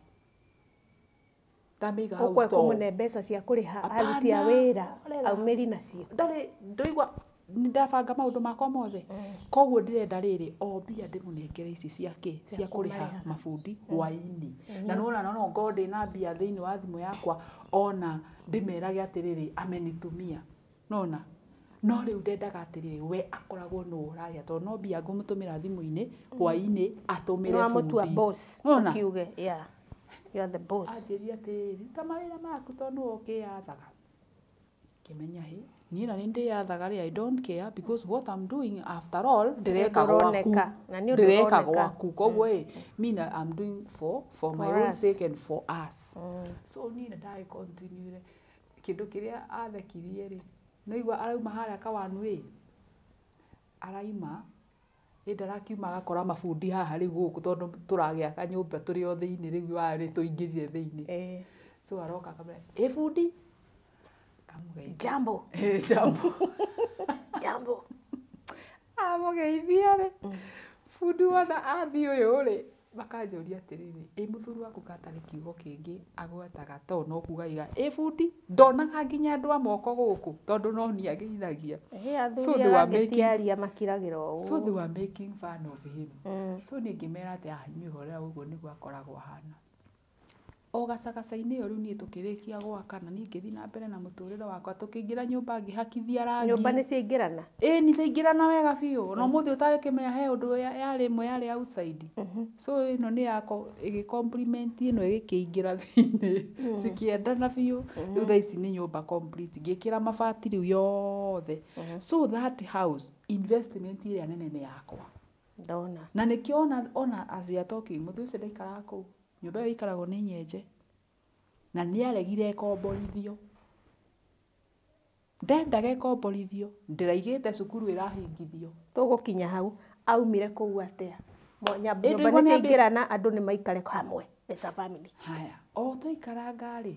Ndamĩiga hau Ũkwe store. kũmũne mbeca cia kũrĩha Hapana. aruti a wĩra Horera. aumĩri nacio. Ndarĩ ndũigua nĩndabanga maũndũ makwa mothe. Koguo ndĩrenda rĩrĩ o mbia ndĩmũnengere ici cia kĩ, cia kũrĩha kũmarĩha. mabundi hwaĩ-inĩ. Na nĩwona no ngorwo ndĩna mbia thĩinĩ wa thimũ yakwa ona ndĩmerage atĩrĩrĩ amenitumia. Nĩwona? No rĩu ndendaga atĩrĩrĩ we akoragwo nũ ũrarĩa tondũ no mbia ngũmũtũmĩra thimũ-inĩ hwaĩ-inĩ atũmĩre Nĩwamũtua bundi. boss. Nĩwona? Ũkiuge, yeah. You are the boss. Anjĩrire atĩrĩrĩ, ruta mawĩra maku tondũ nĩwe ũkĩyathaga. Ngĩmenya hĩ, niĩ na nĩ ndĩyathaga rĩ, I don't care because what I'm doing after all ndĩreka Nĩ ũndũ gwaku. ũroneka, na nĩ ũndũ Ndĩreka ũroneka. gwaku. Koguo ĩ, me na I'm doing for my For own us. sake and for us. So niĩ nĩ ndagĩ continue kĩndũ kĩrĩa athekirie rĩ, nĩũigua arauma harĩa Kawanu ĩ, araima ĩ ndarakiuma agakora mabundi haha rĩu gũkũ tondũ tũragĩaka nyũmba tũrĩ o thĩinĩ rĩu warĩ tũingĩrire thĩinĩ. So aroka akamwĩra, ĩ bundi? Kamũgeithia. Jambo. Ĩ jambo. Jambo. Amũgeithia rĩ, bundi wona athiĩ ũyũ rĩ, makanjũria atĩrĩrĩ, ĩ mũthuri waku gatarĩ kiugo kĩngĩ agwetaga to no kuga iga, ĩ bundi, ndonaga nginya andũ a moko gũkũ tondũ no niĩ ageithagia. Ĩ So athuri they were arĩa angĩ making ti aria makiragĩra ũũ. So they were making fun of him. So niĩ ngĩmera atĩ ah inyuĩ horera ũguo nĩguo akoragwo ahana. O gacagaca-inĩ ĩyo rĩu niĩ tũkĩrĩkia gwaka na niĩ ngĩthiĩ na mbere na mũtũrĩre wakwa, tũkĩingĩra nyũmba ngĩhakithia rangi. Nyũmba nĩ ciaingĩrana? Ĩ nĩ ciaingĩrana wega biũ. Na ũmũthĩ ũtangĩkĩmenya he ũndũ yarĩ ĩmwe yarĩ outside. So ĩno nĩ yako ĩgĩ compliment ĩno ĩgĩkĩingĩra thĩinĩ. Cikĩendana biũ. Rĩu thaa ici nĩ nyũmba complete. Ngĩkĩra mabati rĩu yothe. So that house investment ĩrĩa nene nĩ yakwa. Ndona. Na nĩkĩo ona as we are talking mũthuri ũcio ndaikaraga kũu. Nyũmba ĩyo ĩikaragwo nĩ nyenje. Na nĩaregire ĩkomborithio. Ndendaga ĩkomborithio. Ndĩraigĩte cukuru ĩrahingithio. Tũgũkinya hau aumire kũu atĩa? Ĩ Nyũmba ndũigua nĩ nĩambĩ- ciaingĩrana andũ nĩ maikare hamwe as a family. Haya, o twaikaranga rĩ,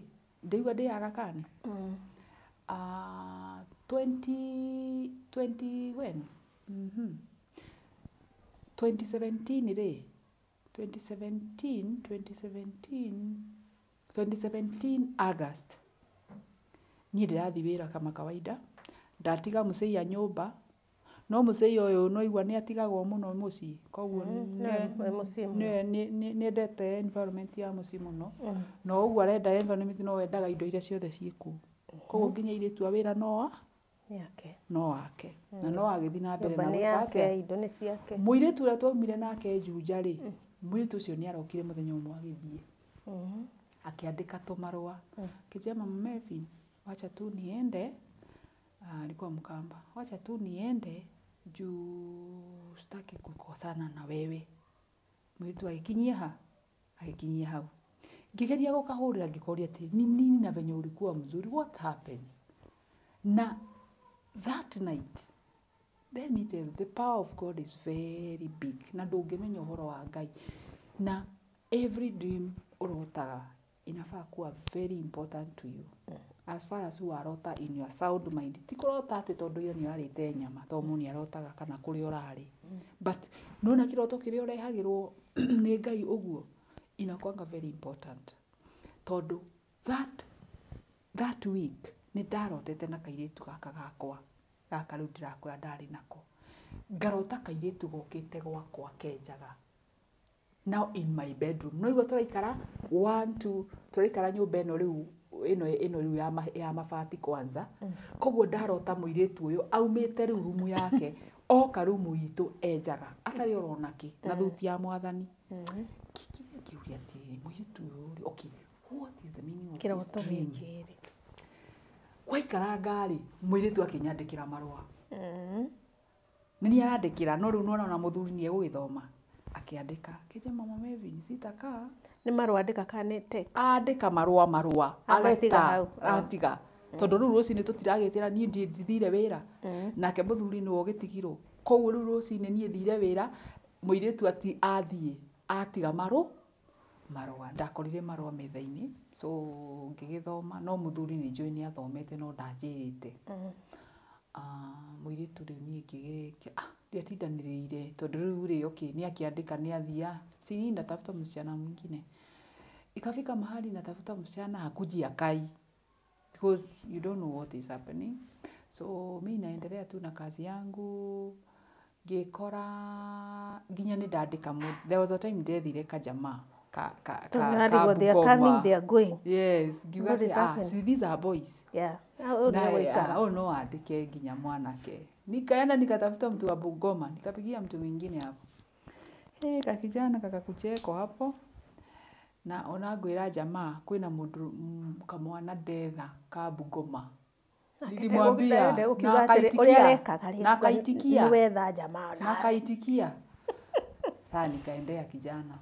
ndĩigua ndĩ Aga Khan. 20 20 when? 2017 rĩ, 2017 2017 August. Niĩ ndĩrathiĩ wĩra kama kawaida, ndatiga mũcĩi nyũmba, no mũcĩi ũyũ no igua nĩ atigagwo mũno mũciĩ, koguo Nĩ mũciĩ mũno. nĩendete environment ya mũciĩ mũno, na ũguo arenda environment no endaga indo iria ciothe ciĩ kũu. Koguo nginya airĩtu a wĩra no Nĩ ake. no ake. Na no agĩthiĩ na mbere Nyũmba na nĩ gwĩka yake, atĩa. indo nĩ ciake. Mũirĩtu ũrĩa twaumire nake Juja rĩ, mũirĩtu ũcio nĩ arokire mũthenya ũmwe agĩthiĩ. Akĩandĩka tũmarũa. Akĩnjĩra Mama Melvin, wacha tu niende. Alikuwa Mkamba. Wacha tu niende juu sitaki kukosana na wewe. Mũirĩtu agĩkinyia ha? Agĩkinyia hau. Ngĩgeria gũkahũrĩra ngĩkoria atĩ ni nini na venye ulikuwa mzuri, what happens? Na that night, let me tell you, the power of God is very big. Na ndũngĩmenya ũhoro wa Ngai. Na every dream ũrotaga inafaa kuwa very important to you as far as warota in your sound mind. Ti kũrota atĩ tondũ ira nĩ ũrarĩte nyama, tondũ mũndũ nĩ arotaga kana kũrĩa ũrarĩ, but nona kĩroto kĩrĩa ũrehagĩrwo nĩ Ngai ũguo inakuanga very important, tondũ that week nĩ ndarotete na kairĩtu gaka gakwa gaka rĩu ndĩrakwĩra ndarĩ nako, ngarota kairĩtu gokĩte gwakwa kenjaga now in my bedroom. No igua tũraikara one two, tũraikara nyũmba ĩno rĩu ĩno rĩu ya mabati kwanza. Koguo ndarota mũirĩtu ũyũ aumĩte rĩu rumu yake oka rumu itũ enjaga atarĩ orona kĩ na thuti ya mwathani. Kĩkĩrĩa ngĩũria atĩrĩrĩ, mũirĩtu ũyũ rĩ, okay, what is the meaning of this Kĩroto dream? Gĩkĩ rĩ. Gwaikaranga rĩ, mũirĩtu akĩnyandĩkĩra marũa. Nĩ niĩ arandĩkĩra, no rĩu nĩwona ona mũthuri nĩ egũgĩthoma. Akĩandĩka kĩnja, "Mama Mevin, sitakaa." Nĩ marũa andĩka kana nĩ text? Andĩka marũa Amatiga areta hau. Atiga, tondũ rĩu rũcinĩ tũtiragĩtĩra, niĩ ndithire wĩra nake mũthuri nĩwe ũgĩtigirwo. Koguo rĩu rũcinĩ niĩ thire wĩra, mũirĩtu ati athiĩ atiga marũa. Ndakorire marũa metha-inĩ, so ngĩgĩthoma, no mũthuri nĩ njũĩ nĩ athomete no ndanjĩrĩte. Ah, mũirĩtu rĩu niĩ ngĩgĩ ndiatindanĩrĩire, tondũ rĩu rĩ, okay, nĩ akĩandĩka nĩ athia, si natafuta msichana mwingine. Ikafika mahali natafuta msichana, hakuji akai, because you don't know what is happening. So mi naendelea tu na kazi yangu, ngĩkora nginya nĩ ndandĩka there was a time ndethire kajamaa ka Tondũ they are coming, Bungoma. they are going. Yes, ngiuga What atĩ is happening? see, these are boys. Yeah. Ah, ũyũ Naye, nĩegũikara. ah, no andĩke nginya mwanake. Nikaenda nikatafuta mtu wa Bungoma, nikapigia mtu mwingine hapo. Hey, kakijana kakakucheko hapo na ona ngwĩra jamaa kwĩna mũndũ kamwana ndetha ka Bungoma. Nilimwambia na ũkiuga atĩrĩ, ũrĩa akaitikia arekaga rĩ, na akaitikia nĩ wetha jamaa na akaitikia. Saa nikaendea kijana,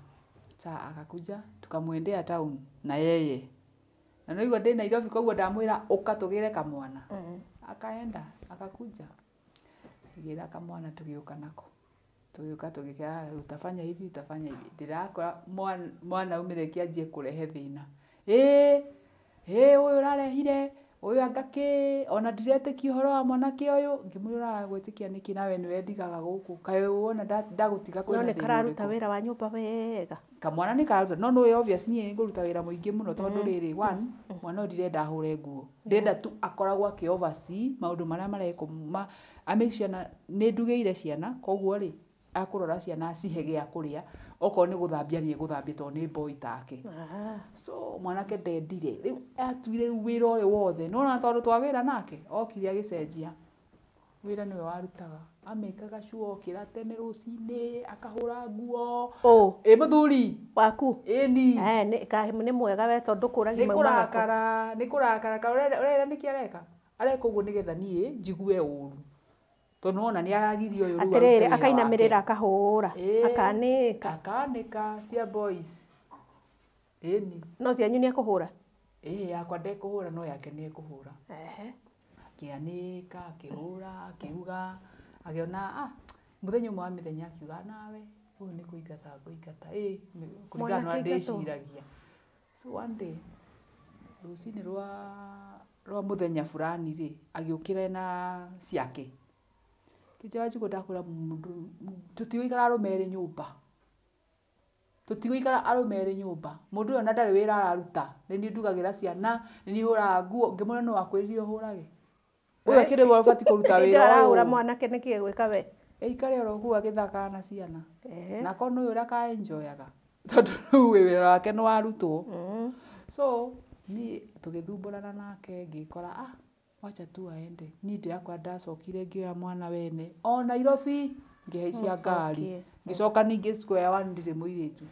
saa akakuja tukamwendea town na yeye, na naigua ndĩ Nairobi, koguo ndamwĩra ũka tũgĩre kamwana. Akaenda akakuja, tũgĩra kamwana, tũgĩũka nako, tũgĩũka tũgĩkera, utafanya hivi, utafanya hivi. Ndĩrakora mwana aumire kĩanjie kũrehe thĩna, ĩĩ ĩĩ, ũyũ ũrarehire ũyũ anga kĩ, ona ndiretĩkia ũhoro wa mwanake ũyũ. Ngĩmwĩra, ũraga gwĩtĩkia nĩkĩ nawe nĩwe ndigaga gũkũ, kaĩ wona ndagũtiga No kwĩna nĩ thĩna kararuta ũrĩkũ? Wĩra wa nyũmba wega. Kamwana nĩ kararuta, no nĩ obvious niĩ ngũruta wĩra mũingĩ mũno, tondũ rĩrĩ, one, mwana ũyũ ndirenda ahũre nguo, ndĩrenda tu akoragwo akĩ oversee maũndũ marĩa marekwo ma ame ciana. Nĩ ndugĩire ciana, koguo rĩ, akũrora ciana, acihe gĩa kũrĩa, okorwo nĩ gũthambia nĩ egũthambia, tondũ nĩ boy take. Ah. So mwanake ndendire, rĩu atuire rĩu wĩra ũyũ wothe nona, tondũ twagĩra nake okire agĩcenjia wĩra, nĩwe warutaga, amĩkaga sure okĩra tene rũcinĩ akahũra nguo. Ũ? Ĩ, mũthuri. Waku? Ĩni. Eh, nĩ mwega we, tondũ kũragia Nĩ mauma nako. kũrakara, nĩ kũrakara ka ũrera nĩkĩ areka ũguo, nĩgetha niĩ njigue ũru, tondũ nĩwona nĩ aragirio ũyũ rĩu arute Atĩrĩrĩ, wĩra wake. akainamĩrĩra akahũra. Ĩĩ. Akanĩka. Akanĩka cia boys, ĩni. No cianyu nĩ ekũhũra? Ĩĩ, yakwa ndekũhũra, no yake nĩ ekũhũra. Ehe. Akĩanĩka, akĩhũra, akĩruga, akĩona mũthenya ũmwe wa mĩthenya akiuga, nawe ũyũ nĩ kũingata ngũingata, ĩ kũringana na ũrĩa Mwanake aingatwo. ndĩciragia. So one day rũcinĩ rwa mũthenya fulani rĩ, agĩũkĩra na ciake kĩnja, "Wanjikũ, ndakwĩra mũndũ tũtigũikara arũme erĩ nyũmba, tũtigũikara arũme erĩ nyũmba. Mũndũ ũyũ ona ndarĩ wĩra araruta, nĩ niĩ ndugagĩra ciana, nĩ niĩ hũraga nguo." Ngĩmwĩra, "Nũ wakwĩrire ũhũrage? Ũyũ akĩrĩ we ũbatiĩ kũruta Hĩndĩ ĩyo wĩra arahũra ũyũ." Mwanake nĩkĩ egwĩka we? Ĩikare oro kũu agĩthakaga na ciana. Ehe. Na korwo nĩ ũyũ ũrĩa ka-enjoyaga, tondũ rĩu wĩra wake nĩ warutwo. So niĩ tũgĩthumbũrana nake, ngĩkora wacha tu aende. Niĩ ndĩrakora ndacokire ngĩoya mwana wene o Nairobi, ngĩhaicia ngari. Mũcokie. Ngĩcoka ningĩ square one, ndirĩ mũirĩtu,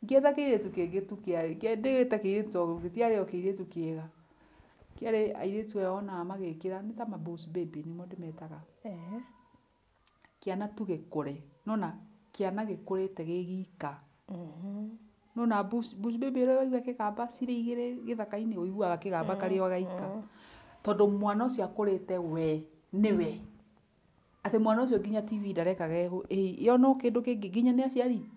ngĩetha kĩirĩtu kĩngĩ tu kĩarĩ ndĩgĩte kĩirĩtu, tondũ gĩtiarĩ o kĩirĩtu kĩega, kĩarĩ airĩtu aya wonaga magĩkĩra nĩ ta ma boss baby nĩmo ndĩmetaga. Ehe. Kĩana tu gĩkũre, nona kĩana gĩkũrĩte gĩ gika. Nona bush baby ĩrĩa waigua kĩgamba cirĩ igĩrĩ gĩthaka-inĩ, ũiguaga kĩgamba karĩ o gaika, tondũ mwana ũcio akũrĩte we nĩwe atĩ mwana ũcio nginya TV ndarekaga yona o kĩndũ kĩngĩ, nginya nĩ aciari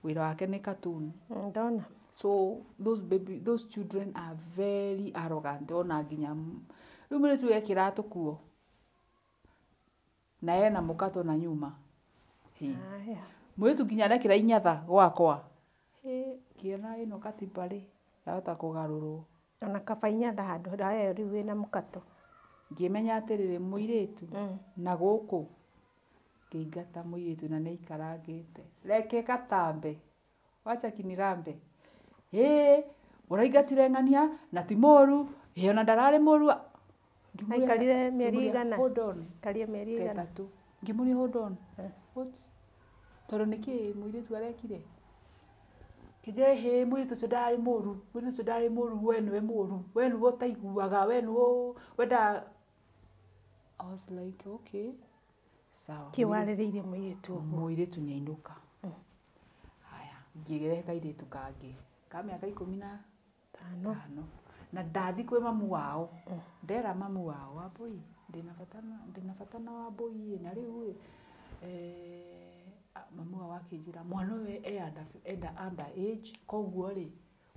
Wĩra wake nĩ cartoon. Ndona. So those baby, those children are very arrogant. Ona nginya rĩu mũirĩtu ekĩra tũkuo na ena mũkato na nyuma. Hi. Haya. Mũirĩtu nginya arekĩra inyatha gwakwa. Hĩ, ngĩona ĩno katiba rĩ yahota kũgarũrwo. Ona kaba inyatha handũ haya rĩu wĩna mũkato. Ngĩmenya atĩrĩrĩ mũirĩtu na gũkũ ngĩingata mũirĩtu na nĩaikarangĩte. Reke gatambe, wacha kinirambe. Ĩ, ũraingatire ng'ania na ti mũru, ĩ ona ndararĩ mũru. Ngĩmũria- Aikarire mĩeri ngĩmũria, igana? Hold on. Karia mĩeri Ta igana. ĩtatũ. Ngĩmũria hold on. What? Tondũ nĩkĩ mũirĩtu arekire? Kĩnjĩra hĩ mũirĩtu ũcio ndararĩ mũru, mũirĩtu ũcio ndararĩ mũru, we nĩwe mũru, we nĩwe ũtaiguaga, we nĩwe wendaga. I was like, okay, sawa. Kĩ warĩrĩirie mũirĩtu ũguo? Mũirĩtu nĩainũka. Haya, ngĩrehe kairĩtu kangĩ ka mĩaka 15. Tano. Na ndathi kwĩ mamu wao, ndera mamu wao, Wambũi, ndĩna bata na Wambũi ĩ, na rĩu ĩ, mamu wao akĩnjĩra mwana ũyũ e under age, koguo rĩ,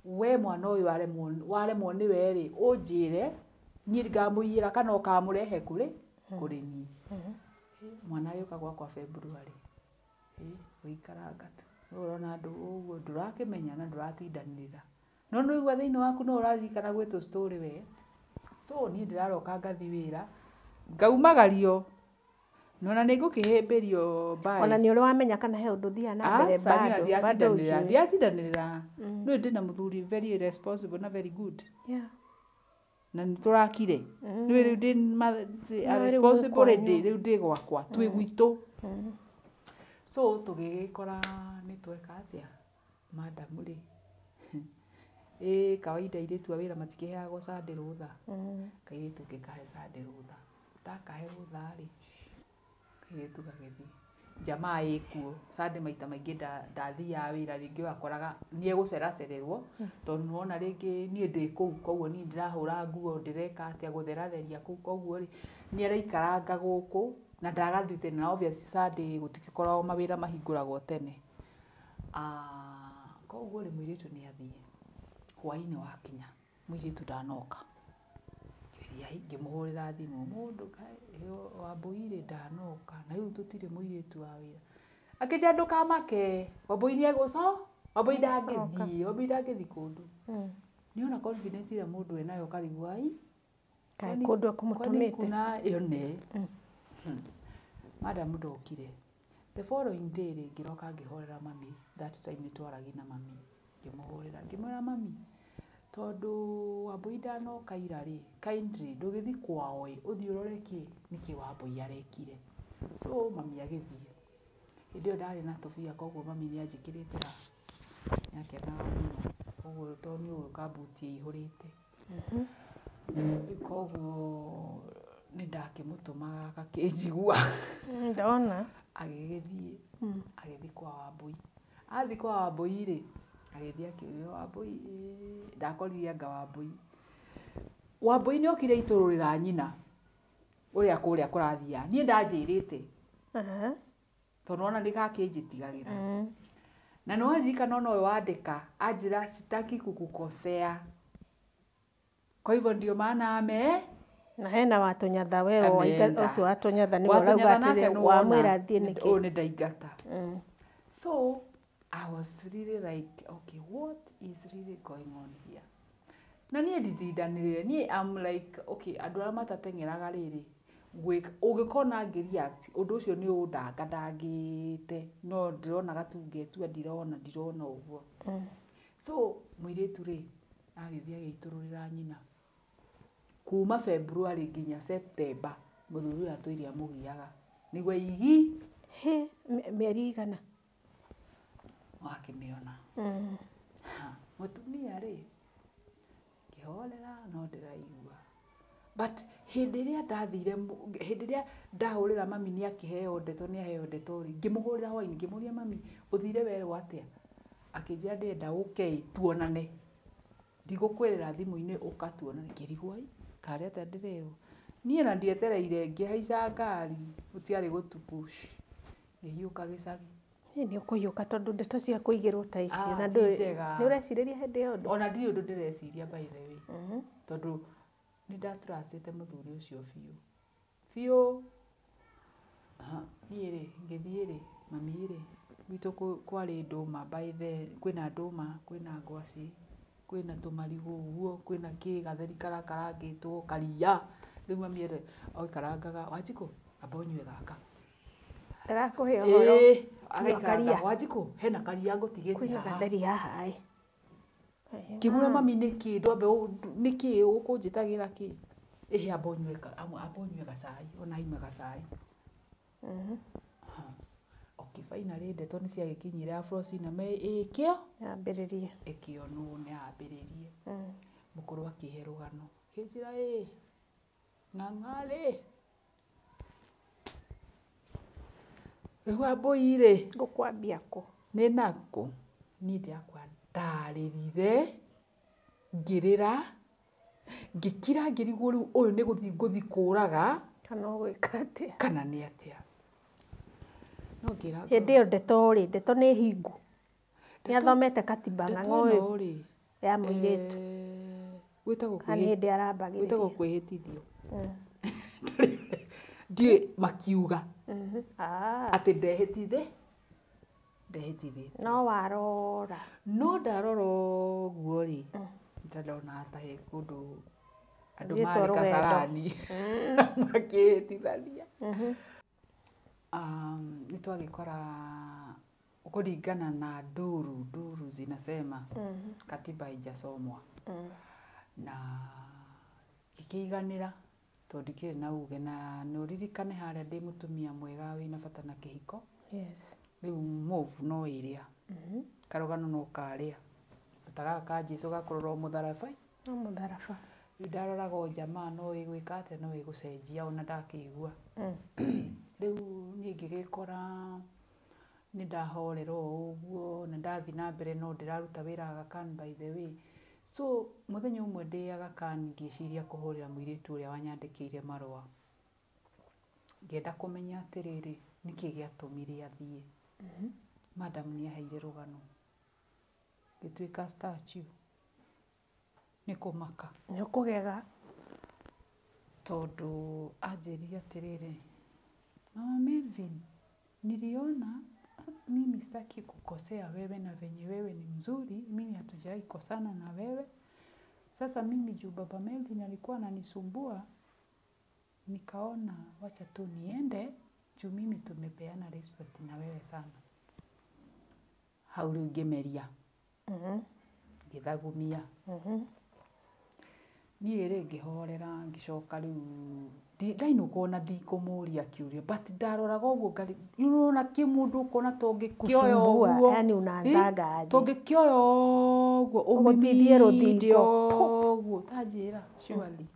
we mwana ũyũ waremwo nĩwe rĩ, ũnjĩre, niĩ ngamũiyĩra kana ũkamũrehe kũrĩ niĩ. Mwana agĩũka gwakwa February. Gũikaranga tu. Rĩu ũrona andũ ũguo ndũrakĩmenya na ndũratindanĩrĩra. No nĩũraigua thĩinĩ waku no ũraririkana gwĩ tũ story we. So niĩ ndĩraroka ngathi wĩra, ngaumagario. Na ona nĩngũkĩhĩmbĩrio bye. Ona nĩ ũrĩ wamenya kana he ũndũ ũthiaga na mbere Aca, niĩ bado. ndiatindanĩrĩra, ndiatindanĩrĩra. Nĩũĩ ndĩna mũthuri very responsible na very good. Yeah. Na nĩtũrakire. Nĩũĩ rĩu ndĩ No, rĩu responsible mwĩ rĩ, rĩu ndĩ gwakwa, twĩ gwitũ. So tũgĩgĩkora nĩtweka atĩa, madam rĩ, ĩ kawaida airĩtu a wĩra matikĩheagwo Sunday rũtha. Kairĩtu ngĩkahe Sunday rũtha. Ndakahe rũtha rĩ, kairĩtu gagĩthiĩ. Jamaa ĩkuo, Sunday maita maingĩ ndathiaga wĩra rĩngĩ wakoraga nĩegũceracererwo, tondũ nĩwona rĩngĩ niĩ ndĩ kũu, koguo niĩ ndĩrahũra nguo, ndĩreka atĩa, gũtheratheria kũu, koguo rĩ, nĩaraikaranga gũkũ na ndagathiĩ tene, na obvious Sunday gũtigĩkoragwo mawĩra mahingũragwo tene. Koguo rĩ, mũirĩtu nĩathiĩ. Hwaĩ-inĩ wakinya, mũirĩtu ndanoka. Ngĩũria ngĩmũhũrĩra thimũ, mũndũ Wambũi rĩ ndanoka, na rĩu tũtirĩ mũirĩtu wa wĩra. Akĩnjĩra ndũkamake, Wambũi nĩegũcoka, Wambũi ndangĩthiĩ, Wambũi ndangĩthiĩ kũndũ. Nĩona confidence ĩrĩa mũndũ enayo ũkarigwo ai, Kaĩ kũndũ ekũmũtũmĩte. kwani kuna yone. Madam ndokire. The following day rĩ, ngĩroka ngĩhorera mami, that time nĩtwaragia na mami. Ngĩmũhũrĩra, ngĩmwĩra mami, tondũ Wambũi ndanoka ira rĩ, kindly ndũgĩthiĩ kwao ĩ, ũthiĩ ũrore kĩ, nĩkĩ Wambũi arekire. So mami agĩthiĩ. Hĩndĩ ĩyo ndarĩ na tũbia koguo mami nĩanjĩkĩrĩte haha. Nĩakenaga mũno. Koguo tondũ nĩũĩ kambuti ĩihũrĩte. Rĩu koguo nĩndakĩmũtũmaga agakĩnjigua. Ndona. Agĩgĩthiĩ, agĩthiĩ kwa Wambũi. Athiĩ kwa Wambũi rĩ, agĩthiĩ akĩũria Wambũi, ndakorire anga Wambũi. Wambũi nĩokire aitũrũrĩra nyina ũrĩa kũrĩa kũrathiaga. Niĩ ndanjĩrĩte. Tondũ nĩwona nĩgakĩnjĩtigagĩra. Na nĩwaririkana ona ũyũ wandĩka, anjĩra sitaki kukukosea. Kwa hivyo ndio maana ame Na hena watũnyatha we Ameenda. ũcio watũnyatha nĩwe ũrauga Watũnyatha nake atĩrĩ nĩwona, wamwĩra athiĩ nĩkĩ. ũyũ nĩndaingata. So I was really like, okay, what is really going on here? Na niĩ nditindanĩrĩre, niĩ I'm like, okay, andũ arĩa matateng'eraga rĩrĩ, gwĩka, ũngĩkona ngĩ react, ũndũ ũcio nĩ ũndangandangĩte, no ndĩronaga tu ngetua ndirona ũguo. So mũirĩtu rĩ, agĩthiĩ agĩitũrũrĩra nyina. Kuma February nginya September, mũthuri ũyũ atũire amũgiaga. Nĩguo igi. Hĩ, mĩeri igana. Wakĩmĩona. Mũtumia rĩ, ngĩhorera no ndĩraigua. But hĩndĩ ĩrĩa ndathire, hĩndĩ ĩrĩa ndahũrĩra mami nĩakĩheo ndeto, nĩaheo ndeto rĩ, ngĩmũhũrĩra hwaĩ-inĩ, ngĩmũria mami, ũthire werwo atĩa? Akĩnjĩra ndĩrenda ũke tuonane. Ndigũkwĩrĩra thimũ-inĩ ũka tuonane. Ngĩrigwo ai, karĩ atĩa ndĩrerwo. Niĩ na ndietereire, ngĩhaica ngari, gũtiarĩ gũtuku, ngĩhiũka gĩcagi. Niĩ nĩ ũkũhiũka tondũ ndeto cia kũigĩrwo ta icio Ah, na ti ndũĩ njega. nĩ ũrecirĩria hĩndĩ ĩyo ũndũ. Ona ndirĩ ũndũ ndĩreciria, by the way, tondũ nĩ ndatrustĩte mũthuri ũcio biũ biũ. Aha, niĩ rĩ, ngĩthiĩ rĩ, mami rĩ, gwitũ kwarĩ ndũma, by the kwĩna ndũma, kwĩna ngwacĩ, kwĩna tũmarigũ ũguo, kwĩna kĩ gatheri karakarangĩtwo karia. Rĩu mami ere oikarangaga, "Wanjikũ, amba ũnyue gaka." Ndĩrakũhe ũhoro. Ĩĩ, agaikaranga. Karia. "Wanjikũ, hena karia ngũtigĩtie Kwĩna haha." gatheri haha ĩ. Ngĩmwĩra, "Mami, nĩkĩ ndwambe nĩkĩ ũkũnjĩtagĩra kĩ?" "Ĩhĩ, amba ũnyue amba ũnyue gacai." Ona aima gacai. Okay, finally ndeto nĩ ciagĩkinyire Afrosina me ĩkĩo Yambĩrĩrie. Ĩkĩonwo nĩ yambĩrĩrie. Mũkũrũ akĩhe rũgano, kĩnjĩra ĩ ng'ang'a-rĩ, rĩu Wambũi rĩ, Ngũkwambia kũ? Nĩ nakũ niĩ ndĩrakwa ndarĩrire, ngĩrĩra, ngĩkira, ngĩrigwo rĩu ũyũ nĩ gũthiĩ ngũthiĩ kũraga Kana ũgwĩka atĩa? Kana nĩ atĩa, no ngĩra Hĩndĩ ĩyo ndeto rĩ, ndeto nĩ hingu. Nĩ athomete katiba ndeto ng'ang'a ũyũ ĩno rĩ, ya mũirĩtu. Gwĩtagwo Kana nĩ hĩndĩ arambagĩrĩria? Gwĩtagwo kwĩhĩtithio. Ndiũĩ makiuga Ah, atĩ ndehĩtithe ndehĩtithĩtie. No warora. No ndarora ũguo rĩ, ndona ta he kũndũ andũ Ũthiĩte marĩ rũgendo. kasarani makĩhĩtithania. Nĩ twagĩkora kũringana na nduru nduru zinasema katiba haijasomwa na ngĩkĩiganĩra tondũ ndikĩrĩ na uge na nĩ ũririkane harĩa ndĩ mũtumia mwega wĩna bata na kĩhiko. Rĩu move no ĩrĩa karũgano no karĩa ta gaka ka Jesũ gakũrora o mũtharaba. No mũtharaba. Rĩu ndaroraga o jamaa no ĩgwĩka atĩa, no ĩgũcenjia ona ndakĩigua. Rĩu niĩ ngĩgĩkora nĩ ndahorera o ũguo na ndathiĩ na mbere, no ndĩraruta wĩra Aga Khan, by the way. So mũthenya ũmwe ndĩ Aga Khan ngĩciria kũhũrĩra mũirĩtu ũrĩa wanyandĩkĩire marũa, ngĩenda kũmenya atĩrĩrĩ, nĩkĩ gĩatũmire athiĩ. Madam nĩ aheire rũgano, ngĩtuĩka statue nĩ kũmaka. Nĩ ũkũgega. Tondũ anjĩrire atĩrĩrĩ, "Mama Melvin, niliona mimi sitaki kukosea wewe na venye wewe ni mzuri, mimi hatujawahi kosana na wewe. Sasa mimi juu baba Melvin alikuwa ananisumbua, nikaona wacha tu niende juu mimi tumepeana respect na wewe sana." Hau rĩu ngĩmeria, ngĩthagumia. Niĩ rĩ, ngĩhorera, ngĩcoka rĩu ndainũka ona ndikũmũria kĩũria, but ndaroraga ũguo ngarĩ ũrona kĩmũndũ ũkona ta ũngĩkĩoya Kusumbua, ũguo. yani unaanzaga aje? Tũngĩkĩoya ũguo Ũgũtithie ũmiminde rũthingo. ũguo ta njĩra surely.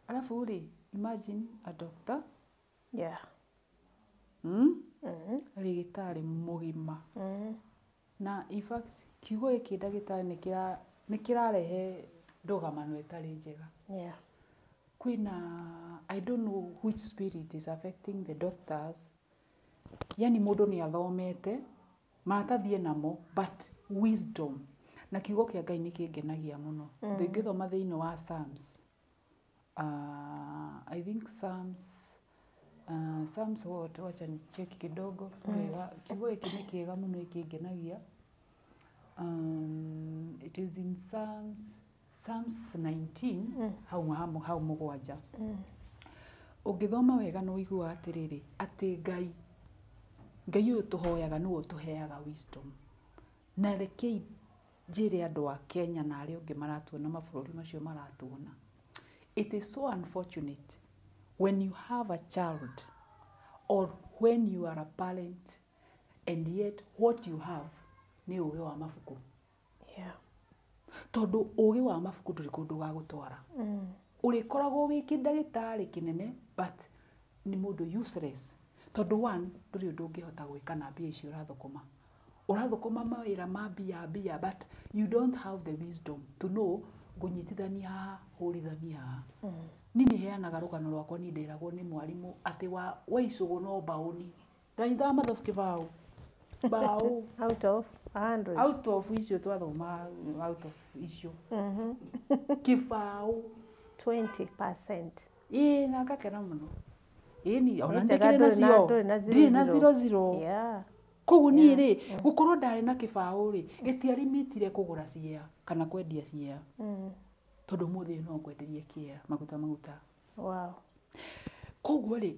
Alafu rĩ, imagine a doctor, Rĩgĩtarĩ mũgima. Na in fact kiugo gĩkĩ ndagĩtarĩ nĩ kĩrarehe ndũgamano ĩtarĩ njega. Kwĩna, I don't know which spirit is affecting the doctors, yani mũndũ nĩ athomete maratathi enamo, but wisdom na kiugo kĩa Ngai nĩ kĩngenagia mũno. Ndingĩthoma thĩinĩ wa Psalms, I think Psalms, Psalms what, wacha nicheki kidogo wega. Kiugo gĩkĩ nĩ kĩega mũno, nĩkĩngenagia. It is in Psalms 19 hau hau hau mũgwanja. Ũngĩthoma wega nĩ ũiguaga atĩrĩrĩ, atĩ Ngai ũyũ tũhoyaga nĩwe ũtũheaga wisdom. Na rekei njĩre andũ a Kenya na arĩa angĩ maratuona mabũrũri macio maratuona, it is so unfortunate when you have a child or when you are a parent and yet what you have nĩ ũgĩ wa mabuku. Tondũ ũgĩ wa mabuku ndũrĩ kũndũ ũgagũtwara. Ũrĩkoragwo wĩ kĩndagĩtarĩ kĩnene but nĩ mũndũ useless, tondũ one, ndũrĩ ũndũ ũngĩhota gwĩka na mbia icio ũrathũkũma. Ũrathũkũma mawĩra ma mbia mbia, but you don't have the wisdom to know ngũnyitithania haha, hũrithania haha. Niĩ nĩ heanaga rũgano rwakwa. Niĩ nderagwo nĩ mwarimũ atĩ wa icũgũ no mbaũni. Ndanyitaga mathabu kĩbaũ. Kĩbaũ. Out of 100. Out of icio twathoma, out of icio kĩbaũ. 20%. Ĩĩ, na ngakena mũno. Ĩni ona Nĩ njega. ndĩkĩrĩ Ndũrĩ na- nacio. ndũrĩ na zero Ndirĩ na zero. zero zero. Koguo niĩ rĩ, gũkorwo ndarĩ na kĩbaũ rĩ, gĩtiarimitire kũgũra cia kana kwendia cia, tondũ ũmũthĩ no ngwenderie kĩa maguta maguta. Koguo rĩ,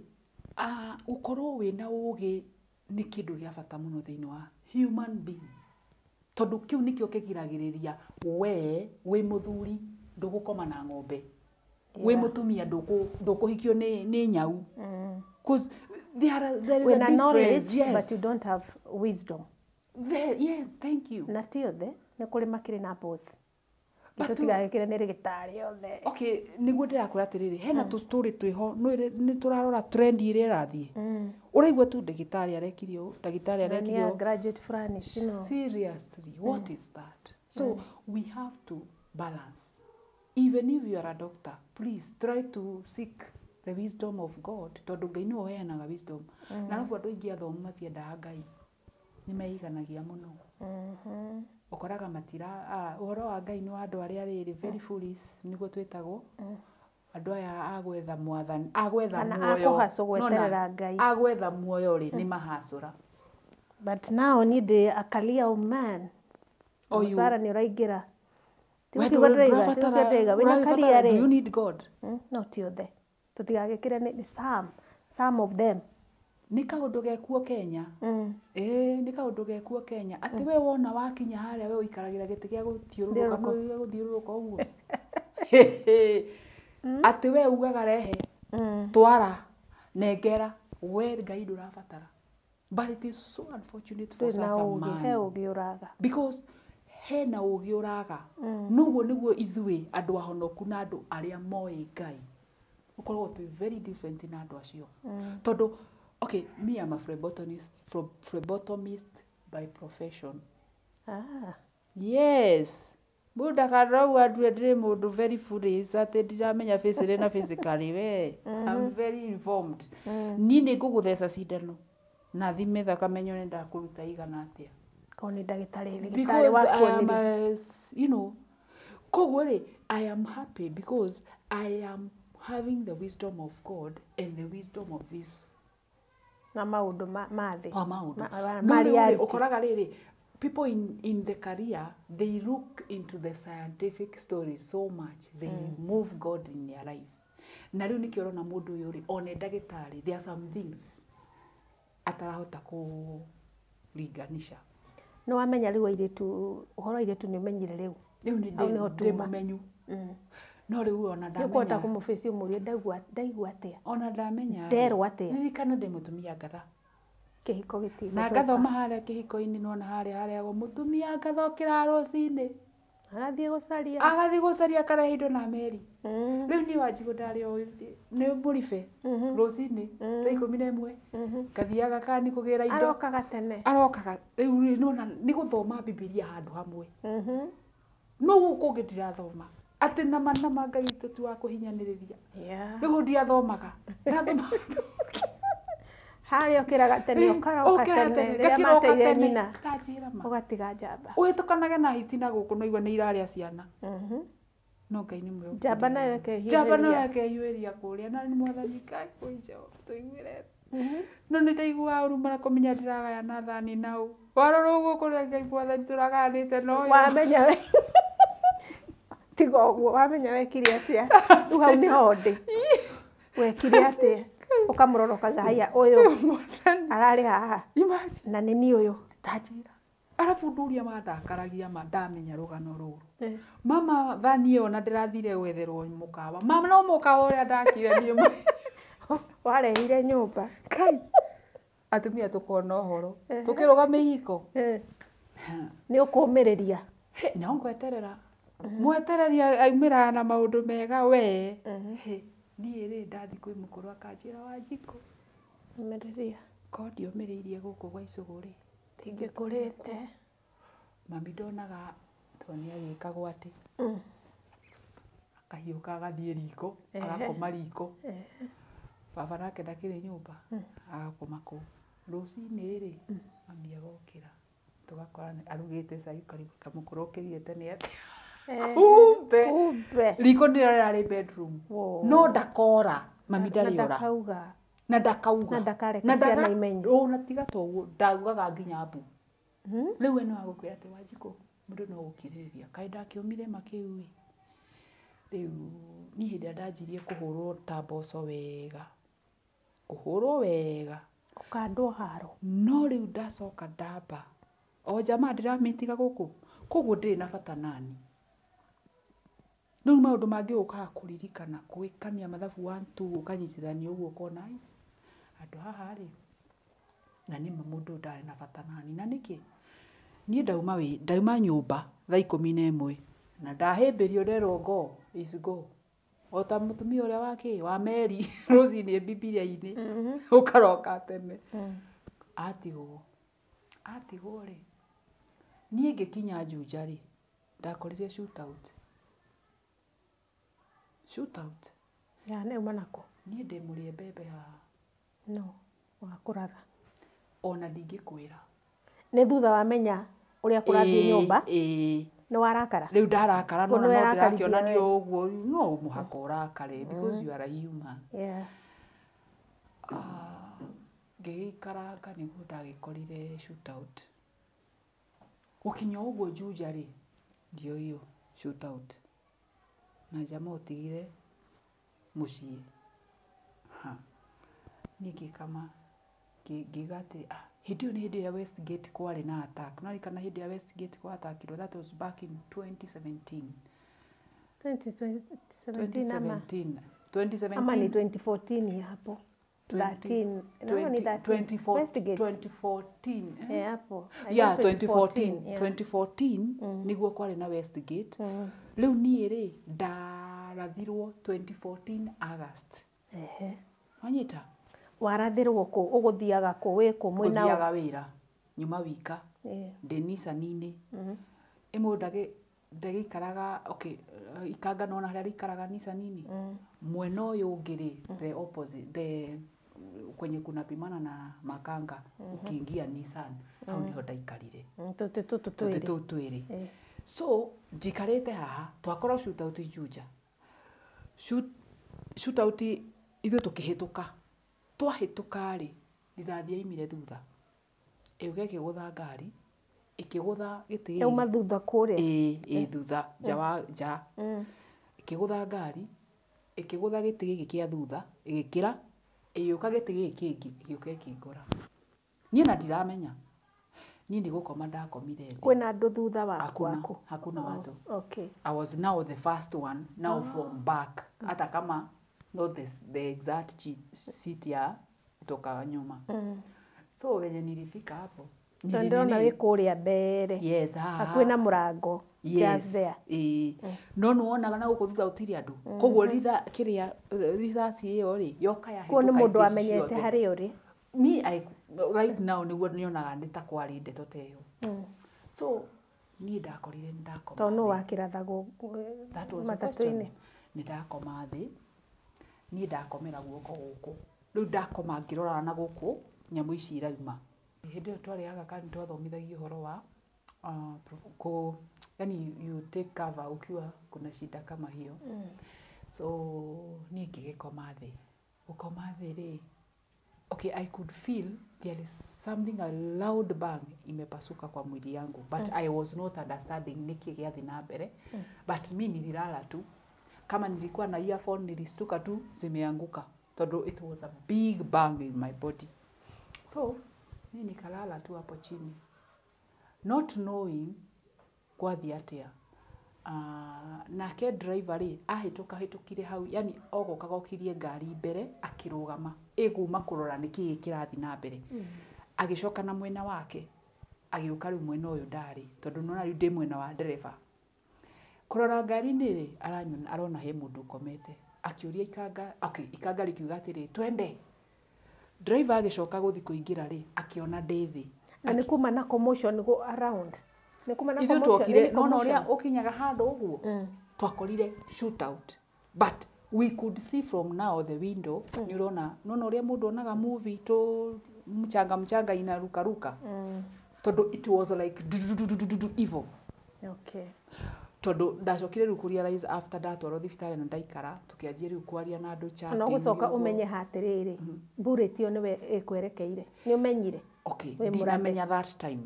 gũkorwo wĩna ũgĩ nĩ kĩndũ gĩa bata mũno thĩinĩ wa human being, tondũ kĩu nĩkĩo kĩgiragĩrĩria we wĩ mũthuri ndũgũkoma na ng'ombe, wĩ mũtumia ndũkũhikio nĩ nyau. 'Cause there is a Wĩna difference. knowledge, Yes. but you don't have wisdom. There, yeah, thank you. Na ti othe, nĩ kũrĩ makĩrĩ na both. But Tũtigagĩkĩre nĩ rĩgĩtarĩ othe. Okay, nĩguo ndĩrakwĩra atĩrĩrĩ, hena tũ story twĩho nĩ tũrarora trend ĩrĩa ĩrathiĩ, ũraigua tu ndagĩtarĩ arekire ũũ, ndagĩtarĩ Na nĩ arekire a ũũ. graduate fulani. Seriously, what is that? So we have to balance. Even if you are a doctor, please try to seek the wisdom of God, tondũ Ngai nĩwe ũheanaga wisdom. Na arabu andũ aingĩ athomu matiendaga Ngai, nĩ meiganagia mũno. Ũkoraga matira ũhoro wa Ngai nĩ wa andũ arĩa rĩrĩ very foolish, nĩguo twĩtagwo, andũ aya a gwetha mwathani, a gwetha Kana muoyo. akũhacũ gweterera Ngai. A gwetha muoyo rĩ, nĩ mahacũra. But now niĩ ndĩ a career man. Oh, you- Mũcara nĩ ũraingĩra. We Ti ũkiuga ndĩraiga, ti ũkiuga ndĩraiga. Wĩna career Do you rĩ. need God? No ti othe. Tũtigagĩkĩre nĩ some of them. Nĩ kaũndũ gekuo Kenya. Ĩĩ, nĩ kaũndũ gekuo Kenya atĩ we wona wakinya harĩa we ũikaragĩra gĩtĩ gĩa gũthiũrũrũka. Thiũrũrũka. Gĩa gũthiũrũrũka ũguo atĩ we ugaga rehe, twara, nengera, we Ngai ndũrabatara. But it is so unfortunate for Ndũrĩ na such a ũgĩ, man he ũgĩ ũraga. because hena ũgĩ ũraga. Noguo nĩguo ithuĩ andũ ahonoku na andũ arĩa moĩ Ngai ũkoragwo twĩ very different na andũ acio, tondũ okay, me am a phlebotomist, phlebotomist by profession. Yes, mũndũ ndakarauga ndue ndĩrĩ mũndũ very foolish atĩ ndiramenya physically na physically. We, I'm very informed. Niĩ nĩ ngũgũtheca cindano na thime thakame nyone ndakũruta igana atĩa. Korwo nĩ ndagĩtarĩ ndagĩtarĩ Because wa I am kuonire. a, koguo rĩ, I am happy because I am having the wisdom of God and the wisdom of this Na maũndũ ma thĩ. wa maũndũ. No Ma rĩu rĩ, reality. ũkoraga rĩrĩ, people in the career, they look into the scientific story so much they remove God in their life. Na rĩu nĩkĩo ũrona mũndũ ũyũ rĩ, one ndagĩtarĩ, there are some things atarahota kũringanisha. Nĩ wamenya rĩu airĩtu, ũhoro wa airĩtu nĩ ũmenyire rĩu. Rĩu nĩ Hau nĩho ndĩ tuma. mũmenyu, no rĩu ona Nĩ ũkũhota ndamenya kũmũbĩci ũmũrie ndaigua ndaigua atĩa. Ona ndamenya rĩ, Nderwo atĩa? Ririkana ndĩ mũtumia ngatha. Kĩhiko gĩtigũthũka. Na ngathoma harĩa kĩhiko-inĩ, nona harĩa harĩa mũtumia ngathokĩra rũcinĩ, Agathiĩ gũcaria. Agathiĩ gũcaria, akarehe indo na meri. Rĩu niĩ Wanjigũ ndarĩ o nĩ mũribe rũcinĩ thaa 11 ngathiaga kana nĩ kũgĩra indo. Arokaga tene. Arokaga rĩu rĩ, nĩwona nĩ gũthoma Bibilia handũ hamwe, no gũkũ ũngĩ ndirathoma atĩ nama nama Ngai witũ ti wa kũhinyanĩrĩria. Rĩu ndiathomaga, ndathoma Harĩa ũkĩraga tene, ũkaroka ũkĩraga tene rĩrĩa ngakĩroka mateire tene nyina. Tanjĩra ma. Ũgatiga njamba. Ũhĩtũkanage na hiti na gũkũ no igua nĩ irarĩa ciana, no Ngai nĩ mwega. Njamba nayo ĩkehiũhĩria. Njamba nayo ĩkehiũhĩria kũrĩa na nĩ mwathani Ngai kwĩ Jehova tũiguĩre. No nĩ ndaiguaga ũru mara kũmenya ndĩragayana thani nau warora ũguo kũrĩa Ngai mwathani tũragayanĩte na ũyũ. Wamenya we tiga ũguo, wamenya wekire atĩa, rĩu hau nĩho ndĩ, wekire atĩa, ũkamũrora ũkauga haya, ũyũ Mwathani. ararĩ haha Imagine. na nĩ niĩ ũyũ. Tanjĩra, arabu ũndũ ũrĩa wandakaragia ma ndamenya rũgano rũrũ, mama, thani ĩyo na ndĩrathire gwetherwo mũkawa, mama, no mũkawa ũrĩa ndakire niĩ Warehire nyũmba. Kai, atumia tũkona ũhoro tũkĩrũga mĩhiko. Nĩ ũkũmĩrĩria. He, no ngweterera mwetereri aumĩraga na maũndũ mega we. He, niĩ rĩ, ndathi kwĩ mũkũrũ akanjĩra, Wanjikũ, Ũmĩrĩria. ko ndiũmĩrĩirie gũkũ gwa icũgũ rĩ, Tingĩkũrĩte. Mami ndonaga tondũ nĩ agĩkagwo atĩ akahiũka agathiĩ riko, agakoma riko. Baba nake ndakĩrĩ nyũmba, agakoma kũu. Rũcinĩ rĩ, mami agokĩra tũgakora arugĩte cai, ũkarigwo kamũkũrũ okĩrire tene atĩa. Kumbe Kumbe. riko nĩrĩo rĩrarĩ bedroom. Wo. No ndakora, mami Na ndarĩ ora. ndakauga. Na ndakauga. Na ndakareka Na ciana imenye. Ona tiga ta ũguo, ndaugaga nginya mbu. Rĩu we no agũkwĩra atĩ Wanjikũ, mũndũ no gũkirĩrĩria. Kaĩ ndakĩũmire ma kĩu ĩ. Rĩu niĩ hĩndĩ ĩrĩa ndanjirie kũhũrwo ta mboco wega, kũhũrwo wega. Gũkandwo haro. No rĩu ndacoka ndamba o jamaa ndĩramĩtiga gũkũ, koguo ndĩrĩ na bata nani. Rĩu maũndũ mangĩ ũkaga kũririkana, gwĩkania mathabu 1 2 ũkanyitithania ũguo ũkona ai, handũ haha rĩ, na nĩma mũndũ ũyũ ndarĩ na bata nani. Na nĩkĩ? Niĩ ndauma nyũmba thaa 11 na ndahĩmbĩrio nderwo go is go. O ta mũtumia ũrĩa wa kĩ wa meri rũcinĩ Bibilia-inĩ, ũkaroka tene. Atigwo. Atigwo rĩ, niĩ ngĩkinya Juja rĩ, ndakorire shootout. Shootout. Ya nĩ uma nakũ? Niĩ ndĩ mũrĩe mbembe haha. No, wakũratha. Ona ndingĩkwĩra. Nĩ thutha wamenya ũrĩa kũrathiĩ nyũmba? Ĩĩ. Nĩ warakara? Rĩu ndarakara, Kũu nona nĩwe no arakarithia ndĩrakĩonania we. ũguo, no mũhaka ũrakare because you are a human. Yeah. Ngĩgĩikaranga nĩguo ndagĩkorire shootout. Gũkinya ũguo Juja rĩ, ndioiywo shootout. Na jamaa ũtigire mũciĩ. Ha. Niĩ ngĩkama, ngiuga atĩ, hĩndĩ ĩyo nĩ hĩndĩ ĩrĩa Westgate kwarĩ na attack. No ririkana hĩndĩ ĩrĩa Westgate kwa attackirwo, that was back in 2017. 2017 ama? 2017. 2017. Ama ni 2014 hapo. 13. No, ni 13. Westgate. 2014. Eh, hapo. I Yeah, think 2014. yeah. 2014 niguo kwarĩ na Westgate. Rĩu niĩ rĩ, ndarathirwo 2014 August. Ehe. Wanyita? Warathirwo kũ? Ũgũthiaga kũ? Wĩ kũ? Mwĩna ũ? Gũthiaga wĩra nyuma wika ndĩ Nissan-inĩ. Ĩmwe ndagĩikaraga, okay, ikanga nona harĩa rĩikaraga Nissan-inĩ. Mwena ũyũ ũngĩ rĩ, the opposite, the kwenye kunapimana na makanga, ukiingia Nissan, hau niho ndaikarire. Tũtĩ tũtũ Tũtĩ twĩrĩ. tũu twĩrĩ. So njikarĩte haha, twakorwo shootout Juja. Shootout ithuĩ tũkĩhĩtũka. Twahĩtũka rĩ, rithathi yaimire thutha. Ĩũka ĩkĩgũtha ngari, ĩkĩgũtha gĩtĩ gĩkĩ. Yauma thutha kũrĩa? Ĩĩ, thutha, nja wa nja. Ĩkĩgũtha ngari, ĩkĩgũtha gĩtĩ gĩkĩ kĩa thutha, ĩgĩkĩra, ĩgĩũka gĩtĩ gĩkĩ kĩngĩ, ĩgĩũka ĩkĩngora. Niĩ na ndiramenya. Niĩ nĩ gũkoma ndakomire thĩ. Kwĩna andũ thutha waku Hakuna, waku? hakuna watu. Okay. I was now the first one, now from back. Hata kama not the exact seat ya kutoka nyuma. So venye nilifika hapo. So ndĩrona wĩ kũrĩa mbere. Yes, haha. Hakuhĩ na mũrango. Yes. Just there. Ĩĩ. No nĩwonaga na gũkũ thutha gũtirĩ andũ. Koguo kĩrĩa rithathi ĩyo rĩ, yoka Kuo yahĩtũka nĩ mũndũ itĩ ici wamenyete ciothe. harĩa ũrĩ. Me, right now nĩguo nyonaga nĩ ta kwarĩ ndeto ta ĩyo. So niĩ ndakorire nĩ ndakoma Tondũ nũ thĩ. wakĩrathagwo That was the matatũ-inĩ. question. Nĩ ndakoma thĩ, niĩ ndakomera guoko gũkũ. Rĩu ndakoma ngĩrora na gũkũ, nyamũ ici irauma. Hĩndĩ ĩyo twarĩ Aga Khan nĩtwathomithagio ũhoro wa yani you take cover ukiwa kuna shida kama hiyo. So niĩ ngĩgĩkoma thĩ. Gũkoma thĩ rĩ, okay, I could feel there is something, a loud bang imepasuka kwa mwili yangu, but I was not understanding nĩkĩ gĩathiĩ na mbere. But mi nililala tu. Kama nilikuwa na earphone nilistuka tu zimeanguka. Tondũ it was a big bang in my body. So mi nikalala tu hapo chini, not knowing kwathiĩ atĩa. Nake driver rĩ, ahĩtũka hĩtũkire hau, yani ogoka gokirie ngari mbere akĩrũgama, ĩguma kũrora nĩkĩĩ kĩrathiĩ na mbere. Agĩcoka na mwena wake, agĩũka rĩu mwena ũyũ ndarĩ, tondũ nĩwona rĩu ndĩ mwena wa ndereba. Kũrora ngari-inĩ rĩ, aranyona, arona he mũndũ ũkomete. Akĩũria ikanga, okay, ikanga rĩkiuga atĩrĩ, twende. Driver agĩcoka gũthiĩ kũingĩra rĩ, akĩona ndĩ thĩ. Na nĩ kuma na commotion go around. Nĩ kuma na Ithuĩ commotion. twokire, nĩ nona ũrĩa commotion. ũkinyaga handũ ũguo, twakorire shootout. But we could see from now the window, nĩ ũrona, nona ũrĩa mũndũ onaga movie tũ mchanga mchanga inarukaruka. Tondũ it was like dudududududu evil. Tondũ ndacokire rĩu kũrealize after ndatwarwo thibitarĩ na ndaikara, tũkĩanjia rĩu kwaria na andũ chatting. Ona ũgũcoka ũguo. Ũmenye hatĩrĩrĩ, bullet ĩyo nĩwe ĩkwerekeire, nĩ ũmenyire? Okay, Wĩ mũrathe. Ndinamenya that time.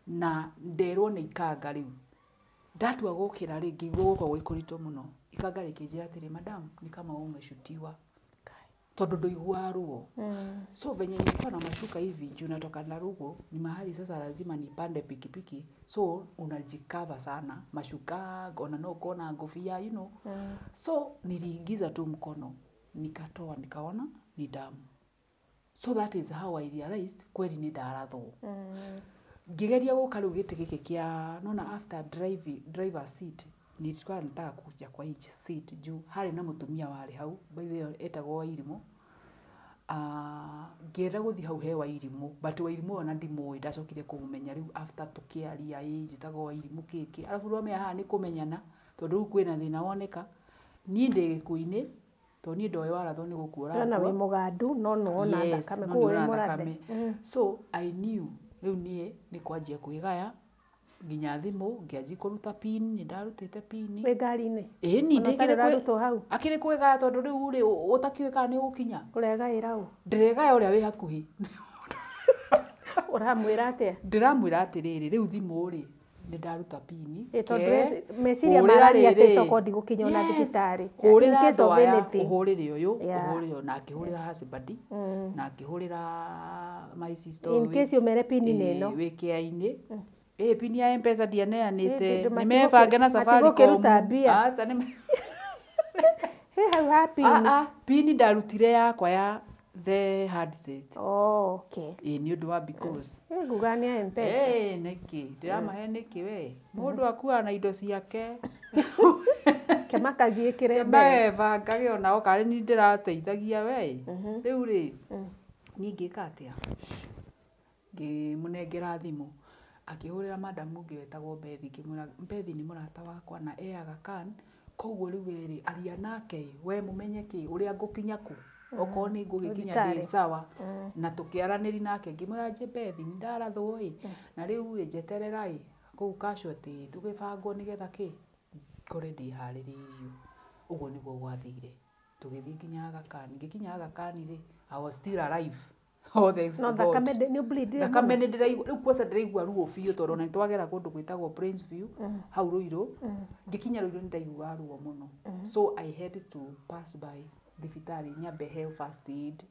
Na nderwo nĩ ikanga rĩu ndatua gũkĩra rĩ, ngĩigua guoko gwĩ kũritũ mũno. Ikanga rĩkĩnjĩra atĩrĩ, "Madam, ni kama wewe umeshutiwa," tondũ ndũiguaga ruo. So venye nilikuwa na mashuka hivi juu natoka na rugo, ni mahali sasa lazima nipande pikipiki, so unajikava sana mashuka, ona no uko na ngofia. So niliingiza tu mkono, nikatoa, nikaona ni damu. So that is how I realized kweli nĩ ndarathwo. Ngĩgeria gũka rĩu gĩtĩ gĩkĩ kĩa nona after driver seat, nilikuwa nataka kuja kwa hii seat juu harĩ na mũtumia warĩ hau, by the way etagwo Wairimũ. Ngĩenda gũthiĩ hau he Wairimũ, but Wairimũ ona ndimũĩ, ndacokire kũmũmenya rĩu after tũkĩaria, ĩ njĩtagwo Wairimũ kĩkĩ, arabu rwamenya haha nĩ kũmenyana, tondũ rĩu kwĩna thĩna woneka, niĩ ndĩ gĩkuũ-inĩ, tondũ niĩ ndoĩ warathwo nĩ gũkua Ona wĩ ũrakua. mũgandu no nĩwona Yes, thakame no kũu wĩ nĩwona mũrathe. Thakame. So I knew rĩu niĩ nĩ kwanjia kwĩgaya, nginya thimũ ngĩanjia kũruta pin, nĩ ndarutĩte pin. Wĩ ngari-inĩ? Ĩni. Ona ũtarĩ ũrarutwo hau? Akĩrĩ kwĩgaya, tondũ rĩu rĩ, ũtakĩũĩ kana nĩ ũgũkinya. Ũregaĩra ũ? Ndĩregaya ũrĩa wĩ hakuhĩ. Ũramwĩra atĩa? Ndĩramwĩra atĩrĩrĩ, rĩu thimũ rĩ, nĩ ndaruta pini. Ĩ, tondũ Ke, meciria hũrĩra mararia atĩ rĩrĩ. tokorwo ndigũkinya ona thibitarĩ. Hũrĩra In case andũ of aya, anything. ũhũrĩre ũyũ, ũhũrĩre ũyũ, na akĩhũrĩra husband, na akĩhũrĩra my sister In ũyũ case ũmere pini nĩ ĩno. Wĩ kĩa-inĩ. Ĩ pini ya M-Pesa ndianeanĩte. Ĩ, nĩ mebange na Safaricom. matigũkĩruta mbia. Aca, nĩ He hau ha pini. Ah, ah, pini ndarutire yakwa ya the handset. Oh, okay. Ĩ nĩ ũndũ wa because Ĩ, nguga nĩ ya M-Pesa. Ĩ nĩkĩ ndĩramahe nĩkĩ, we mũndũ akuaga na indo ciake. Kemakagiĩkĩre mbere. Mebangage onao karĩ ni ndĩrateithagia we. Rĩu rĩ, niĩ ngĩka atĩa, ngĩmũnengera thimũ, akĩhũrĩra madam ũngĩ wetagwo Bethi, ngĩmwĩra Bethi nĩ mũrata wakwa na e Aga Khan, koguo rĩu we rĩ, aria nake we mũmenye kĩ ũrĩa ngũkinya kũ, okorwo nĩ ngũgĩkinya ndĩ Thibitarĩ. sawa. Na tũkĩaranĩri nake, ngĩmwĩra nje Bethi nĩ ndarathwo ĩ, na rĩu ĩ njeterera ĩ kũu casualty tũgĩbangwo nĩgetha kĩ ngore ndĩharĩrĩirio. Ũguo nĩguo gwathire, tũgĩthiĩ nginya Aga Khan. Ngĩkinya Aga Khan rĩ, I was still alive, oh thanks No to God. thakame nĩ ũbleedire Thakame mũno? nĩ ndĩraigua rĩu, kwanza ndĩraigua ruo biũ, tondũ ona nĩ twagera kũndũ gwĩtagwo Plains View hau Ruiru. Ngĩkinya Ruiru nĩ ndaiguaga ruo mũno, so I had to pass by thibitarĩ nyambe heo first aid.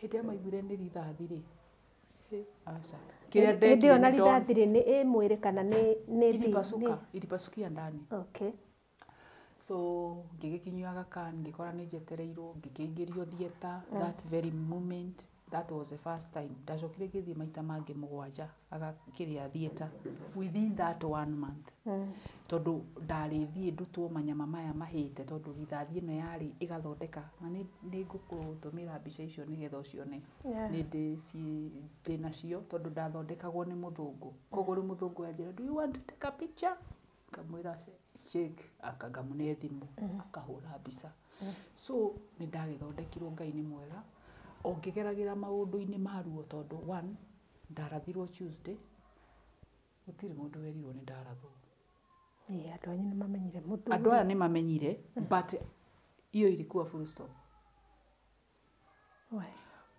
Hĩndĩ ĩrĩa maiguire nĩ rithathi rĩ, aca, kĩrĩa Hĩndĩ ĩyo ndekire na nĩ ndona rithathi rĩ, nĩ ĩ mwĩrĩ kana nĩ ilipasuka, ilipasukia ndani. So ngĩgĩkinyio Aga Khan, ngĩkora nĩ njetereirwo, ngĩkĩingĩrio theatre that very moment. That was the first time. Ndacokire ngĩthiĩ maita mangĩ 7 aga kĩrĩa theatre within that one month, tondũ ndarĩ thiĩ ndutwo manyama maya mahĩte, tondũ rithathi ĩno yarĩ ĩgathondeka, na nĩ ngũkũtũmĩra mbica icio nĩgetha ũcione. Nĩ ndĩ nacio, tondũ ndathondekagwo nĩ mũthũngũ, koguo rĩu mũthũngũ anjĩra, "Do you want to take a picture?" Ngamwĩra shake, ngamũne thimũ akahũra mbica. So nĩ ndagĩthondekirwo, Ngai nĩ mwega, o ngĩgeragĩra maũndũ-inĩ ma ruo, tondũ one, ndarathirwo Tuesday, gũtirĩ mũndũ werirwo nĩ ndarathwo. Ĩ, andũ anyu nĩ mamenyire mũthuri? Andũ aya nĩ mamenyire, but hiyo ilikuwa full stop. We.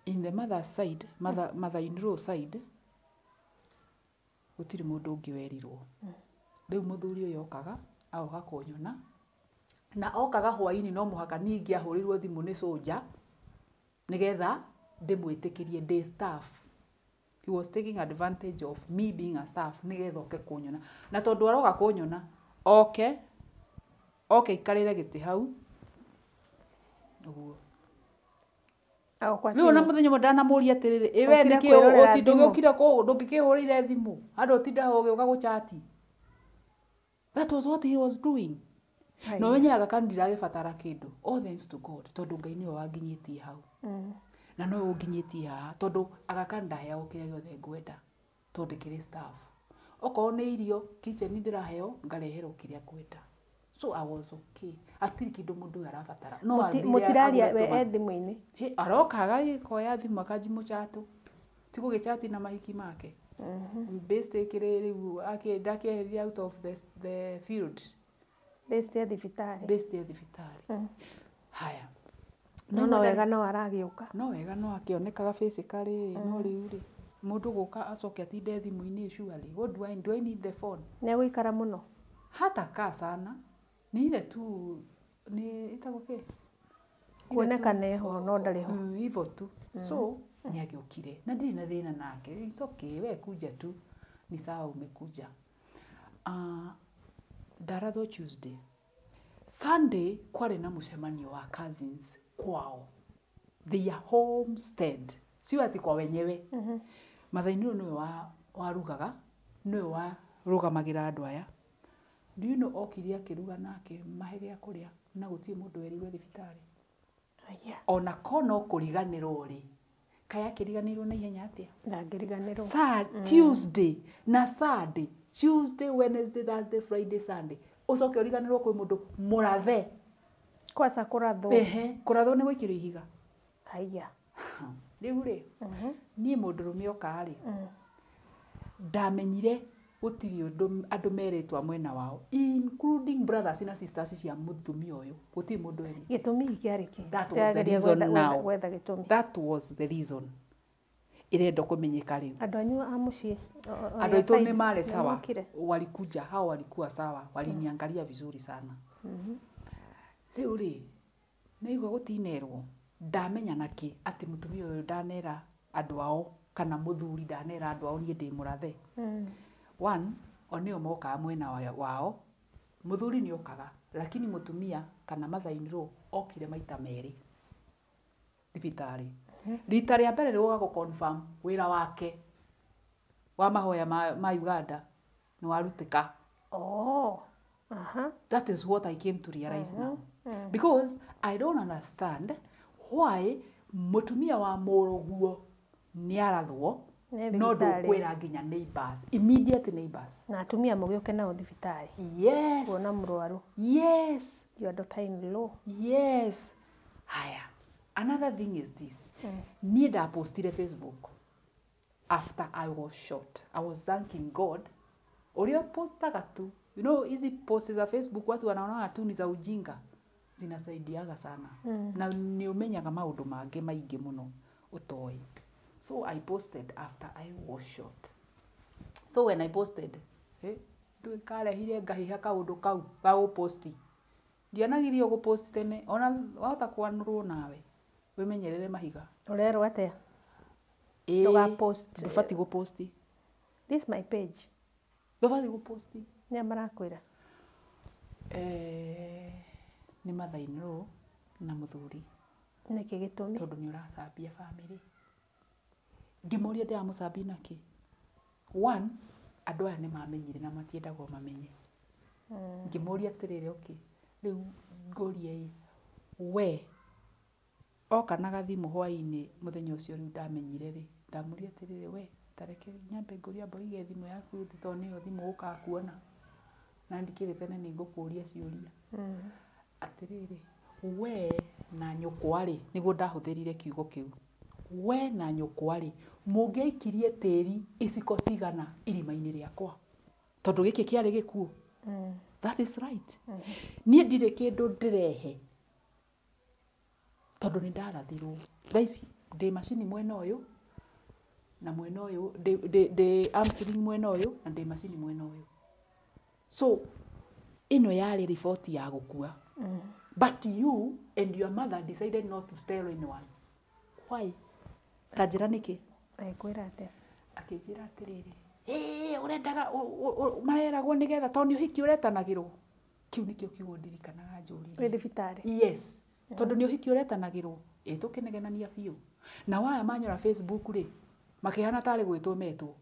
In the mother side, mother in law side, gũtirĩ mũndũ ũngĩ werirwo. Rĩu mũthuri ũyũ okaga agoka kũnyona, na okaga hwainĩ, no mũhaka niĩ ingĩahũrĩirwo thimũ nĩ soldier nĩgetha ndĩmwĩtĩkĩrie ndĩ staff. He was taking advantage of me being a staff nĩgetha oke kũnyona, na tondũ aroka kũnyona, oke oke ikarĩre gĩtĩ hau ũguo. Agũkwa Rĩu ona thimũ. Mũthenya ũmwe ndanamũria atĩrĩrĩ, ĩ we Ũkire nĩkĩ kwĩrorera ũtinda thimũ. ũgĩũkire kũ ndũngĩkĩhũrĩire thimũ handũ ũtinda ũgĩũka gũchati? That was what he was doing. Haya. Na ũmenyaga kana ndiragĩbatara kĩndũ, all thanks to God, tondũ Ngai nĩwe wanginyĩtie hau na nowe ũnginyĩtie haha, tondũ Aga Khan ndaheagwo kĩrĩa gĩothe ngwenda, tondũ ndĩkĩrĩ staff. Okorwo nĩ irio kitchen ndĩraheo, ngareherwo kĩrĩa ngwenda. So I was okay, atirĩ kĩndũ mũndũ ũyũ arabatara no athire Mũtiraria agũre we tũma- e thimũ-inĩ? Hĩ, aroka agagĩkoya thimũ akanjimũchatũ ti gũgĩchati na mahiki make. Basically rĩu ndakĩeherire out of the field. Based ya thibitarĩ. Based ya thibitarĩ. Haya. No no wega no aragĩũka. No wega no akĩonekaga physically, no rĩu rĩ, mũndũ gũka acoke atinde thimũ-inĩ, surely what do I need the phone? Nĩ egũikara mũno? Hata kaa sana, ni ile tu ni ĩtagwo kĩ? Ile tu- Kuoneka eho no ndarĩ ho. Hivyo tu. So nĩ agĩũkire na ndirĩ na thĩna nake. It's okay, we kuja tu ni sawa, umekuja. Ndarathwo Tuesday. Sunday kwarĩ na mũcemanio wa cousins kwao, their homestead, sio ati kwa wenyewe. Mathai nĩwe nĩwe warugaga, nĩwe warũgamagĩra andũ aya. Do you know okire akĩruga nake mahe gĩa kũrĩa na gũtirĩ mũndũ werirwo thibitarĩ? Aya. Ona ko no kũriganĩrwo rĩ, kaĩ akĩriganĩirwo na ihenya atĩa? Ndangĩriganĩrwo. Tuesday na Sunday, Tuesday, Wednesday, Thursday, Friday, Sunday, ũcoke ũriganĩrwo kwĩ mũndũ mũrathe. Kwaca kũrathwo. Ehe, kũrathwo nĩ gũikĩrio ihiga. Haya. Rĩu rĩ, niĩ mũndũrũme oka rĩ, ndamenyire gũtirĩ ũndũ andũ merĩtwo a mwena wao, including brothers na sisters cia mũtumia ũyũ, gũtirĩ mũndũ erĩte. Gĩtũmi kĩarĩ kĩ? That was the Ndĩrageria reason now. Gwetha gĩtũmi. That was the reason ĩrenda kũmenyeka rĩu. Andũ anyu a mũciĩ Andũ aitũ nĩ marĩ sawa. Nĩmokire? Walikuja, hao walikuwa sawa, waliniangalia vizuri sana. Rĩu rĩ, nĩigua gũtinerwo, ndamenya nakĩ atĩ mũtumia ũyũ ndanera andũ ao kana mũthuri ndanera andũ ao niĩ ndĩ mũrathe? One, o nĩo mokaga mwena wao, mũthuri nĩ okaga, lakini mũtumia kana mother-in-law okire maita merĩ thibitarĩ. Rita rĩa mbere nĩ gũka gũ confirm wĩra wake wa mahoya ma Uganda nĩ warutĩka. Oh. Aha. That is what I came to realize now. Because I don't understand why mũtumia wa mũrũguo nĩ arathwo Nĩ no thibitarĩ. ndũkwĩra nginya neighbors, immediate neighbors. Na atumia mũgĩũke nao thibitarĩ Yes. kuona mũrwaru? Yes. Your daughter in law. Yes. Haya. Another thing is this. Niĩ ndapostire Facebook after I was shot. I was thanking God. Ũrĩa postaga tu. You know, hizi posts za Facebook watu wanaonaga tu ni za ujinga. Zinasaidiaga sana. Na nĩ ũmenyaga maũndũ mangĩ maingĩ mũno ũtoĩ. So I posted after I was shot. So when I posted, ndũĩ karehire ngahiha kaũndũ kau ga gũposti. Ndianagirio gũpost tene, ona wahota kwanũrwo nawe. Wĩmenyerere mahiga. Ũrerwo atĩa? Ĩĩ, Ndũgapost. ndũbatiĩ gũposti. This my page. Ndũbatiĩ gũposti. Nĩa marakwĩra? Nĩ mother-in-law na mũthuri. Nĩkĩ gĩtũmi? Tondũ nĩ ũracambia family. Ngĩmũria ndĩramũcambia nakĩ? One, andũ aya nĩ mamenyire na matiendagwo mamenye. Ngĩmũria atĩrĩrĩ, okay, rĩu ngũrie ĩ, we oka na gathimũ hwaĩ-inĩ mũthenya ũcio rĩu ndamenyire rĩ, ndamũria atĩrĩrĩ, we ta reke nyambe ngũrie amba ũige thimũ yaku thĩ tondũ nĩyo thimũ ũkaga kuona na ndikĩrĩ tene nĩ ngũkũria ciũria. Atĩrĩrĩ, we na nyũkwa rĩ, nĩguo ndahũthĩrire kiugo kĩu, we na nyũkwa rĩ, mũngĩaikirie tĩri iciko cigana irima-inĩ rĩakwa tondũ gĩkĩ kĩarĩ gĩkuũ? That is right. Niĩ ndirĩ kĩndũ ndĩrehe tondũ nĩ ndarathirwo. Thaa ici ndĩ macini mwena ũyũ na mwena ũyũ, ndĩ arm sling mwena ũyũ na ndĩ macini mwena ũyũ. So ĩno yarĩ riboti ya gũkua. But you and your mother decided not to tell anyone. Why? Ta njĩra nĩkĩ? Ekwĩra atĩa? Akĩnjĩra atĩrĩrĩ, ĩĩ ũrendaga mareragwo nĩgetha tondũ nĩ ũhiki ũretanagĩrwo. Kĩu nĩkĩo kiugo ndirikanaga njũririe. Wĩ thibitarĩ? Yes. Tondũ nĩ ũhiki ũretanagĩrwo. Ĩ tũkĩnegenania biũ. Na waya manyora Facebook rĩ, makĩhana tarĩ gwĩtwo metwo.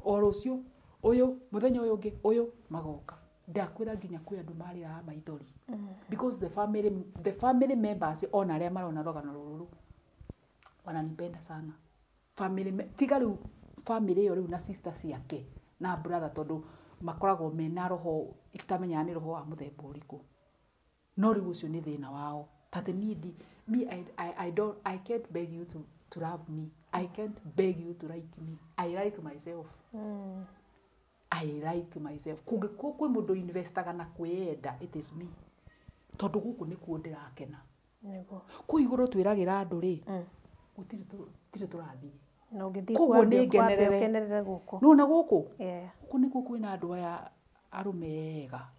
O rũciũ, ũyũ, mũthenya ũyũ ũngĩ, ũyũ, magoka. Ndakwĩra nginya kwĩ andũ marĩraga maithori. Because the family members ona arĩa marona rũgano rũrũ wananipenda sana. Family tiga rĩu family ĩyo rĩu na sister ciake na brother tondũ Makoragwo mena roho itamenyaga nĩ roho wa mũthemba ũrĩkũ. No rĩu ũcio nĩ thĩna wao. Tate niĩ ndi me I don't I can't beg you to love me. I can't beg you to like me. I like myself. I like myself. Kũngĩkorwo kwĩ mũndũ investaga na kwĩyenda, it is me. Tondũ gũkũ nĩkuo ndĩrakena. Nĩguo. Kũu igũrũ twĩragĩra andũ rĩ, gũtirĩ tũrathiĩ. Na ũngĩthiĩ Koguo kwambia nĩ ngenerere. ũkenerere gũkũ. Nĩwona gũkũ? Yeah. Gũkũ nĩkuo kwĩna andũ aya arũme ega.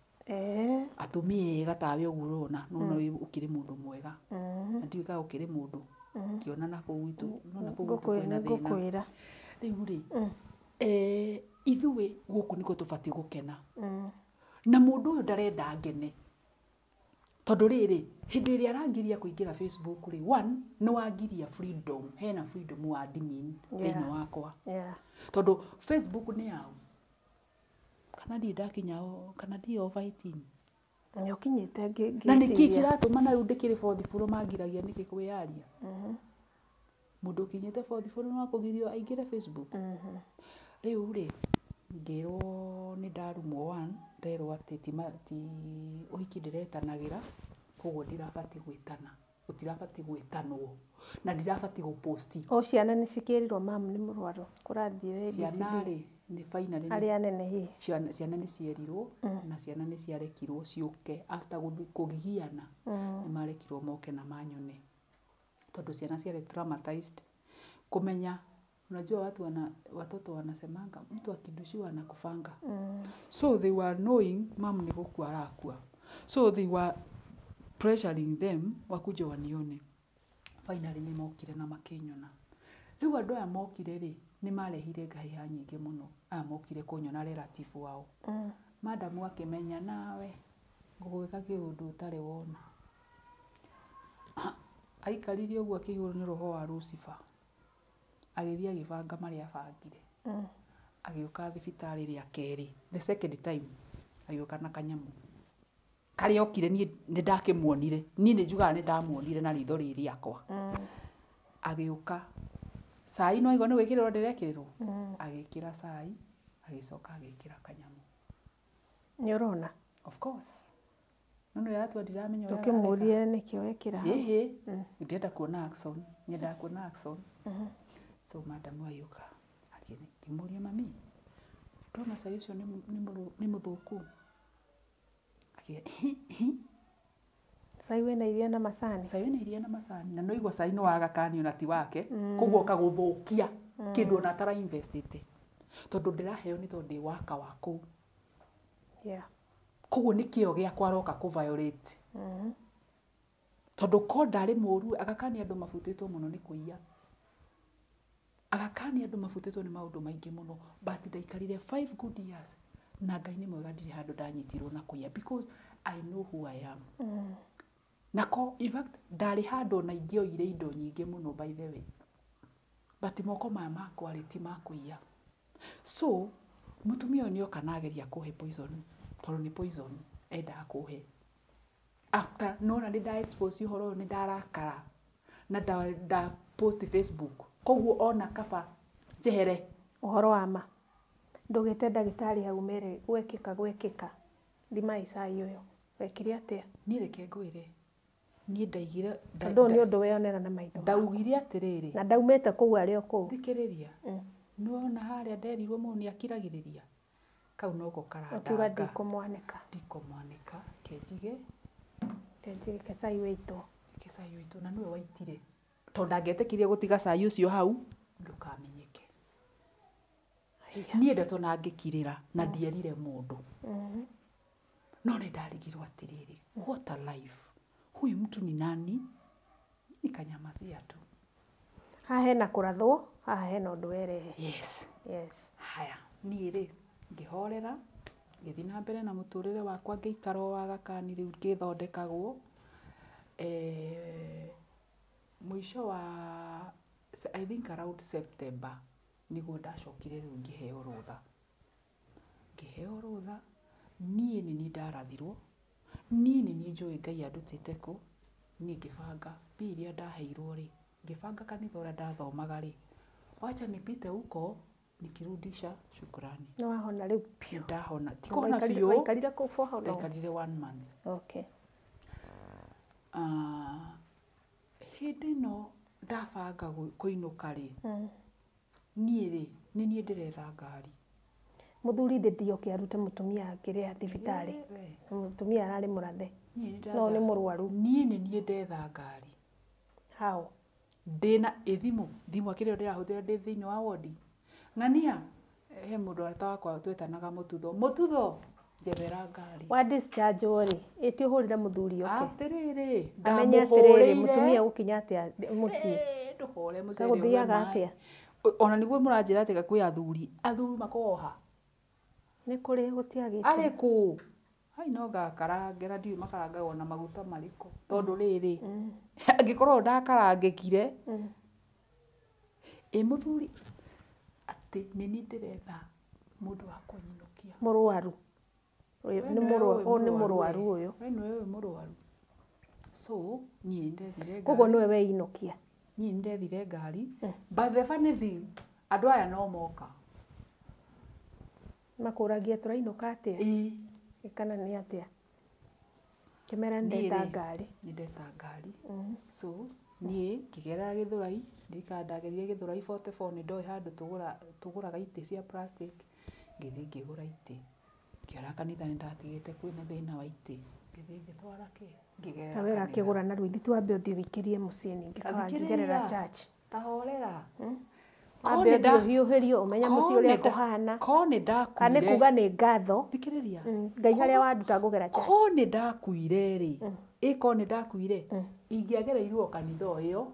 Atumia ega tawe ũguo ũrona, nĩwona ũkĩrĩ mũndũ mwega. Na ndiũĩ kana ũkĩrĩ mũndũ. Ngĩona na kũu gwitũ, nĩwona kũu gwitũ kwĩna thĩna. Ngũkwĩra. Rĩu rĩ, ithuĩ gũkũ nĩkuo tũbatiĩ gũkena. Na mũndũ ũyũ ndarenda ngene. Tondũ rĩrĩ, hĩndĩ ĩrĩa arangiria kũingĩra Facebook rĩ, one, nĩ wangiria freedom, hena freedom wa admin thĩinĩ wakwa. Tondũ Facebook nĩ yao. Kana ndirĩ ndakinya, kana ndirĩ over 18. Nĩ ũkinyĩte Na nĩkĩ ngĩciria. kĩratũma na rĩu ndĩkĩrĩ fourth floor mangiragia nĩkĩ kwĩyaria? Mũndũ ũkinyĩte fourth floor no akũgirio aingĩre Facebook? Rĩu rĩ, ngĩrwo nĩ ndarumwo one, nderwo atĩ ti ũhiki ndĩretanagĩra, koguo ndirabatiĩ gwĩtana, gũtirabatiĩ gwĩtanwo, na ndirabatiĩ gũposti. O ciana nĩ cikĩrirwo mamu nĩ mũrwaru, kũrathiĩ Ciana rĩ, nĩ finally nĩ arĩa nene hihi. Ciana nĩ cierirwo, na ciana nĩ ciarekirwo ciũke after kũgigiana, nĩ marekirwo moke na manyone. Tondũ ciana ciarĩ traumatized. Kũmenya, unajua watu wana, watoto wanasemanga mtu akidushiwa anakufanga. So they were knowing mam nĩ gũkua arakua. So they were pressuring them wakuje wanione. Finally nĩ mokire na makĩnyona. Rĩu andũ aya mokire rĩ, nĩ marehire ngahĩha nyingĩ mũno. Aya mokire kũnyona relative wao. Madamu akĩmenya nawe ngũgwĩka kĩũndũ ũtarĩ wona. Aikarire ũguo akĩihũrwo nĩ roho wa Lucifer. Agĩthiĩ agĩbanga marĩa abangire. Agĩũka thibitarĩ rĩa kerĩ, the second time, agĩũka na kanyamũ. Karĩa okire niĩ nĩ ndakĩmuonire. Niĩ nĩ njugaga nĩ ndamuonire na ritho rĩrĩ rĩakwa. Agĩũka. Cai no aigua nĩ gwĩkĩrĩrwo ndĩrekĩrĩrwo. Agĩkĩra cai, agĩcoka agĩkĩra kanyamũ. Nĩ ũrona? Of course. No nĩ aratua ndiramenya ũrĩa arareka. Ũkĩmũrie nĩkĩ wekĩra hau. Ĩhĩ, ndĩrenda kuona action, nyendaga kuona action. So madamu agĩũka, akĩmũria mami, ndona cai ũcio nĩ mũthũku. Cai wĩna iria na macani. Cai wĩna iria na macani. Na no igua cai nĩ wagakani ona ti wake. Koguo ũkagũthũkia kĩndũ ona atara investĩte. Tondũ ndĩraheo nĩ tondũ ndĩ waka wa kũu. Koguo nĩ kĩo gĩakwa aroka kũ violate. Tondũ ko ndarĩ mũru, agakani andũ mabutĩtwo mũno nĩ kũiya. Agakani andũ mabutĩtwo nĩ maũndũ maingĩ mũno. But ndaikarire 5 good years. Na Ngai nĩ mwega ndirĩ handũ ndanyitirwo na kũiya because I know who I am. Nako, in fact, ndarĩ handũ ona ingĩoire indo nyingĩ mũno by the way. But moko maya makwa rĩ ti ma kũiya. So, mũtumia ũyũ nĩoka na ageria kũhe poison, tondũ nĩ poison endaga kũhe. After nona nĩ nda expose ũhoro ũyũ nĩ ndarakara na nda post Facebook. Koguo ona kaba njehere. Ũhoro wa ma. Ndũgĩte ndagĩtarĩ hau mere gwekĩka gwekĩka. Thimai cai ũyũ. Wekire atĩa? Niĩ reke ngwĩre. Niĩ ndaigire Tondũ nĩ ũndũ weyonera na maitho. Ndaugire atĩrĩrĩ. Na ndaumĩte kũu arĩ o kũu. Thikĩrĩria. Nĩwona harĩa nderirwo mũndũ nĩakiragĩrĩria. Kau noko karandanga. Ũkiuga ndikũmwanĩka. Ndikũmwanĩka. Kenjige. Kenjige ke cai wĩitwo. Ke cai wĩitwo na nĩwe waitire. Tondũ ndangĩetĩkirie gũtiga cai ũcio hau ndũkamenyeke. Niĩ ndeto na ngĩkirĩra na ndierire mũndũ. No nĩ ndarigirwo atĩrĩrĩ, what a life. Huyu mtu ni nani? Nikanyamazia tu. Haha hena kũrathwo, haha hena ũndũ werehe. Yes. Yes. Haya, niĩ rĩ, ngĩhorera, ngĩthiĩ na mbere na mũtũrĩre wakwa ngĩikara o Aga Khan rĩu ngĩthondekagwo. Mũico wa, I think around September, nĩguo ndacokire rĩu ngĩheo rũtha. Ngĩheo rũtha, niĩ nĩ niĩ ndarathirwo, niĩ nĩ niĩ njũĩ Ngai andutĩte kũ, niĩ ngĩbanga mbia iria ndaheirwo rĩ, ngĩbanga kanitha ũrĩa ndathomaga rĩ, wacha nipite huko, Nikirudisha shukrani. Nĩ wahona rĩu biũ? Ndahona, ti kũhona biũ. Waikarire kũu for how long? Ndaikarire one month. Okay. Ah, hĩndĩ ĩno ndabanga kũinũka rĩ, niĩ rĩ, nĩ niĩ ndĩretha ngari. Mũthuri ndĩthi oke arute mũtumia kĩrĩa thibitarĩ. We, Mũtumia ararĩ mũrathe. niĩ nĩ No nĩ ndatha- mũrwaru. Niĩ nĩ niĩ ndetha ngari. How? Ndĩna ĩ thimũ akĩrĩ ndĩrahũthĩra ndĩ thĩinĩ wa wodi. Ng'ania he mũndũ arata wakwa twetanaga Mũtutho. Mũtutho, njethera ngari. Wa discharge rĩ, ĩti ũhũrĩre mũthuri oke. Atĩrĩrĩ, Amenye atĩrĩrĩ, mũtumia ndamũhũrĩire. gũkinya atĩa mũciĩ. Eh, ndũhũre mũcere Gũthiaga ũmwe maĩ. atĩa? Ona nĩguo mũranjĩra atĩ kwĩ athuri, athuri makoragwo ha? Nĩ kũrĩ gũtiagĩte. Arĩ kũ? Hai no ngakarangĩra, ndiũĩ makarangagwo na maguta marĩkũ. Tondũ rĩrĩ, angĩkorwo ndakarangĩkire, ĩ mũthuri atĩ nĩ niĩ ndĩretha mũndũ wa kũnyinũkia. Mũrwaru. Ũyũ We nĩ nĩwe mũrwaru, ũyũ ũyũ nĩ mũrwaru mũrwaru we. ũyũ. We nĩwe ũyũ mũrwaru. So, niĩ nĩ ndethire Koguo ngari. nĩwe weinũkia. Niĩ nĩ ndethire ngari. But the funny thing, andũ aya no moka. Makũragia tũrainũka atĩa? Ĩĩ. Kana nĩ atĩa? Kĩmera nĩ Niĩ ndeta rĩ, ngari. nĩ ndeta ngari. So, niĩ ngĩgerera Gĩthũrai, ndirikana ndagerire Gĩthũrai 44, nĩ ndoĩ handũ tũgũraga itĩ cia plastic, ngĩthiĩ ngĩgũra itĩ. Ngĩona kanitha nĩ ndatigĩte kwĩna thĩna wa itĩ. Ngĩthiĩ ngĩtwara kĩ? Ngĩgerera Kawĩra kanitha. akĩgũra narua ithi twambe ũthiĩ ũikĩrie mũciĩ ningĩ Ta kawangĩgerera thikĩrĩria. church. Ta horera. Ko Wambe nĩ ũthiĩ ũhiũhĩrio ũmenye mũciĩ ũrĩa kũhana. ko nĩ Kana nĩ ndakuire. kuga nĩ ngatho. Thikĩrĩria. Ngai harĩa wanduta ngũgera church. Ko nĩ ndakuire rĩ, ĩ ko nĩ ndakuire, ingĩagereirwo kanitha o ĩyo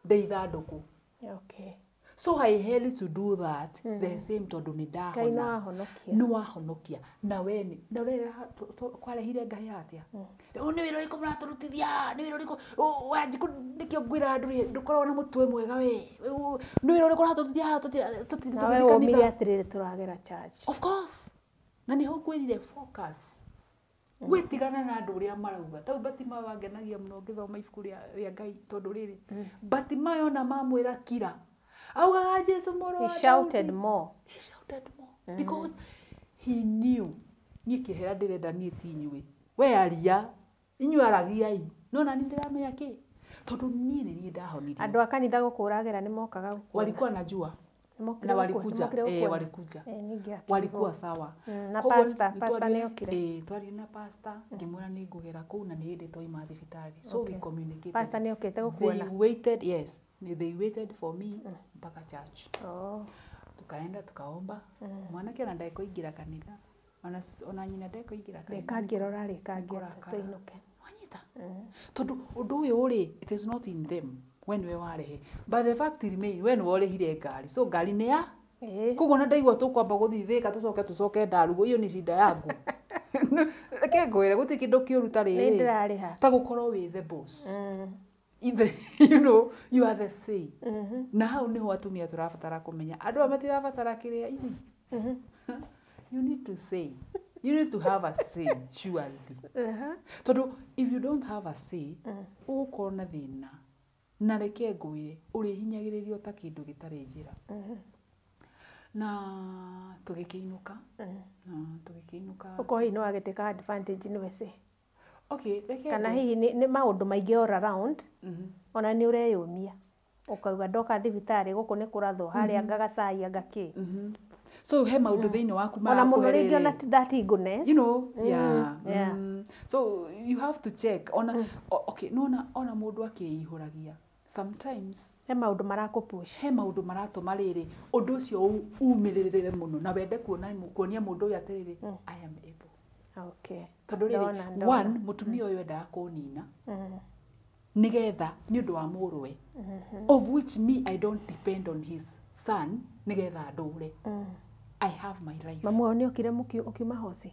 ndĩ ithandũkũ. Okay. So I had to do that the same tondũ nĩ Ngai nĩ ndahona. wahonokia. Nĩ wahonokia. Na we nĩ na ũrera kwarehire Ngai atĩa? Rĩu nĩ wĩra ũrĩkũ mũratũrutithia? Nĩ wĩra ũrĩkũ? Wanjikũ nĩkĩo ngwĩra andũ rĩ, ndũkoragwo na mũtwe mwega we. Nĩ wĩra ũrĩkũ ũratũrutithia? Nawe Tũgĩthiĩ womire kanitha. atĩrĩrĩ tũragera church. Of course. Na nĩho ngwĩrire focus. Gwĩtigana na andũ ũrĩa marauga. Tau Batimayo wangenagia mũno ngĩthoma ibuku rĩa Ngai tondũ rĩrĩ, Batimayo ona mamwĩra kira, augaga Jesu mũrũ He wa shouted Daudi. more. He shouted more because he knew niĩ kĩhera ndĩrenda niĩ ti inyuĩ. We aria, inyuĩ aragiai. No nani ndĩramenya kĩ? Tondũ niĩ nĩ niĩ ndahonirio. Andũ a kanitha gũkũ ũragera nĩ mokaga gũkuona. Walikuwa najua Nĩmokire na gũkuona- walikuja, nĩmokire gũkuona? walikuja. Eh, ningĩakirwo. Walikuwa sawa. Na Koguo pastor, nĩ pastor nĩokire? Twaririe na pastor, ngĩmwĩra nĩ ngũgera kũu na nĩ hĩndĩ twauma thibitarĩ. So we communicated. Pastor nĩokĩte They gũkuona? waited, yes. They waited for me mpaka church. Oh. Tukaenda tukaomba. Mwanake ona ndekũingĩra kanitha. Ona nyina ndekũingĩra kanitha. Rĩkangĩrora rĩkangĩata Kũrakara. tũinũke. Wanyita? Tondũ ũndũ ũyũ rĩ, it is not in them. We nĩwe warehe. But the fact remain, we nĩwe ũrĩhire ngari. So ngari nĩ ya Ĩĩ. koguo na ndaigua tũkwamba gũthiĩ Thĩka tũcoke tũcoke Ndarugu, iyo nĩ cinda yangu. Reke ngwĩre gũtirĩ kĩndũ kĩũru ta Nĩ rĩrĩ. ndĩrarĩha. Ta gũkorwo wĩ the boss. Ithe, you know, you are the say. Na hau nĩho atumia tũrabatara kũmenya. Andũ aya matirabatara kĩrĩa ithi. You need to say. You need to have a say, surely. Tondũ if you don't have a say, ũgũkorwo na thĩna. Na reke ngwĩre, ũrĩhinyagĩrĩrio ta kĩndũ gĩtarĩ njĩra. Na tũgĩkĩinũka. Na tũgĩkĩinũka. Ũkorwo hihi nĩ wagĩtĩka advantage nĩwe cĩ. Okay, reke Kana ngwĩre. hihi nĩ maũndũ maingĩ all around ona nĩ ũreyũmia. Ũkauga ndoka thibitarĩ gũkũ nĩ kũrathwo harĩa anga gacai anga kĩ. So he maũndũ thĩinĩ waku Ona mũno rĩngĩ ona marakũhe ti that eagerness. you know, yeah. Yeah. So you have to check ona okay, no ona mũndũ akĩihũragia sometimes He maũndũ marakũpush. he maũndũ maratũma rĩrĩ ũndũ ũcio umĩrĩrĩre mũno na wende kuona kuonia mũndũ ũyũ atĩrĩrĩ, I am able. Okay. Tondũ Ndona, rĩrĩ, ndona. one, mũtumia ũyũ endaga kũnina nĩgetha nĩ ũndũ wa mũrũwe, of which me I don't depend on his son nĩgetha ndũre. I have my life. Mamu wao nĩokire ũkiuma hoci?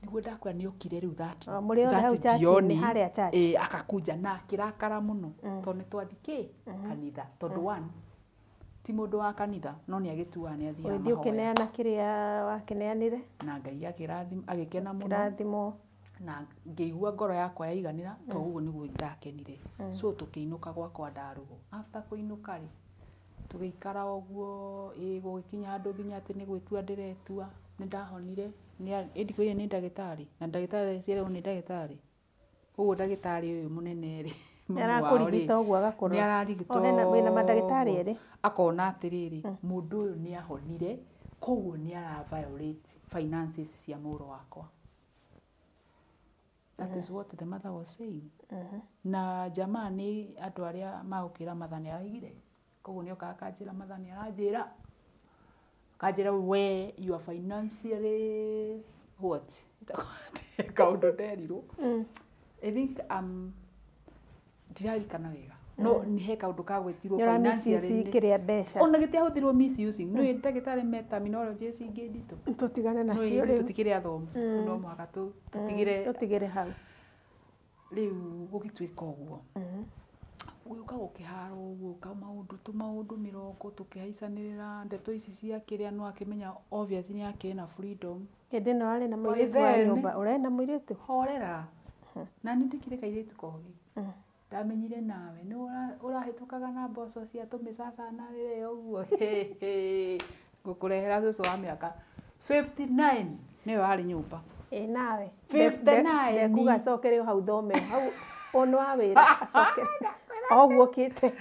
Nĩguo ndakwĩra nĩokire rĩu that, Oh, mũrĩ othe that hau church-inĩ, jioni, harĩa church. Akakuja na akĩrakara mũno tondũ nĩ twathi kĩ kanitha, tondũ one ti mũndũ wa kanitha no nĩ agĩtuaga nĩ athiaga Ũgĩthiĩ mahoya. ũkĩneana kĩrĩa wakĩneanire? Na Ngai akĩrathima agĩkena mũno. Kĩrathimo. Na ngĩigua ngoro yakwa yaiganĩra to ũguo nĩguo ndakenire. So tũkĩinũka gwakwa Ndarugu. After kũinũka rĩ, Tũgĩikara ũguo, ĩ gũgĩkinya handũ nginya atĩ nĩ gwĩtua ndĩretua, nĩ ndahonire, ĩndikwĩrire nĩ ndagĩtarĩ, na ndagĩtarĩ ciarĩrwo nĩ ndagĩtarĩ. Koguo ndagĩtarĩ ũyũ mũnene rĩ, Nĩ mami wao rĩ, arakũrigita ũguo agakũrora. nĩ ararigita O hena wĩna mandagĩtarĩ ũguo. erĩ. Akona atĩrĩrĩ, mũndũ ũyũ nĩ ahonire, koguo nĩ ara violate finances cia mũrũ wakwa. That is what the mother was saying. Na jamaa nĩ andũ arĩa magũkĩra mother nĩ araigire. Koguo nĩ okaga akanjĩra mother nĩ aranjĩra. Akanjĩra we you are financially what? Kaũndũ nderirwo. I think ndiririkana wega. No nĩ he kaũndũ kagwetirwo Nĩ ũra financially. misuse kĩrĩa mbeca. Ona gĩtiahũthĩrwo misusing. Nĩ ndagĩtarĩ me terminologies ingĩ nditũ. Tũtigane Nĩ nacio ithuĩ rĩu. tũtikĩrĩ athomu. No mũhaka tũtigĩre Tũtigĩre hau. Rĩu gũgĩtuĩka ũguo. Gũgĩũka gũkĩhara ũguo kamaũndũ tũmaũndũ mĩrongo tũkĩhaicanĩrĩra ndeto ici cia kĩrĩa no akĩmenya obviously nĩ akĩrĩ na freedom. Hĩndĩ ĩno arĩ na By mũirĩtu wa then- nyũmba. Ũrarĩ na mũirĩtu? Horera. Na niĩ ndĩkĩrĩ kairĩtu kogĩ. Ndamenyire nawe nĩ ũrahĩtũkaga na mboco cia tũmĩcaca nawe we ũguo. Ngũkũrehera cũcũ wa mĩaka 59 nĩwe warĩ nyũmba. Ĩ nawe. 59. Ndekuga acokere o hau thome. Hau ono wa wĩra acokere. O ũguo okĩte.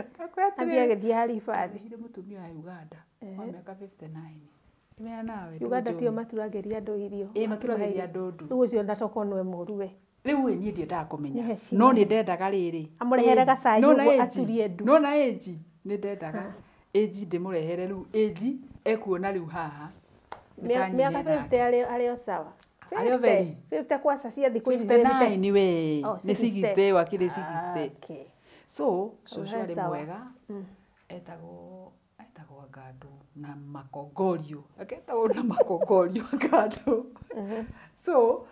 Athiĩ agĩthiĩ haribathi. Ndarehire mũtumia wa Uganda wa mĩaka 59. Kimenya nawe Uganda ndũnjũĩ. tio maturagĩria andũ irio. Ĩ maturagĩria andũ ndu. Rĩu ũcio ndatokorwo nĩwe mũru we. Rĩu ĩ niĩ ndiendaga kũmenya. Nĩ heshima. No nĩ ndendaga rĩrĩ. Amũrehere Age- gacai nona ũguo age- aturie ndu. Nona age nĩ ndendaga. Age ndĩmũrehere rĩu age ekuona rĩu haha. Nĩ ta nyine Mĩaka nake. 50 arĩ o sawa. Arĩ o very. 50 kwaca cia thikũ ici 59 we. Oh, Nĩ 60. 60 wakĩrĩ 60. Okay. So cũcũ he arĩ sawa. mwega. Etagwo Ngandũ na Makongorio. Aketagwo na Makongorio Ngandũ. So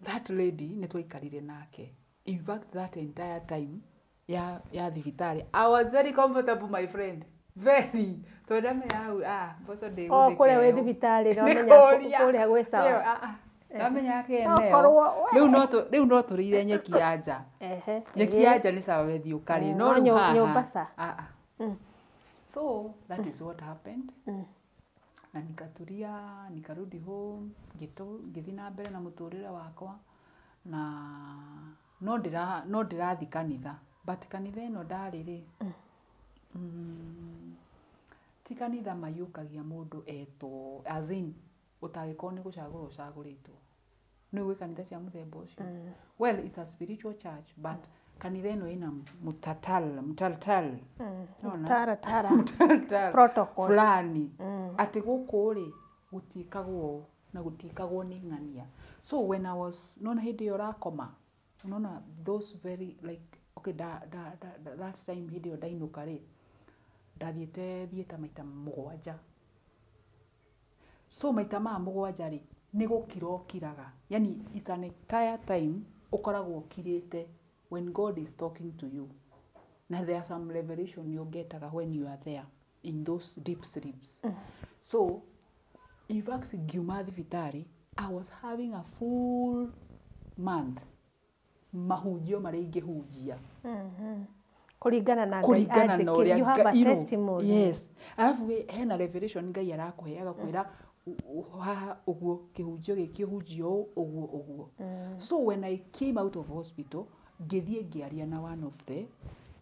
that lady nĩ twaikarire nake. In fact that entire time ya thibitarĩ I was very comfortable, my friend. Very. Tondũ ndamenya hau mboco O kũrĩa wĩ ndĩgũthĩkeo. thibitarĩ Nĩ ndamenya kũria. kũrĩa gwĩ Ĩyo, sawa. Ndamenya No keneo. korwo we. Rĩu no tũrĩire nyeki ya nja. Ehe. Nyeki ya nja nĩ sawa wethiĩ ũkarĩe. No No rĩu haha. nyũmba ca. So that is what happened. Na nikaturia, nikarudi home, ngĩthiĩ na mbere na mũtũrĩre wakwa na no ndĩrathiĩ kanitha. But kanitha ĩno ndarĩ rĩ, ti kanitha maiyũkagia mũndũ etwo, as in ũtangĩkorwo nĩ gũcagũrwo ũcagũrĩtwo. Nĩ gwĩ kanitha cia mũthemba ũcio. Well, it's a spiritual church, but kanitha ĩno ĩna mũtatal, mũtaltal. Nĩwona? Tara tara. Mũtaratara Protocols. fulani atĩ gũkũ rĩ gũtiĩkagwo ũũ na gũtiĩkagwo nĩ ng'ania. So when I was nona hĩndĩ ĩyo ũrakoma, unaona those very like okay da, that time hĩndĩ ĩyo ndainũka rĩ, ndathiĩte thiĩta maita 7. So maita maya 7 rĩ, nĩ gũkira ũkiraga. Yani it's an entire time ũkoragwo ũkirĩte when God is talking to you. Na there are some revelation you getaga when you are there in those deep sleeps. So in fact ngiuma thibitarĩ I was having a full month mahunjio marĩa ingĩhunjia. Kũringana na Ngai Kũringana na anjĩkĩre. ũrĩa You have a you know, testimony. Yes. Alafu hena revelation Ngai arakũhe agakwĩra haha ũguo kĩhunjio gĩkĩ ũhunjio ũũ ũguo ũguo. So when I came out of hospital ngĩthiĩ ngĩaria na one of the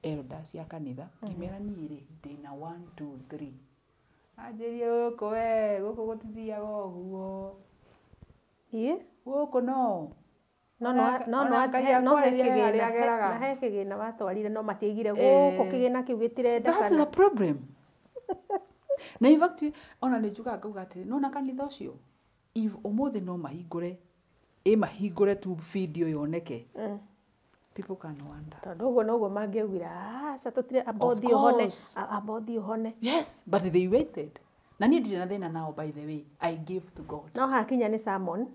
elders ya kanitha ngĩmera niĩ rĩ ndĩna 1 2 3. Anjĩrire gũkũ we gũkũ gũtithiaga ũguo. Ĩ? Gũkũ no. No no no no Ona Ngai no he akwarĩria he harĩa kĩgĩna ageraga. na he kĩgĩna watwarire no matiaigire gũkũ kĩgĩna kĩu That's the gĩtirendekana. problem. Na in fact ona nĩ njugaga ngauga atĩrĩ nona kanitha ũcio if ũmũthĩ no mahingũre ĩ mahingũre tu video yoneke, people can wonder. Tondũ ũguo noguo mangĩaugire aca tũtire amba Of ũthiĩ ũhone course. amba ũthiĩ ũhone. Yes, but they waited. Na niĩ ndirĩ na thĩna nao, by the way. I gave to God. No hakinya nĩ sermon.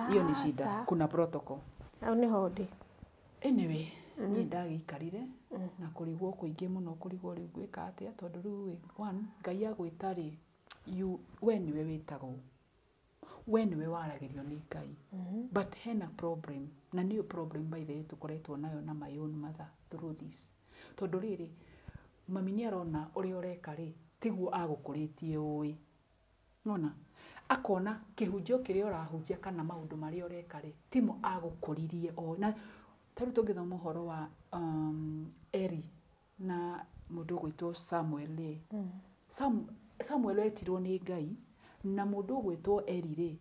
Hiyo ni shida. Aca. Kuna protocol. Hau nĩho ndĩ. Anyway, niĩ ndagĩikarire na kũrigwo kũingĩ mũno, kũrigwo rĩu ngwĩka atĩa tondũ rĩu ĩ, one Ngai agwĩta rĩ, you we nĩwe wĩtagwo, we nĩwe waragĩrio nĩ Ngai, but hena problem na nĩyo problem by the way tũkoretwo nayo na my own mother through this, tondũ rĩrĩ mami nĩ arona ũrĩa ũreka rĩ Tiguo agũkũrĩtie ũĩ. Nona akona kĩhunjio kĩrĩa ũrahunjia kana maũndũ marĩa ũreka rĩ timo agũkũririe o na ta rĩu tũngĩthoma ũhoro wa Eri na mũndũ ũgwĩtwo Samuel rĩ Samuel etirwo nĩ Ngai na mũndũ ũgwĩtwo Eri rĩ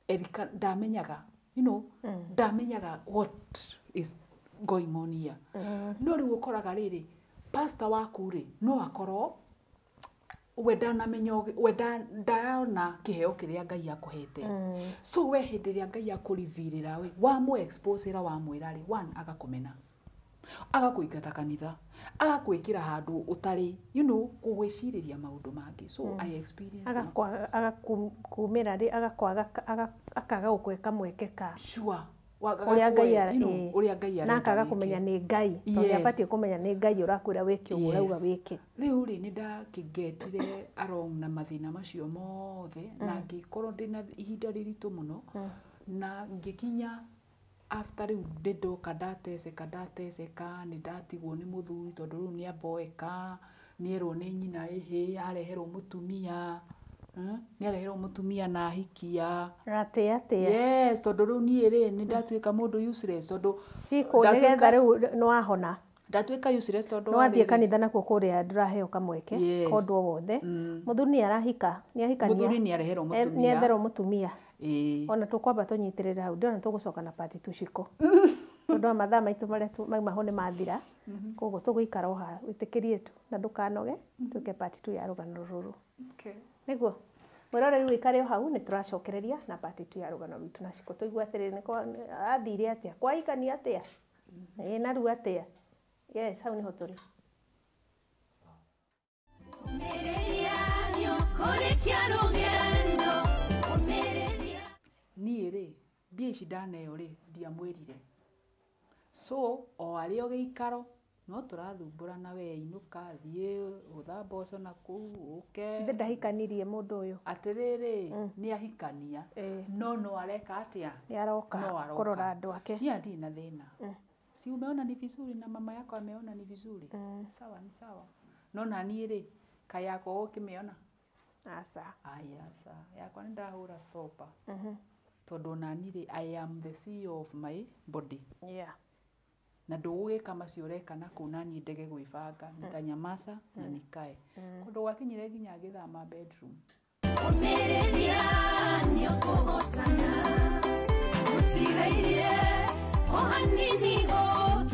Erika ndamenyaga you know ndamenyaga what is going on here. No rĩu ũkoraga rĩrĩ pastor waku rĩ no akorwo we ndanamenya we ndarona kĩheo kĩrĩa Ngai akũhete. So we hĩndĩ ĩrĩa Ngai akũrivirĩra we wamũ expose ra wamwĩra rĩ one agakũmena agakũingata kanitha agakwĩkĩra handũ ũtarĩ you know gũgwĩcirĩria maũndũ mangĩ. So I experience Agakumĩra rĩ agakwaga akaga gũkũhe kamweke ka sure ũrĩa Ngai you know, ũrĩa Ngai na arenda akaga wĩke. kũmenya nĩ Ngai tondũ Yes. abatiĩ kũmenya nĩ Ngai ũrakwĩra wĩke ũguo ũrauga Yes. wĩke. Rĩu rĩ nĩ ndakĩgetire along na mathĩna macio mothe na ngĩkorwo ndĩna ihinda rĩritũ mũno na ngĩkinya after rĩu nĩ ndoka ndateceka nĩ ndatigwo nĩ mũthuri tondũ rĩu nĩ amboeka nĩerwo nĩ nyina ĩhĩ areherwo mũtumia nĩ areherwo mũtumia na ahikia. Atĩ atĩa Yes, tondũ rĩu niĩ rĩ nĩ ndatuĩka mũndũ useless tondũ cikũ nĩgetha rĩu nĩ wahona ndatuĩka useless tondũ nĩ wa wathiĩ rĩrĩ. kanitha nakuo kũrĩa ndũraheo kamweke Yes. kondũ o wothe. Mũthuri nĩ arahika nĩ ahikania Mũthuri nĩ areherwo mũtumia. nĩ etherwo mũtumia. Ĩĩ. Ona tũkwamba tũnyitĩrĩre hau ndĩrona tũgũcoka na part two ciko tondũ wa mathaa maitũ marĩa mauma ho nĩ mathira koguo tũgũikara o haha wĩtĩkĩrie tu na ndũkanoge twĩke part two ya rũgano rũrũ. Okay. Nĩguo mwĩroreri wĩikare o hau nĩ tũracokereria na part two ya rũgano rwitũ na ciko tũigue atĩrĩrĩ athire atĩa kwahikania atĩa ĩĩ na rĩu atĩa. Yes, hau nĩho tũrĩ. Niĩ rĩ mbia ici ndaneo rĩ ndiamwĩrire. So o arĩ o gĩikaro no tũrathumbũrana we inũka thiĩ hũtha mboco na kũu ũke. Ithe ndahikanirie mũndũ ũyũ. Atĩrĩrĩ nĩ ahikania no no areka atĩa? Nĩ aroka No aroka. kũrora andũ ake. Niĩ ndirĩ na thĩna. Si umeona ni vizuri na mama yako ameona ni vizuri. Sawa ni sawa. No na niĩ rĩ kaĩ yakwa ũkĩmĩona? Aca. Aya aca yakwa nĩ ndahũra stopper. Tondũ ona niĩ rĩ I am the CEO of my body. Yeah. Na ndũgũgĩka macio ũreka na kũu na niĩ ndege gwĩbanga nitanyamaza na nikae. Kũndũ gwakinyire nginya ngĩthama bedroom. Ũmĩrĩria nĩũkũhotana, gũtigairie o hanini gũkĩra.